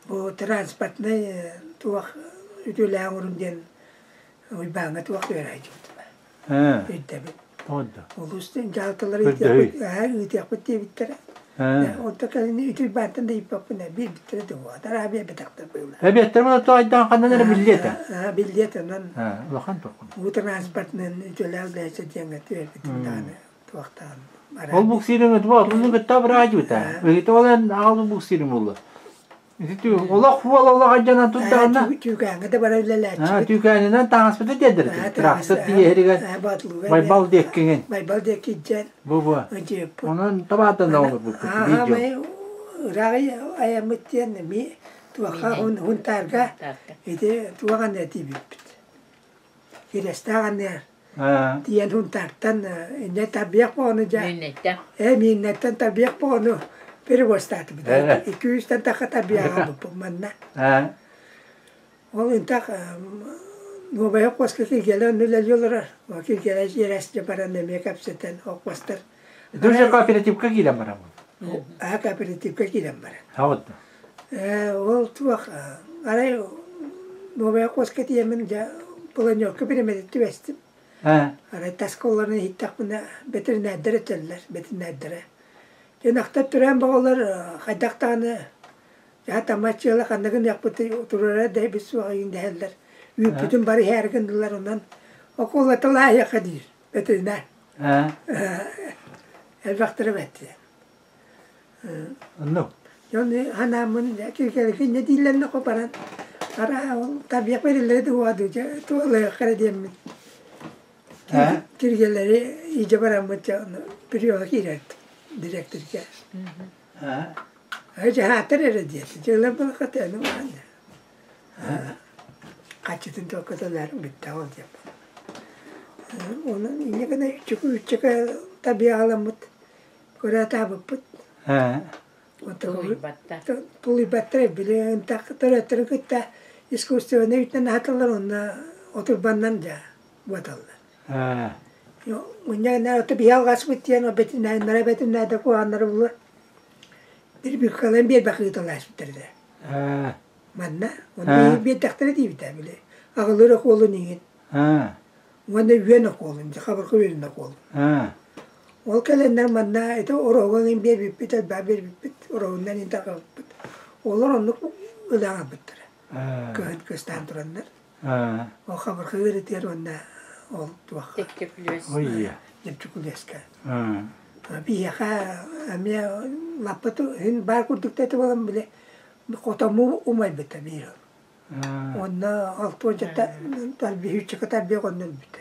Бу транспортнай туох үтүөлээх оҥорун диэн Уйбааҥҥа туох түһэрээччибит. Өйдөбүл. Улуус дьаһалталара ыытыахпыт диэбиттэрэ. Онто кэлин үтүрбаантан да ыйыппаппын биэрбиттэрэ да буолла. Араа биэрбэтэхтэр быһыылаах. Эбиэттэр муна туайдаан ханнан эрэ биллиэ этэ. Биллиэ этэ онон. Улахан тоххун. Уу транспортынан үтүөлээх үлэһит диэҥҥэ түһэрбитим даҕаны туохтаан. Ол буксириҥ отуну кытта быраадьыбыта. Ыйыта ол эн аҕал буксириҥ буолла. Олох уол олох айдьанан турдаҕына Түүкээҥҥэ да бара үлэлээччибит. Түүкээнинэн таҥаспыты тиэрдэр Трактор тиэһэригэр Байбал диэккиҥин. Байбал диэки илдьэн. Бу-бу. Онон табаатан да олорбуппут. Аамай ыраах айаммыт диэн ми туохха Хунтаарга ити туох анна тиийбиппит. Кирэстээх анныгар тиийэн Хунтаартан инньэ тарбыйах боҕону дьэ. Мииннэттэн. Ээ мииннэттэн тарбыйах боҕону. Перевозтаатыбыт. Икки-үстэн тахха тарбыйаҕа буппут манна. Ол интах Нуобайа куоска киргэлэ онно үлэлии олорор. Ол киргэлэ дьиэрэсчэ баран эмиэ кэпсэтэн окуостар. Друзья кооперативка киирэн бараммын. Аа кооперативка киирэн баран. Хаҕыт. Ол туох арай Нуобайа куоска тиийэммин дьэ планерка бириэмэтэ түбэстим. Арай тас колларын иһиттэхпинэ бэтэринээрдэр этэллэр, бэтэринээрдэрэ. Дьэ төрөөн боҕолор хайдах даҕаны Дьэ, чыала ханна гыныахпытый, туруора дэһэбит суох игин дэһэллэр. Үүппүтүн бары иһээри гыннылар, онон окуолаталааһыахха диир ветеринар. Элбэхтэрэ бэрт диэн. Оннук. Дьон ханааммын киргэликин дииллэринэ баран ара ол табиах бэриллэри дуо дьэ туолайахха эрэ диэммин. Киргэлэри иидьэ бараммыт дьэ приема киирэрт директорга. Дьаһаатар эрэ диэтэ. Дьыала былахата аны уһанна. Хаччытын туоккаталар бүттэҕэ ол диэн. Онон инньэ гына үччэкэ табиаҕаламмыт кураатаабыппыт. Тулуйбаттар. Тулуйбаттар били ынтах төрөттөрүн кытта искусственнай үтүнэн аһаталлар онно отурбаннан дьа буоталлар. Мунньа ото биһи алҕаспыт диэн бэтиннэрэ бэтиннээдэ куһаҕаннары булар. Бир биэрбэх ыыталаспыттар этэ. Манна онно биэрдэхтэрэ диибитэ били аҕылыр окуолун иҥин. Уонна үөн окуолун, хабырҕа үөнүн окуолун. Ол кэлэннэр манна ити ороһуган иҥин биэрбиппит, элбэх биэрбиппит, ороһунан иҥин тарҕаппыт. Олор оннук ылаҕалбыттара. Кыһын кыстаан тураннар. Ол хабырҕа ыарытыар уонна ол туох Теккүлүөс. Дьэпчикүлүөскэ. Биһиэхэ эмиэ лаппыт иһин баар курдук да этэ буолан били хотому умайбыта биир ол. Уонна алтуончата тарбиһүүччэкэ тарбиах онно өлбүтэ.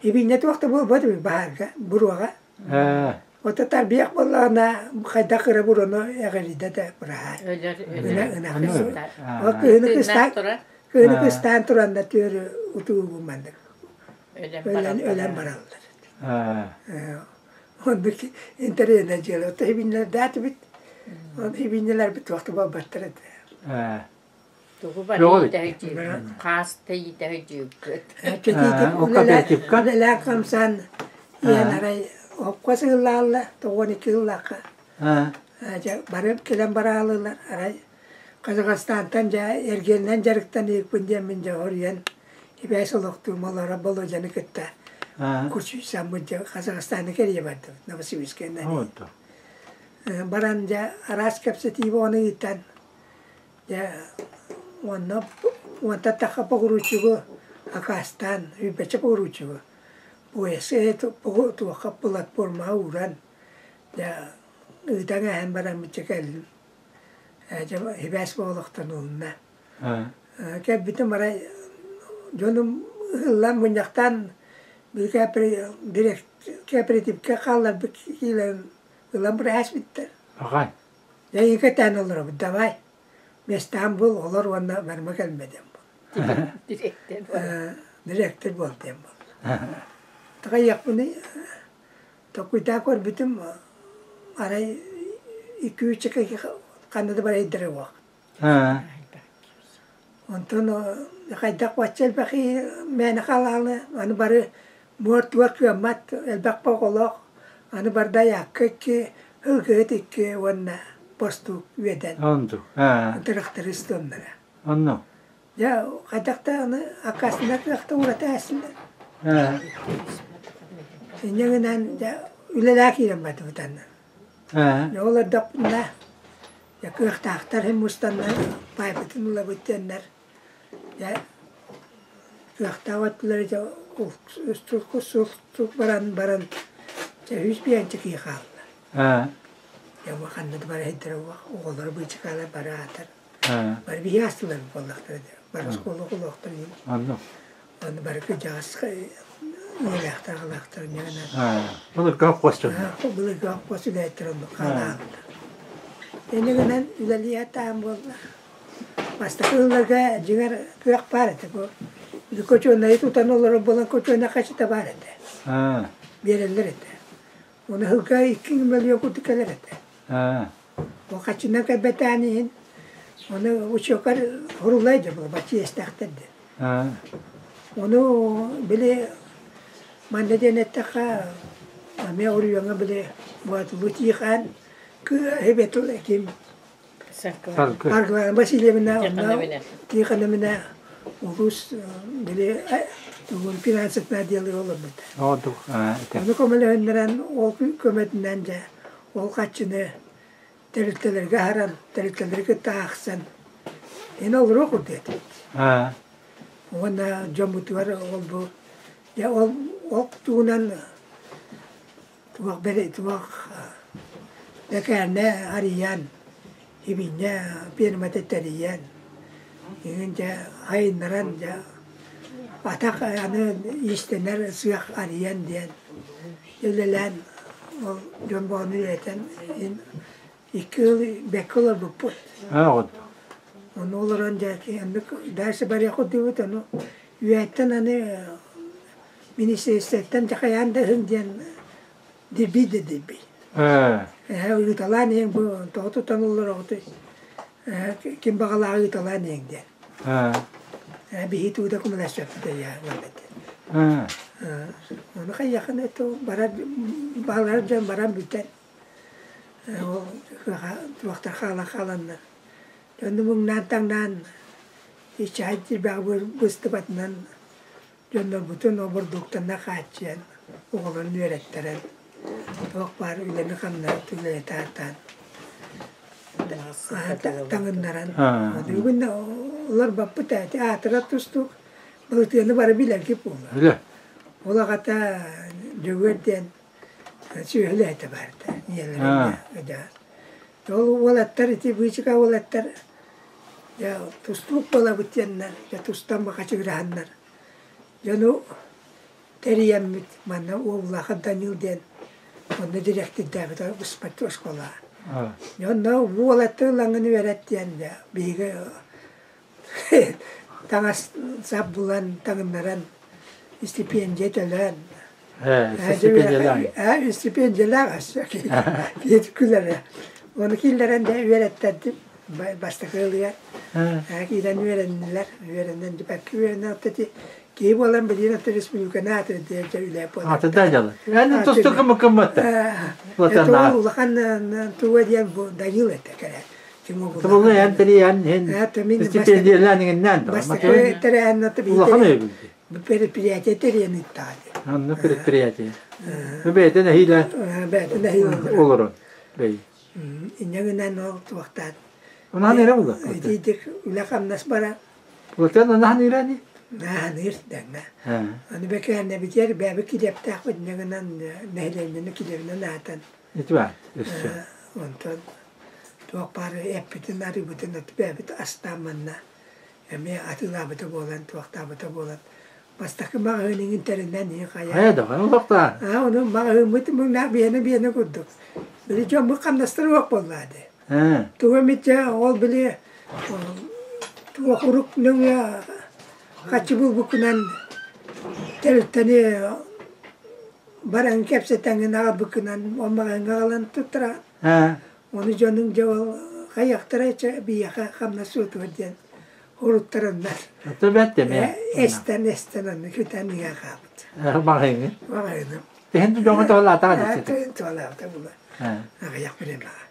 Ибиннэ туох да буолбат үһү баһаарга, буруоҕа. Ото тарбиах буоллаҕына хайдах кыра буруону эҕирийдэ да быраһаай. Өлөр, өлөр. Ол кыһыны кыстаан кыһыны кыстаан тураннар түөрү утуугу маннык Өлөн өлөн бараллар. Оннук интэриэһинэй дьыала. Ото хибиннэрдээтибит. Ол хибиннэлэрбит туох да буолбаттар этэ. Тугу барыта хаас тэйитэ дьүүккүт. Үлэлээх хамсаан иһэн арай окко сыыллаалла, 92 сыллаахха. Дьэ бары кэлэн бараалылар арай Казахстантан дьэ эргиэнинэн дьарыктаныыкпын диэммин дьэ хоруйан ибээс олохтуум олоро Болуодьаны кытта курсуйсаммыт дьэ Казахстаны кэрийэ бардыбыт Новосибирскайынан. Баран дьэ араас кэпсэтии ону ыытан Дьэ уонна уонтан тахха погрузчигы акаастаан, сүүрбэччэ погрузчигы поясы туохха платформаҕа ууран, дьэ ыытан ааһан бараммыт дьэ кэллим. Дьэ сибээс буолуохтан Кэлбитим арай дьонум ыһыллан мунньахтаан кооперативка хаалларбыт киилэрин ылан быраһаспыттар. Аҕай. Эйиэхэ тээн олоробут, давай, местаан бул, олор уонна барыма кэлмэ диэн буол. Директор буол. Директор буол диэн буол. Такайыахпыный, толкуйдаа көрбүтүм, арай икки-үс ханна да барайдара уох. Онтон хайдах бачча элбэх мээнэ халаалы, аны бары муор-туор кыаммат, элбэх оҕолоох, аны барда айаакка икки, ылгыһыт икки уонна бостуук үөдэн. Онду. Тырахтарыыс туомнара. Онно. Дьэ, хайдах да аны аккаастанар кыахта ураты аассыннар. Инньэ гынан дьэ үлэлээ киирэн бардыбыт анна. Дьэ ол эрдэхпинэ дьэ кыахтаахтар иһин мустаннар паайбытын ылабыт диэннэр дьэ кыахтаах өттүлэрэ дьэ сук баран баран дьэ үс биэнчик киһи хаалла. Дьэ ханна да бара сылдьар оҕолоро быычыкаалар бары аатар. Бары биһи аастылар буоллахтара дии. Бары оскуола оҕолоохтор иһин. Аны бары кырдьаҕас ийэлээхтэр аҕалаахтар ньыгынан. Былыргы хоппуос Былыргы хоппуос үлэһиттэр оннук хаалааллар. Иннигинэн үлэлии сатаан буолла. Бастакы сылларга дьиҥэр кыах баар этэ. Бу кочуонайы тутан олорор буолан кочуона хачыта баар этэ. Биэрэллэр этэ. Оны сылга 2 мөлүйүөн курдук кэлэр этэ. Ол хаччынан кэлбэтээн иһин, оны учуокар хорулай дьэ була баччы иэстээхтэр диэн. Ону били манна диэн эттэххэ, эмиэ оройуоҥҥа били Боотулуу Тиихээн кыа ким Саргылана Васильевна онно Тихоновна улуус били тугун финансовый отделы олорбута. Ону көмөлөһүннэрэн ол көмөтүнэн дьэ ол хаччыны тэрилтэлэргэ аһаран, тэрилтэлэри кытта аахсан ин олоруох курдук этибит. Уонна дьоммутугар ол бу дьэ ол ол тугунан туох бэри туох бэкээрнэ арыйан, ибинньэ пиэрмэтэ тэрийэн, иҥин дьэ айыннаран дьэ атах аны иистэнэр сыах арыйан диэн үлэлээн ол дьон боҕону үлэтэн икки ыл бэккэ олорбуппут. Ону олорон дьэ оннук дальше барыах курдугут ону үөһэттэн аны министиэристибэттэн дьахайаан да ыһыҥ диэн дирбий да дирбий. Эһэ ыыталаан иһиҥ бу тоҕо тутан олороҕутуй ким баҕалааҕы ыыталаан иһиҥ диэн. Биһи тугу да көмөлөспөппүт эйээ буолла диэн. Ону хайыахын это барар баалар дьон баран бүтэн ол туохтар хаалан хааланнар дьону муҥнаан таҥнаан иччэһэй тирбэҕэ быстыбатынан дьоннорбутун обордууктанна хааччыйан оҕолорун үөрэттэрэн туох баар үлэни-хамнаһы үлэлэтэ сатаан таҥыннаран бүгүн олорбоппут ээ аатырар тустуук Былытыаны бары билэргит буолуо. Ол аҕата Дьөгүөр диэн сүөһүлээтэ баарта ийэлэрин Ол уолаттар ити быычыка уолаттар дьэ тустуук буолабыт диэннэр дьэ тустан бакачыгыраһаннар дьону тэрийэммит манна Уоллаахы Данил диэн онно дириэктирдээбит быспат оскуолаҕа. Онно уолаттар ылаҥҥын үөрэт диэн дьэ биһиги таҥас сап булан таҥыннаран истипиэндьийэ төлөөн Ээ, истипиэндьийэлээх өссө киһи күлэрэ. Ону киллэрэн дьэ үөрэттэрдим бастакы ылыгар. Киирэн үөрэннилэр. Үөрэнэн бэркэ үөрэнэн ити киһи буолан билигин аты республиканы аатырдыа дьэ үлэ буолар. Атыда дьалы. Эн тусту кымыкымматта. Это улахан туга диэн бу Данил этэ кэлэ. Тыбылы эн тэрийэн эн стипендиялаан иҥиннээн Бастакы тэрээһин Улахан өйөбүл. Предприятие тэрийэн ыыттаҕа Анна предприятие. Бэйэтин эһиилэ бэйэтин эһиилэ олорон. Бэй. Инньэ гынан ол туохтаат. Онаан эрэ була. Итиитик үлэ-хамнас барар. Улатан онаан ирани? Нааныыр дэҥҥэ. Аны бэкээннэ битиэр бэйэбит килиэптээхпит инньэ гынан нэһилиэнньэни килиэбинэн аһатан. Ити баар өссө. Онтон туох баар эппитин арыыбытын бэйэбит астаан манна эмиэ атыылаабыта буолан, туохтаабыта буолан, бастакы маҕаһыыныгын тэринэн иһин хайа. Хайа да, олохтоох. Аа, ону маҕаһыыммыт муҥнаах биэнэ биэнэ курдук. Били дьоммут хамнастара суох буоллаа дии. Тугу эмит дьэ ол били туох урук нөҥүө хаччы булбуккунан тэрилтэни баран кэпсэтэҥҥин аҕалбыккынан ол маҕаһыыҥҥа аҕалан туттара. Ону дьонуҥ дьэ ол хайыахтарай чэ биһиэхэ хамнас суотугар диэн уруттараннар. Ото бэрт эмиэ. Эстэн эстэн онно күтэн иһэ хаалбыт. Маҕаһыыҥы. Маҕаһыыным. Тэһин дьоҥҥо туһалаатаҕа дии. Туһалаабыта була. Аҕыйах бириэмэҕэ.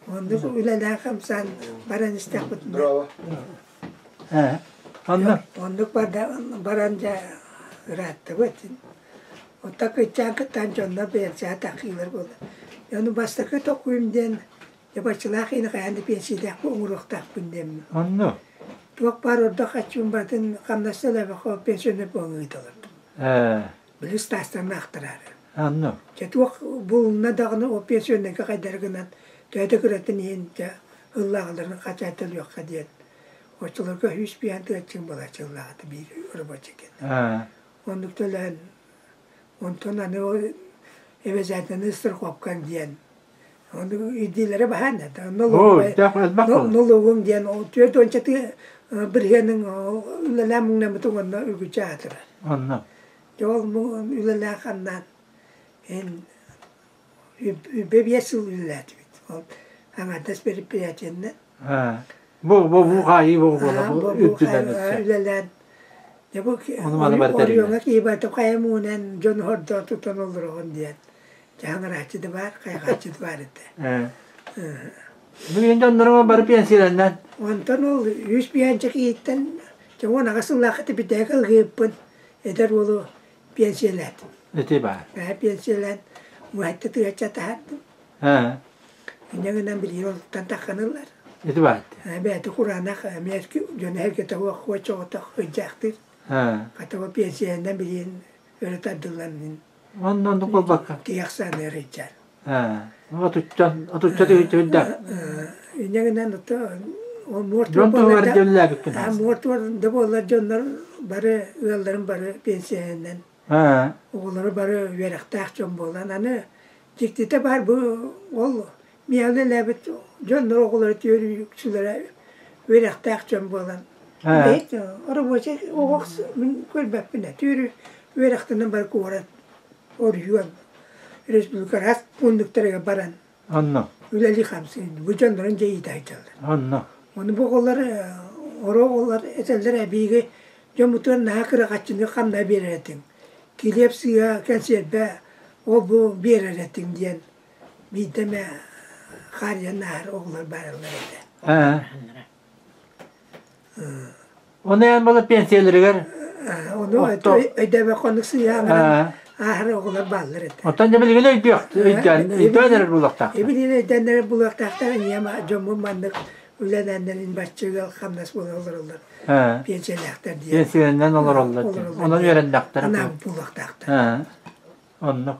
Оннук үлэлээх хамсаан баран истэхпитинэ. Онно. Оннук баран дьэ ырааттыбыт. Оттон кыччаан кыттан дьоннор биэнсийэҕэ таххыылар буолла. Ону бастакы токуйум диэн дьабаччылаах иһин хайаан да пенсиялаахпын оҥоруохтаахпын диэммин. Онно. Туох баар ордук хаччыбын барытын хамнаста элбэх пенсионер буолан ыыталардым. Били ыстаастарын аахтараары. Онно. Дьэ туох булунна даҕаны ол пенсионерга хайдары гынан төһө да кыратын иһин дьэ ыллааҕыларын хачаа төлүөххэ диэн. Оччолорго үс биээн тыаччыҥ буолааччыллааҕыта биир рабочий кэннэ. Оннук төлөөн, онтон аны ол обязательно страховкаҥ диэн ону ирдиилэрэ баһаан да нолуогуҥ диэн түөрт уонча бырыһыаныҥ үлэлээн муҥнаммытыҥ онно үгүччү аатырар. Онно. Дьэ ол үлэлээх хамнаан эн 25 сыл үлэлээтибит. Ол аҥардас предприятиеннан. Бу бу бу хаайыы бу буола бу үрдүнэн өссө. Үлэлээн. Дьэ бу оройуоҥҥа киһи барыта хайа муҥунан дьон хордоон тутан олороҕун диэн. Дьаһаҥырааччы да баар, хайҕааччы да баар этэ. Билигин дьонноруҥ бары пенсияланнан. Онтон ол үс биэнчэ киһиттэн 18 сыллаах этибитээк ылгыыппын эдэр уолу пенсиялаатым. Ити баар. Пенсиялаан муһатта тыачча таһаардым. Инньэ гынан билигин олуттан таххан ыллар. Ити баар. Бэйэтэ кураанах эмиэ дьоно эргэтэ суох соҕотох ыдьаахтыыр. Хата бу пенсиянан билигин өрө тардыллан Онно оннук буолбакка. Киһи ахсаана эрийдэр. Отучча отучча тыһыынча Инньэ гынан ол Дьон туһугар дьөллөөбүккүн. Муортугар да буоллар дьоннор бары ыалларын бары пенсиянан оҕолоро бары үөрэхтээх дьон буолан аны дьиктитэ баар бу ол миэхэ үлэлээбит дьоннор оҕолоро үксүлэрэ үөрэхтээх дьон буолан рабочий оҕо мин көрбөппүн ээ түүрү үөрэхтэнэн бары куорат оройуон республика араас муннуктарыгар баран Онно. үлэлии хамсыы бу дьоннорун дьэ иитэ сылдьаллар. Онно. Ону бу оҕолор оро оҕолор этэллэр эбииги дьоммутугар наһаа кыра хаччыны хамна биэрэр этиҥ. Килиэп сыыһа кэнсиэрбэ ол бу биэрэр этиҥ диэн биирдэ эмэ хаарыйан ааһар оҕолор баараллар этэ. Оны эн була пенсияларыгар Ону өйдөөбөккө оннук сыыһа ааһар оҕолор бааллар этэ. Оттон дьэ билигин өйдүөх өйдөөн өйдөөн эрэр булуохтаахтар. Билигин өйдөөн эрэр булуохтаахтар ийэм дьоммун маннык үлэлээннэрин баччыга хамнас буола олороллор. Пенсиялаахтар диэн. Пенсиянан олороллор. Онон үөрэннэхтэр. Анаабыт буолуохтаахтар. Оннук.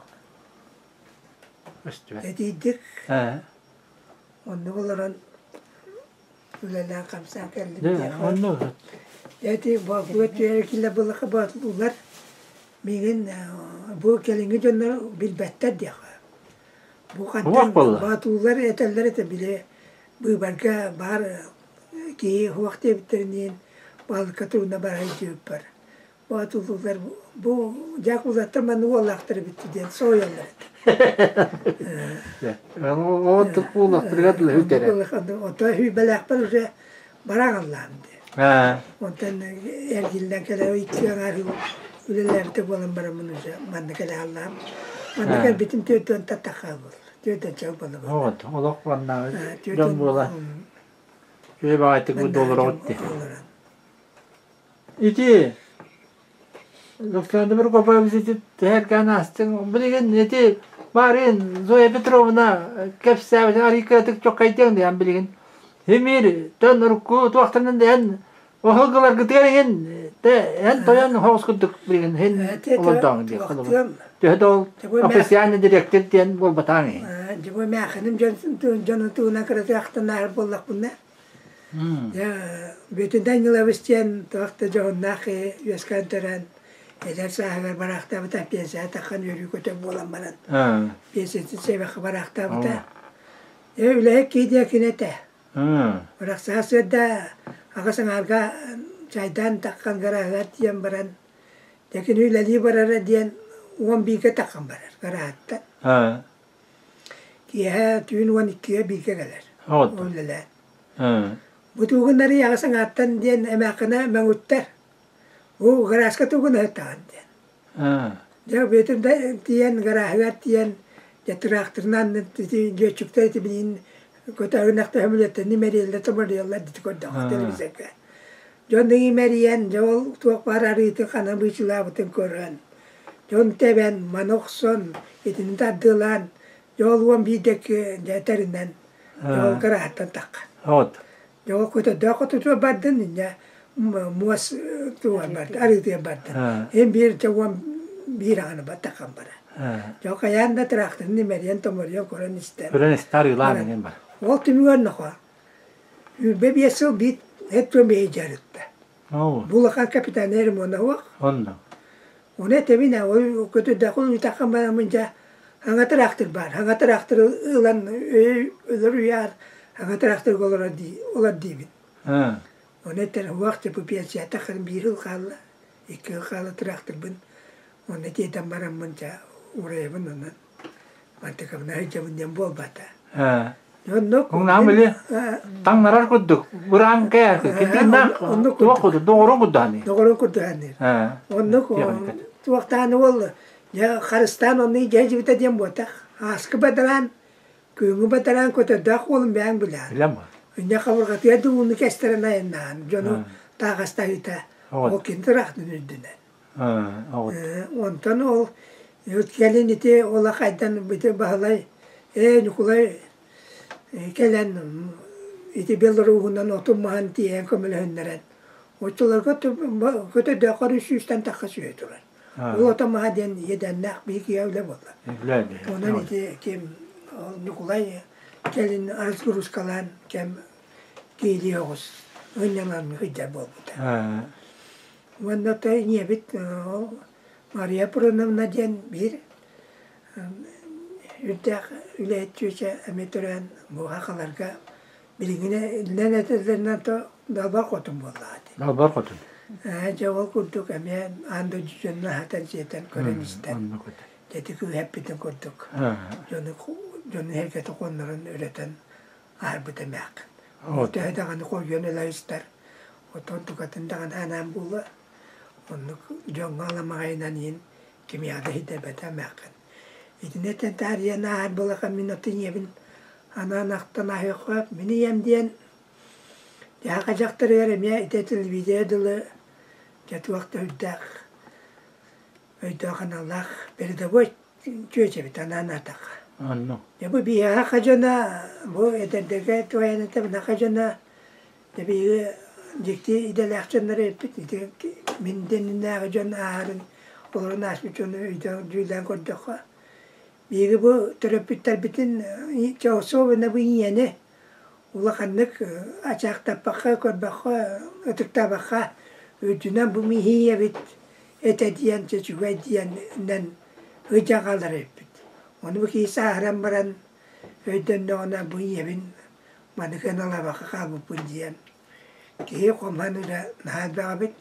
Көстүбэт. Этийдик. Оннук олорон үлэлээн хамсаан кэллим диэх. Оннук. Эти бу түһэр киллэ былаха боотулар миигин бу кэлиҥҥи дьоннор билбэттэр диэх. Бу хантан боотулар этэллэр этэ били быыбарга баар киһи хуох диэбиттэриниин балыкка турна барар диэбиппэр Боотулуулар бу дьаакулаттар маннык уоллаахтар эбит диэн соһуйаллар этэ. Оттук буоллахтарыгар дылы үтэрэ. Ото сүүрбэлээхпэр уже бараҕаллаам дии. Онтон эргиллэн кэлэр икки аҥаар үлэлээбитэ буолан бараммын уже манна кэлэ хааллаам. Манна кэлбитим түөртүөн таттахха буолла. Түөртүөн чал буолла. Вот, олох маннааҕы дьон буола. Үчүгэй баҕайытык бу доллар Ити Александр Прокопьевич ити тэһэргээн аастыҥ. Билигин ити Марин Зоя Петровна кэпсээбитин арыйкатык чоккайдыаҥ диэн билигин. Химир тон урукку туохтанан эн оһолгуларгытыгар иһин те эн тойон хоҕус курдук билигин хин олордооҥ диэх Төһө да ол официальный директор диэн буолбатаҥ иһин. Дьэ бу мээхиним дьон дьону тугунан кыратыахтанаар буоллахпына Бүтүн Данилович диэн туох да дьоһуннаах киһи үөскээн төрөөн эдэр сааһыгар бараахтаабыта, пенсияҕа таххан үөрүү-көтөр буолан баран пенсиятын сэбэххэ бараахтаабыта. Ээ үлэһит киһи диэн кини этэ. Бырах сарсыарда аҕыс аҥаарга чайдаан таххан гарааһыгар тиийэн баран, дьэ кини үлэлии барара диэн 11-гэ таххан барар гарааһыттан. Киэһэ түүн 12-гэ бииргэ кэлэр. Үлэлээн. Бу тугуннары аҕыс аҥааттан диэн эмээххинэ мөҥүттэр. Бу гарааска тугун ыһыктаҕын диэн. Дьэ Бүөтүр да тиийэн гарааһыгар тиийэн дьэ тыраахтырынан ити лүөччүктэр ити билигин көтөҕүнэх төһөмүлэттэн имэрийэллэр томоруйаллар дии көрдөххө телевизорга. Дьон имэрийэн дьэ ол туох баар арыытын ханан быычылаабытын көрөн дьон тэбэн маны охсон итини тардыалаан дьэ ол 11-дэки дьэ тэринэн дьэ ол гарааһыттан таххан. Дьэ ол көтөрдөөх хотутугар бардын инньэ муос тугар барды арыытыгар бардын. Эн биир дьэ 11 аҕаны таххан бара. Дьэ хайаан да тыраахтарын имэрийэн томоруйан көрөн истэн. Көрөн истэ арыылаан эҥин бар. Ол түмүгэр нохоо 25 сыл биир эт туом бэйэ дьарытта. Бу улахан капитальнай ремонт суох. Онно. Оны этэбин ол көтөрдөөх үтаххан бараммын дьэ хаҥа тыраахтыр баар. Хаҥа тыраахтыр ылан өлөр уйаар хаҥа тыраахтырга олорор дии олор диибин. Оны этэр уох типа пенсията харын биир ыл хаалла, икки ыл хаалла тыраахтырбын. Онно тиэтэн бараммын дьэ урайабын онон. Мантыкабына сылдьабын диэн буолбата. Ээ. Оннук Уҥнаам били таҥнарар курдук быраан кээр китиннах оннук туох курдук. курдук доҕорун курдук аныы. Доҕорун курдук анныыр. Ээ. Оннук Техника. туохтаан ол дьэ харыстаан онну дьэ дьибитэ диэн буотах. Ааскы бадараан, күһүҥҥү бадараан көтөрдөөх уолум бэйэҥ билэҕин. Билэн бар. Инньэ хабырҕатыгар да ууну кэстэрэн айаннаан дьону тааҕастаһыыта Оҕот. ол кини тыраахтын үрдүнэн. Ээ, оҕот. Онтон ол кэлин ити ола хайдан ити Баһылай ээ Ньукулай кэлэн ити Беларуһунан отун маһын тиэйэн көмөлөһүннэрэн оччолорго көтөрдөөххө 300-тэн тахса сүөһү турар. Ол ото маһа диэн иэдээннээх биир киһи үлэ буолла. Онон ити ким ол Ньукулай кэлин разгрузкалаан кэм киилии оҕус ынньалан сылдьар буолбута. Уонна то ийэбит ол Мария Проновна диэн биир үрдээх үлэһит чүөчэ эмиэ төрөөн бу хахаларга билиҥҥинэн этэллэринэн то далбар хотун буоллаҕа дии. Далбар хотун. Ээ дьэ ол курдук эмиэ аан дойду дьонун аһатан-сиэтэн көрөн-истэн дьэ күүһэппитин курдук дьону дьону эргэтэ хоннорон үрэтэн аарбыт эмээххин. Төһө даҕаны хойуон ыла истэр, отон тукатын даҕаны анаан буолуо. Оннук дьоҥҥо аламаҕайынан иһин кимиэхэ да иһитэрбэтэ эмээххин. Итини этэн таарыйан ааһар буоллахха мин атын ийэбин анаан ахтан ааһыахха мин ийэм диэн дьаһаха дьахтарыгар эмиэ ити телевидение дылы дьэ туох да үрдээх өйдөөх аналлаах передовой чүөчэбит анаан аатахха. Онно. Дьэ бу биһиэхэ хадьана бу эдэрдэргэ туһайан этэбин хадьана дьэ биһиги дьикти идэлээх дьоннор эппит ити мин дэнинээҕи дьон ааһарын олорон ааспыт дьону өйдөөн дьүүллээн көрдөххө биһиги бу төрөппүттэрбитин особенно бу ийэни улаханнык ачаахтаппакка көрбөххө ытыктаабакка үрдүнэн бу миһийэбит этэ диэн чөчүгэй диэнинэн ыдьаҕалар эппит. Ону бу киһи сааһыран баран өйдөннөҕүнэ бу ийэбин манык ыналаабакка хаалбыппын диэн киһи хомһан эрэ наһаа элбэх эбит.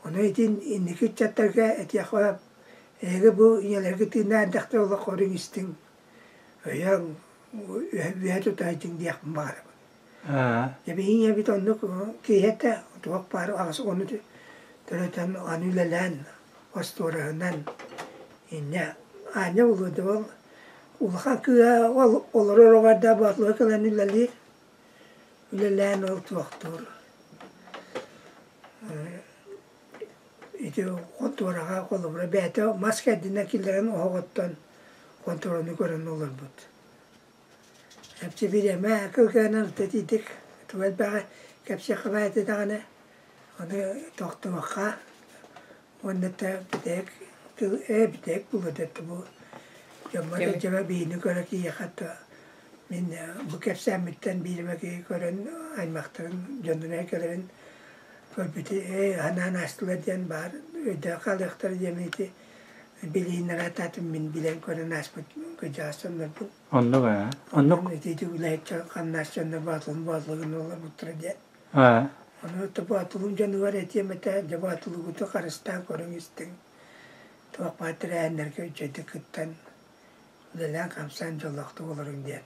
Ону итин инники ыччаттарга этиэххэ эһиги бу ийэлэргит тыыннаах эрдэхтэрэ олох көрүҥ истиҥ, өйөөҥ, үөһэ тута сылдьыҥ диэхпин баҕарабын. Дьэ биһиги ийэбит оннук киһи этэ, туох баар 80 төрөтөн аны үлэлээн остуораһынан инньэ аанньа булуо ол улахан кыыһа ол олорор оҕо боотулуга кэлэн үлэлиир үлэлээн ол туохтуур ити хонтуораҕа холобура бэйэтэ мас кэрдинэ киллэрэн оһоҕоттон хонтуораны көрөн олорбут Эпчи бириэмэ кылгыанан ытытыйдык тугу элбэҕи кэпсиэххэ баар этэ даҕаны ону тохтуохха уонна да бүтэһик тыл ээ бүтэһик буолуо да бу дьоммор дьэбэ биһини көрө киһиэхэ то мин бу кэпсээммиттэн биир эмэ киһи көрөн аймахтарын дьонун кэлэрин көрбүтү ээ анаан аастылар диэн баар өйдөөх хаалыахтара диэммин ити билиһиннэрэ атаатым мин билэн көрөн ааспыт кырдьаҕас дьоннорбун Оннук ээ. Оннук. Ити үлэһит хамнас дьонно боотулун боотулугун олорбуттара диэн. Ээ. Ону боотулун дьонугар этиэм этэ, дьэ боотулугуту харыстаан көрүҥ-истиҥ. Туох баар тэрээһиннэргэ үчүгэйдик кыттан, үлэлээн-хамсаан дьоллоохтук олоруҥ диэн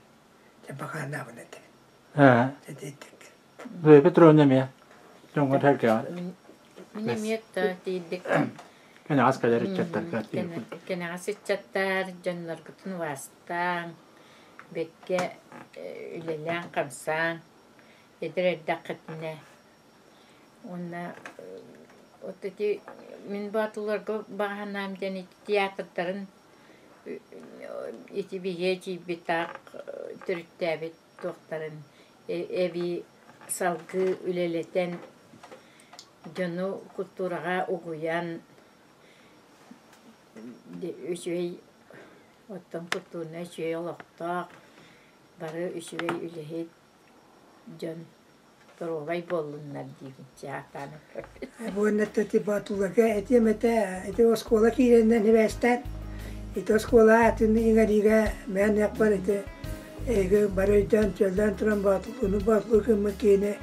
дьэ баҕанаабын этэбин. Ээ. Дьэ итинник. Зоя Петровна эмиэ дьоҥҥор сэргэҕэ. Мин эмиэ тиийдик. Кэнэҕэс кэлэр ыччаттарга Кэнэҕэс ыччаттар дьонноргутун убаастааҥ, бэккэ үлэлээн-хамсааҥ, эдэр эрдэххитинэ. Уонна вот ити мин боотуларга баҕанаам диэн ити театрдарын ити биһиэ тиийбит таах төрүттээбит туохтарын эбии салгыы үлэлэтэн дьону культураҕа угуйан үчүгэй оттон культурнай үчүгэй олохтоох бары үчүгэй үлэһит дьон доруобай буоллуннар диибин чаатаан Буонна Батулларга этиэм этэ ити оскуола киирэнинэн сибээстээн ити оскуола атын иҥэриигэ мээнэхпэр ити эһиги бары өйдөөн чөллөөн туран Боотулууну Боотулуу гыммыт киһини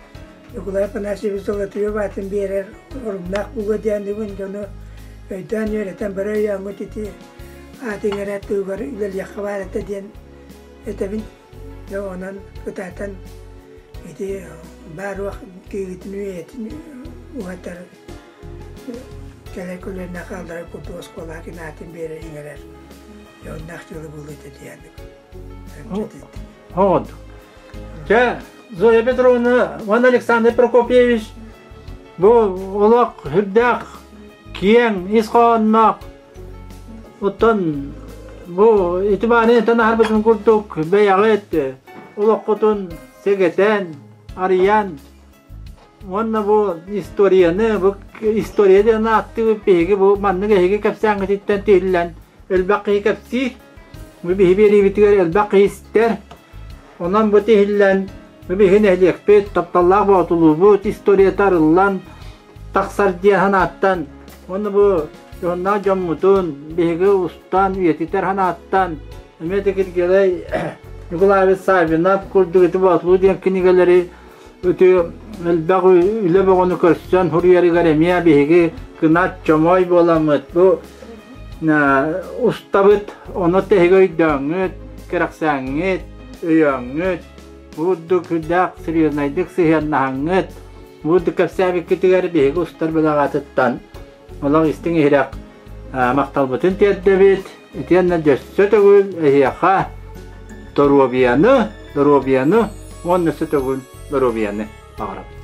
Ньукулай Афанасьевич Золотоев аатын биэрэр оруннаах буолуо диэн бүгүн дьону өйдөөн үөрэтэн бары өйөөҥҥүт ити. ааты иҥэрэр туһугар үлэлиэххэ баар этэ диэн этэбин. Дьэ онон кытаатан ити баар-уох киһитин үйэтин уһатар кэлэр көлүөнэ хаалларар курдук оскуолаҕа кини аатын биэрэр иҥэрэр дьоһуннаах дьыала буолуо этэ диэн Вот. Дьэ, Зоя Петровна уонна Александр Прокопьевич бу олох үрдээх киэҥ ис хоһоонноох оттон бу ити бааны этэн аһарбытын курдук бэйэҕит олоххутун сэгэтэн, арыйан уонна бу историяны, бу история диэн ааттыыбыт биһиги бу маннык эһиги кэпсээҥҥититтэн тиһиллэн элбэх киһи кэпсиир. Бу биһи биэриибитигэр элбэх киһи истэр. Онон бу тиһиллэн бу биһи нэһилиэкпит, тапталлаах Боотулуубут историята арыллан тахсар диэн санааттан уонна бу дьонноох дьоммутун биһиги устан үйэтитэр санааттан эмиэ да Киргиэлэй Николаевич Саввинов курдук ити Боотулуу диэн кинигэлэри Ити элбэх үлэ бөҕөнү көрсөн суруйарыгар эмиэ биһиги кынат чомой буоламмыт бу устабыт ону тэһиги өйдөөҥҥүт, кэрэхсээҥҥит, өйөөҥҥүт, бурдук үрдээх серьезнайдык сыһыаннаһаҥҥыт, бурдук кэпсээбиккитигэр биһиги устар бэлэҕэтиттэн олох истиҥ иһирэх махталбытын тиэрдэбит. Итиэннэ дьөссө төгүл эһиэхэ доруобуйаны, доруобуйаны уонна өссө төгүл доруобуйаны баҕарабыт.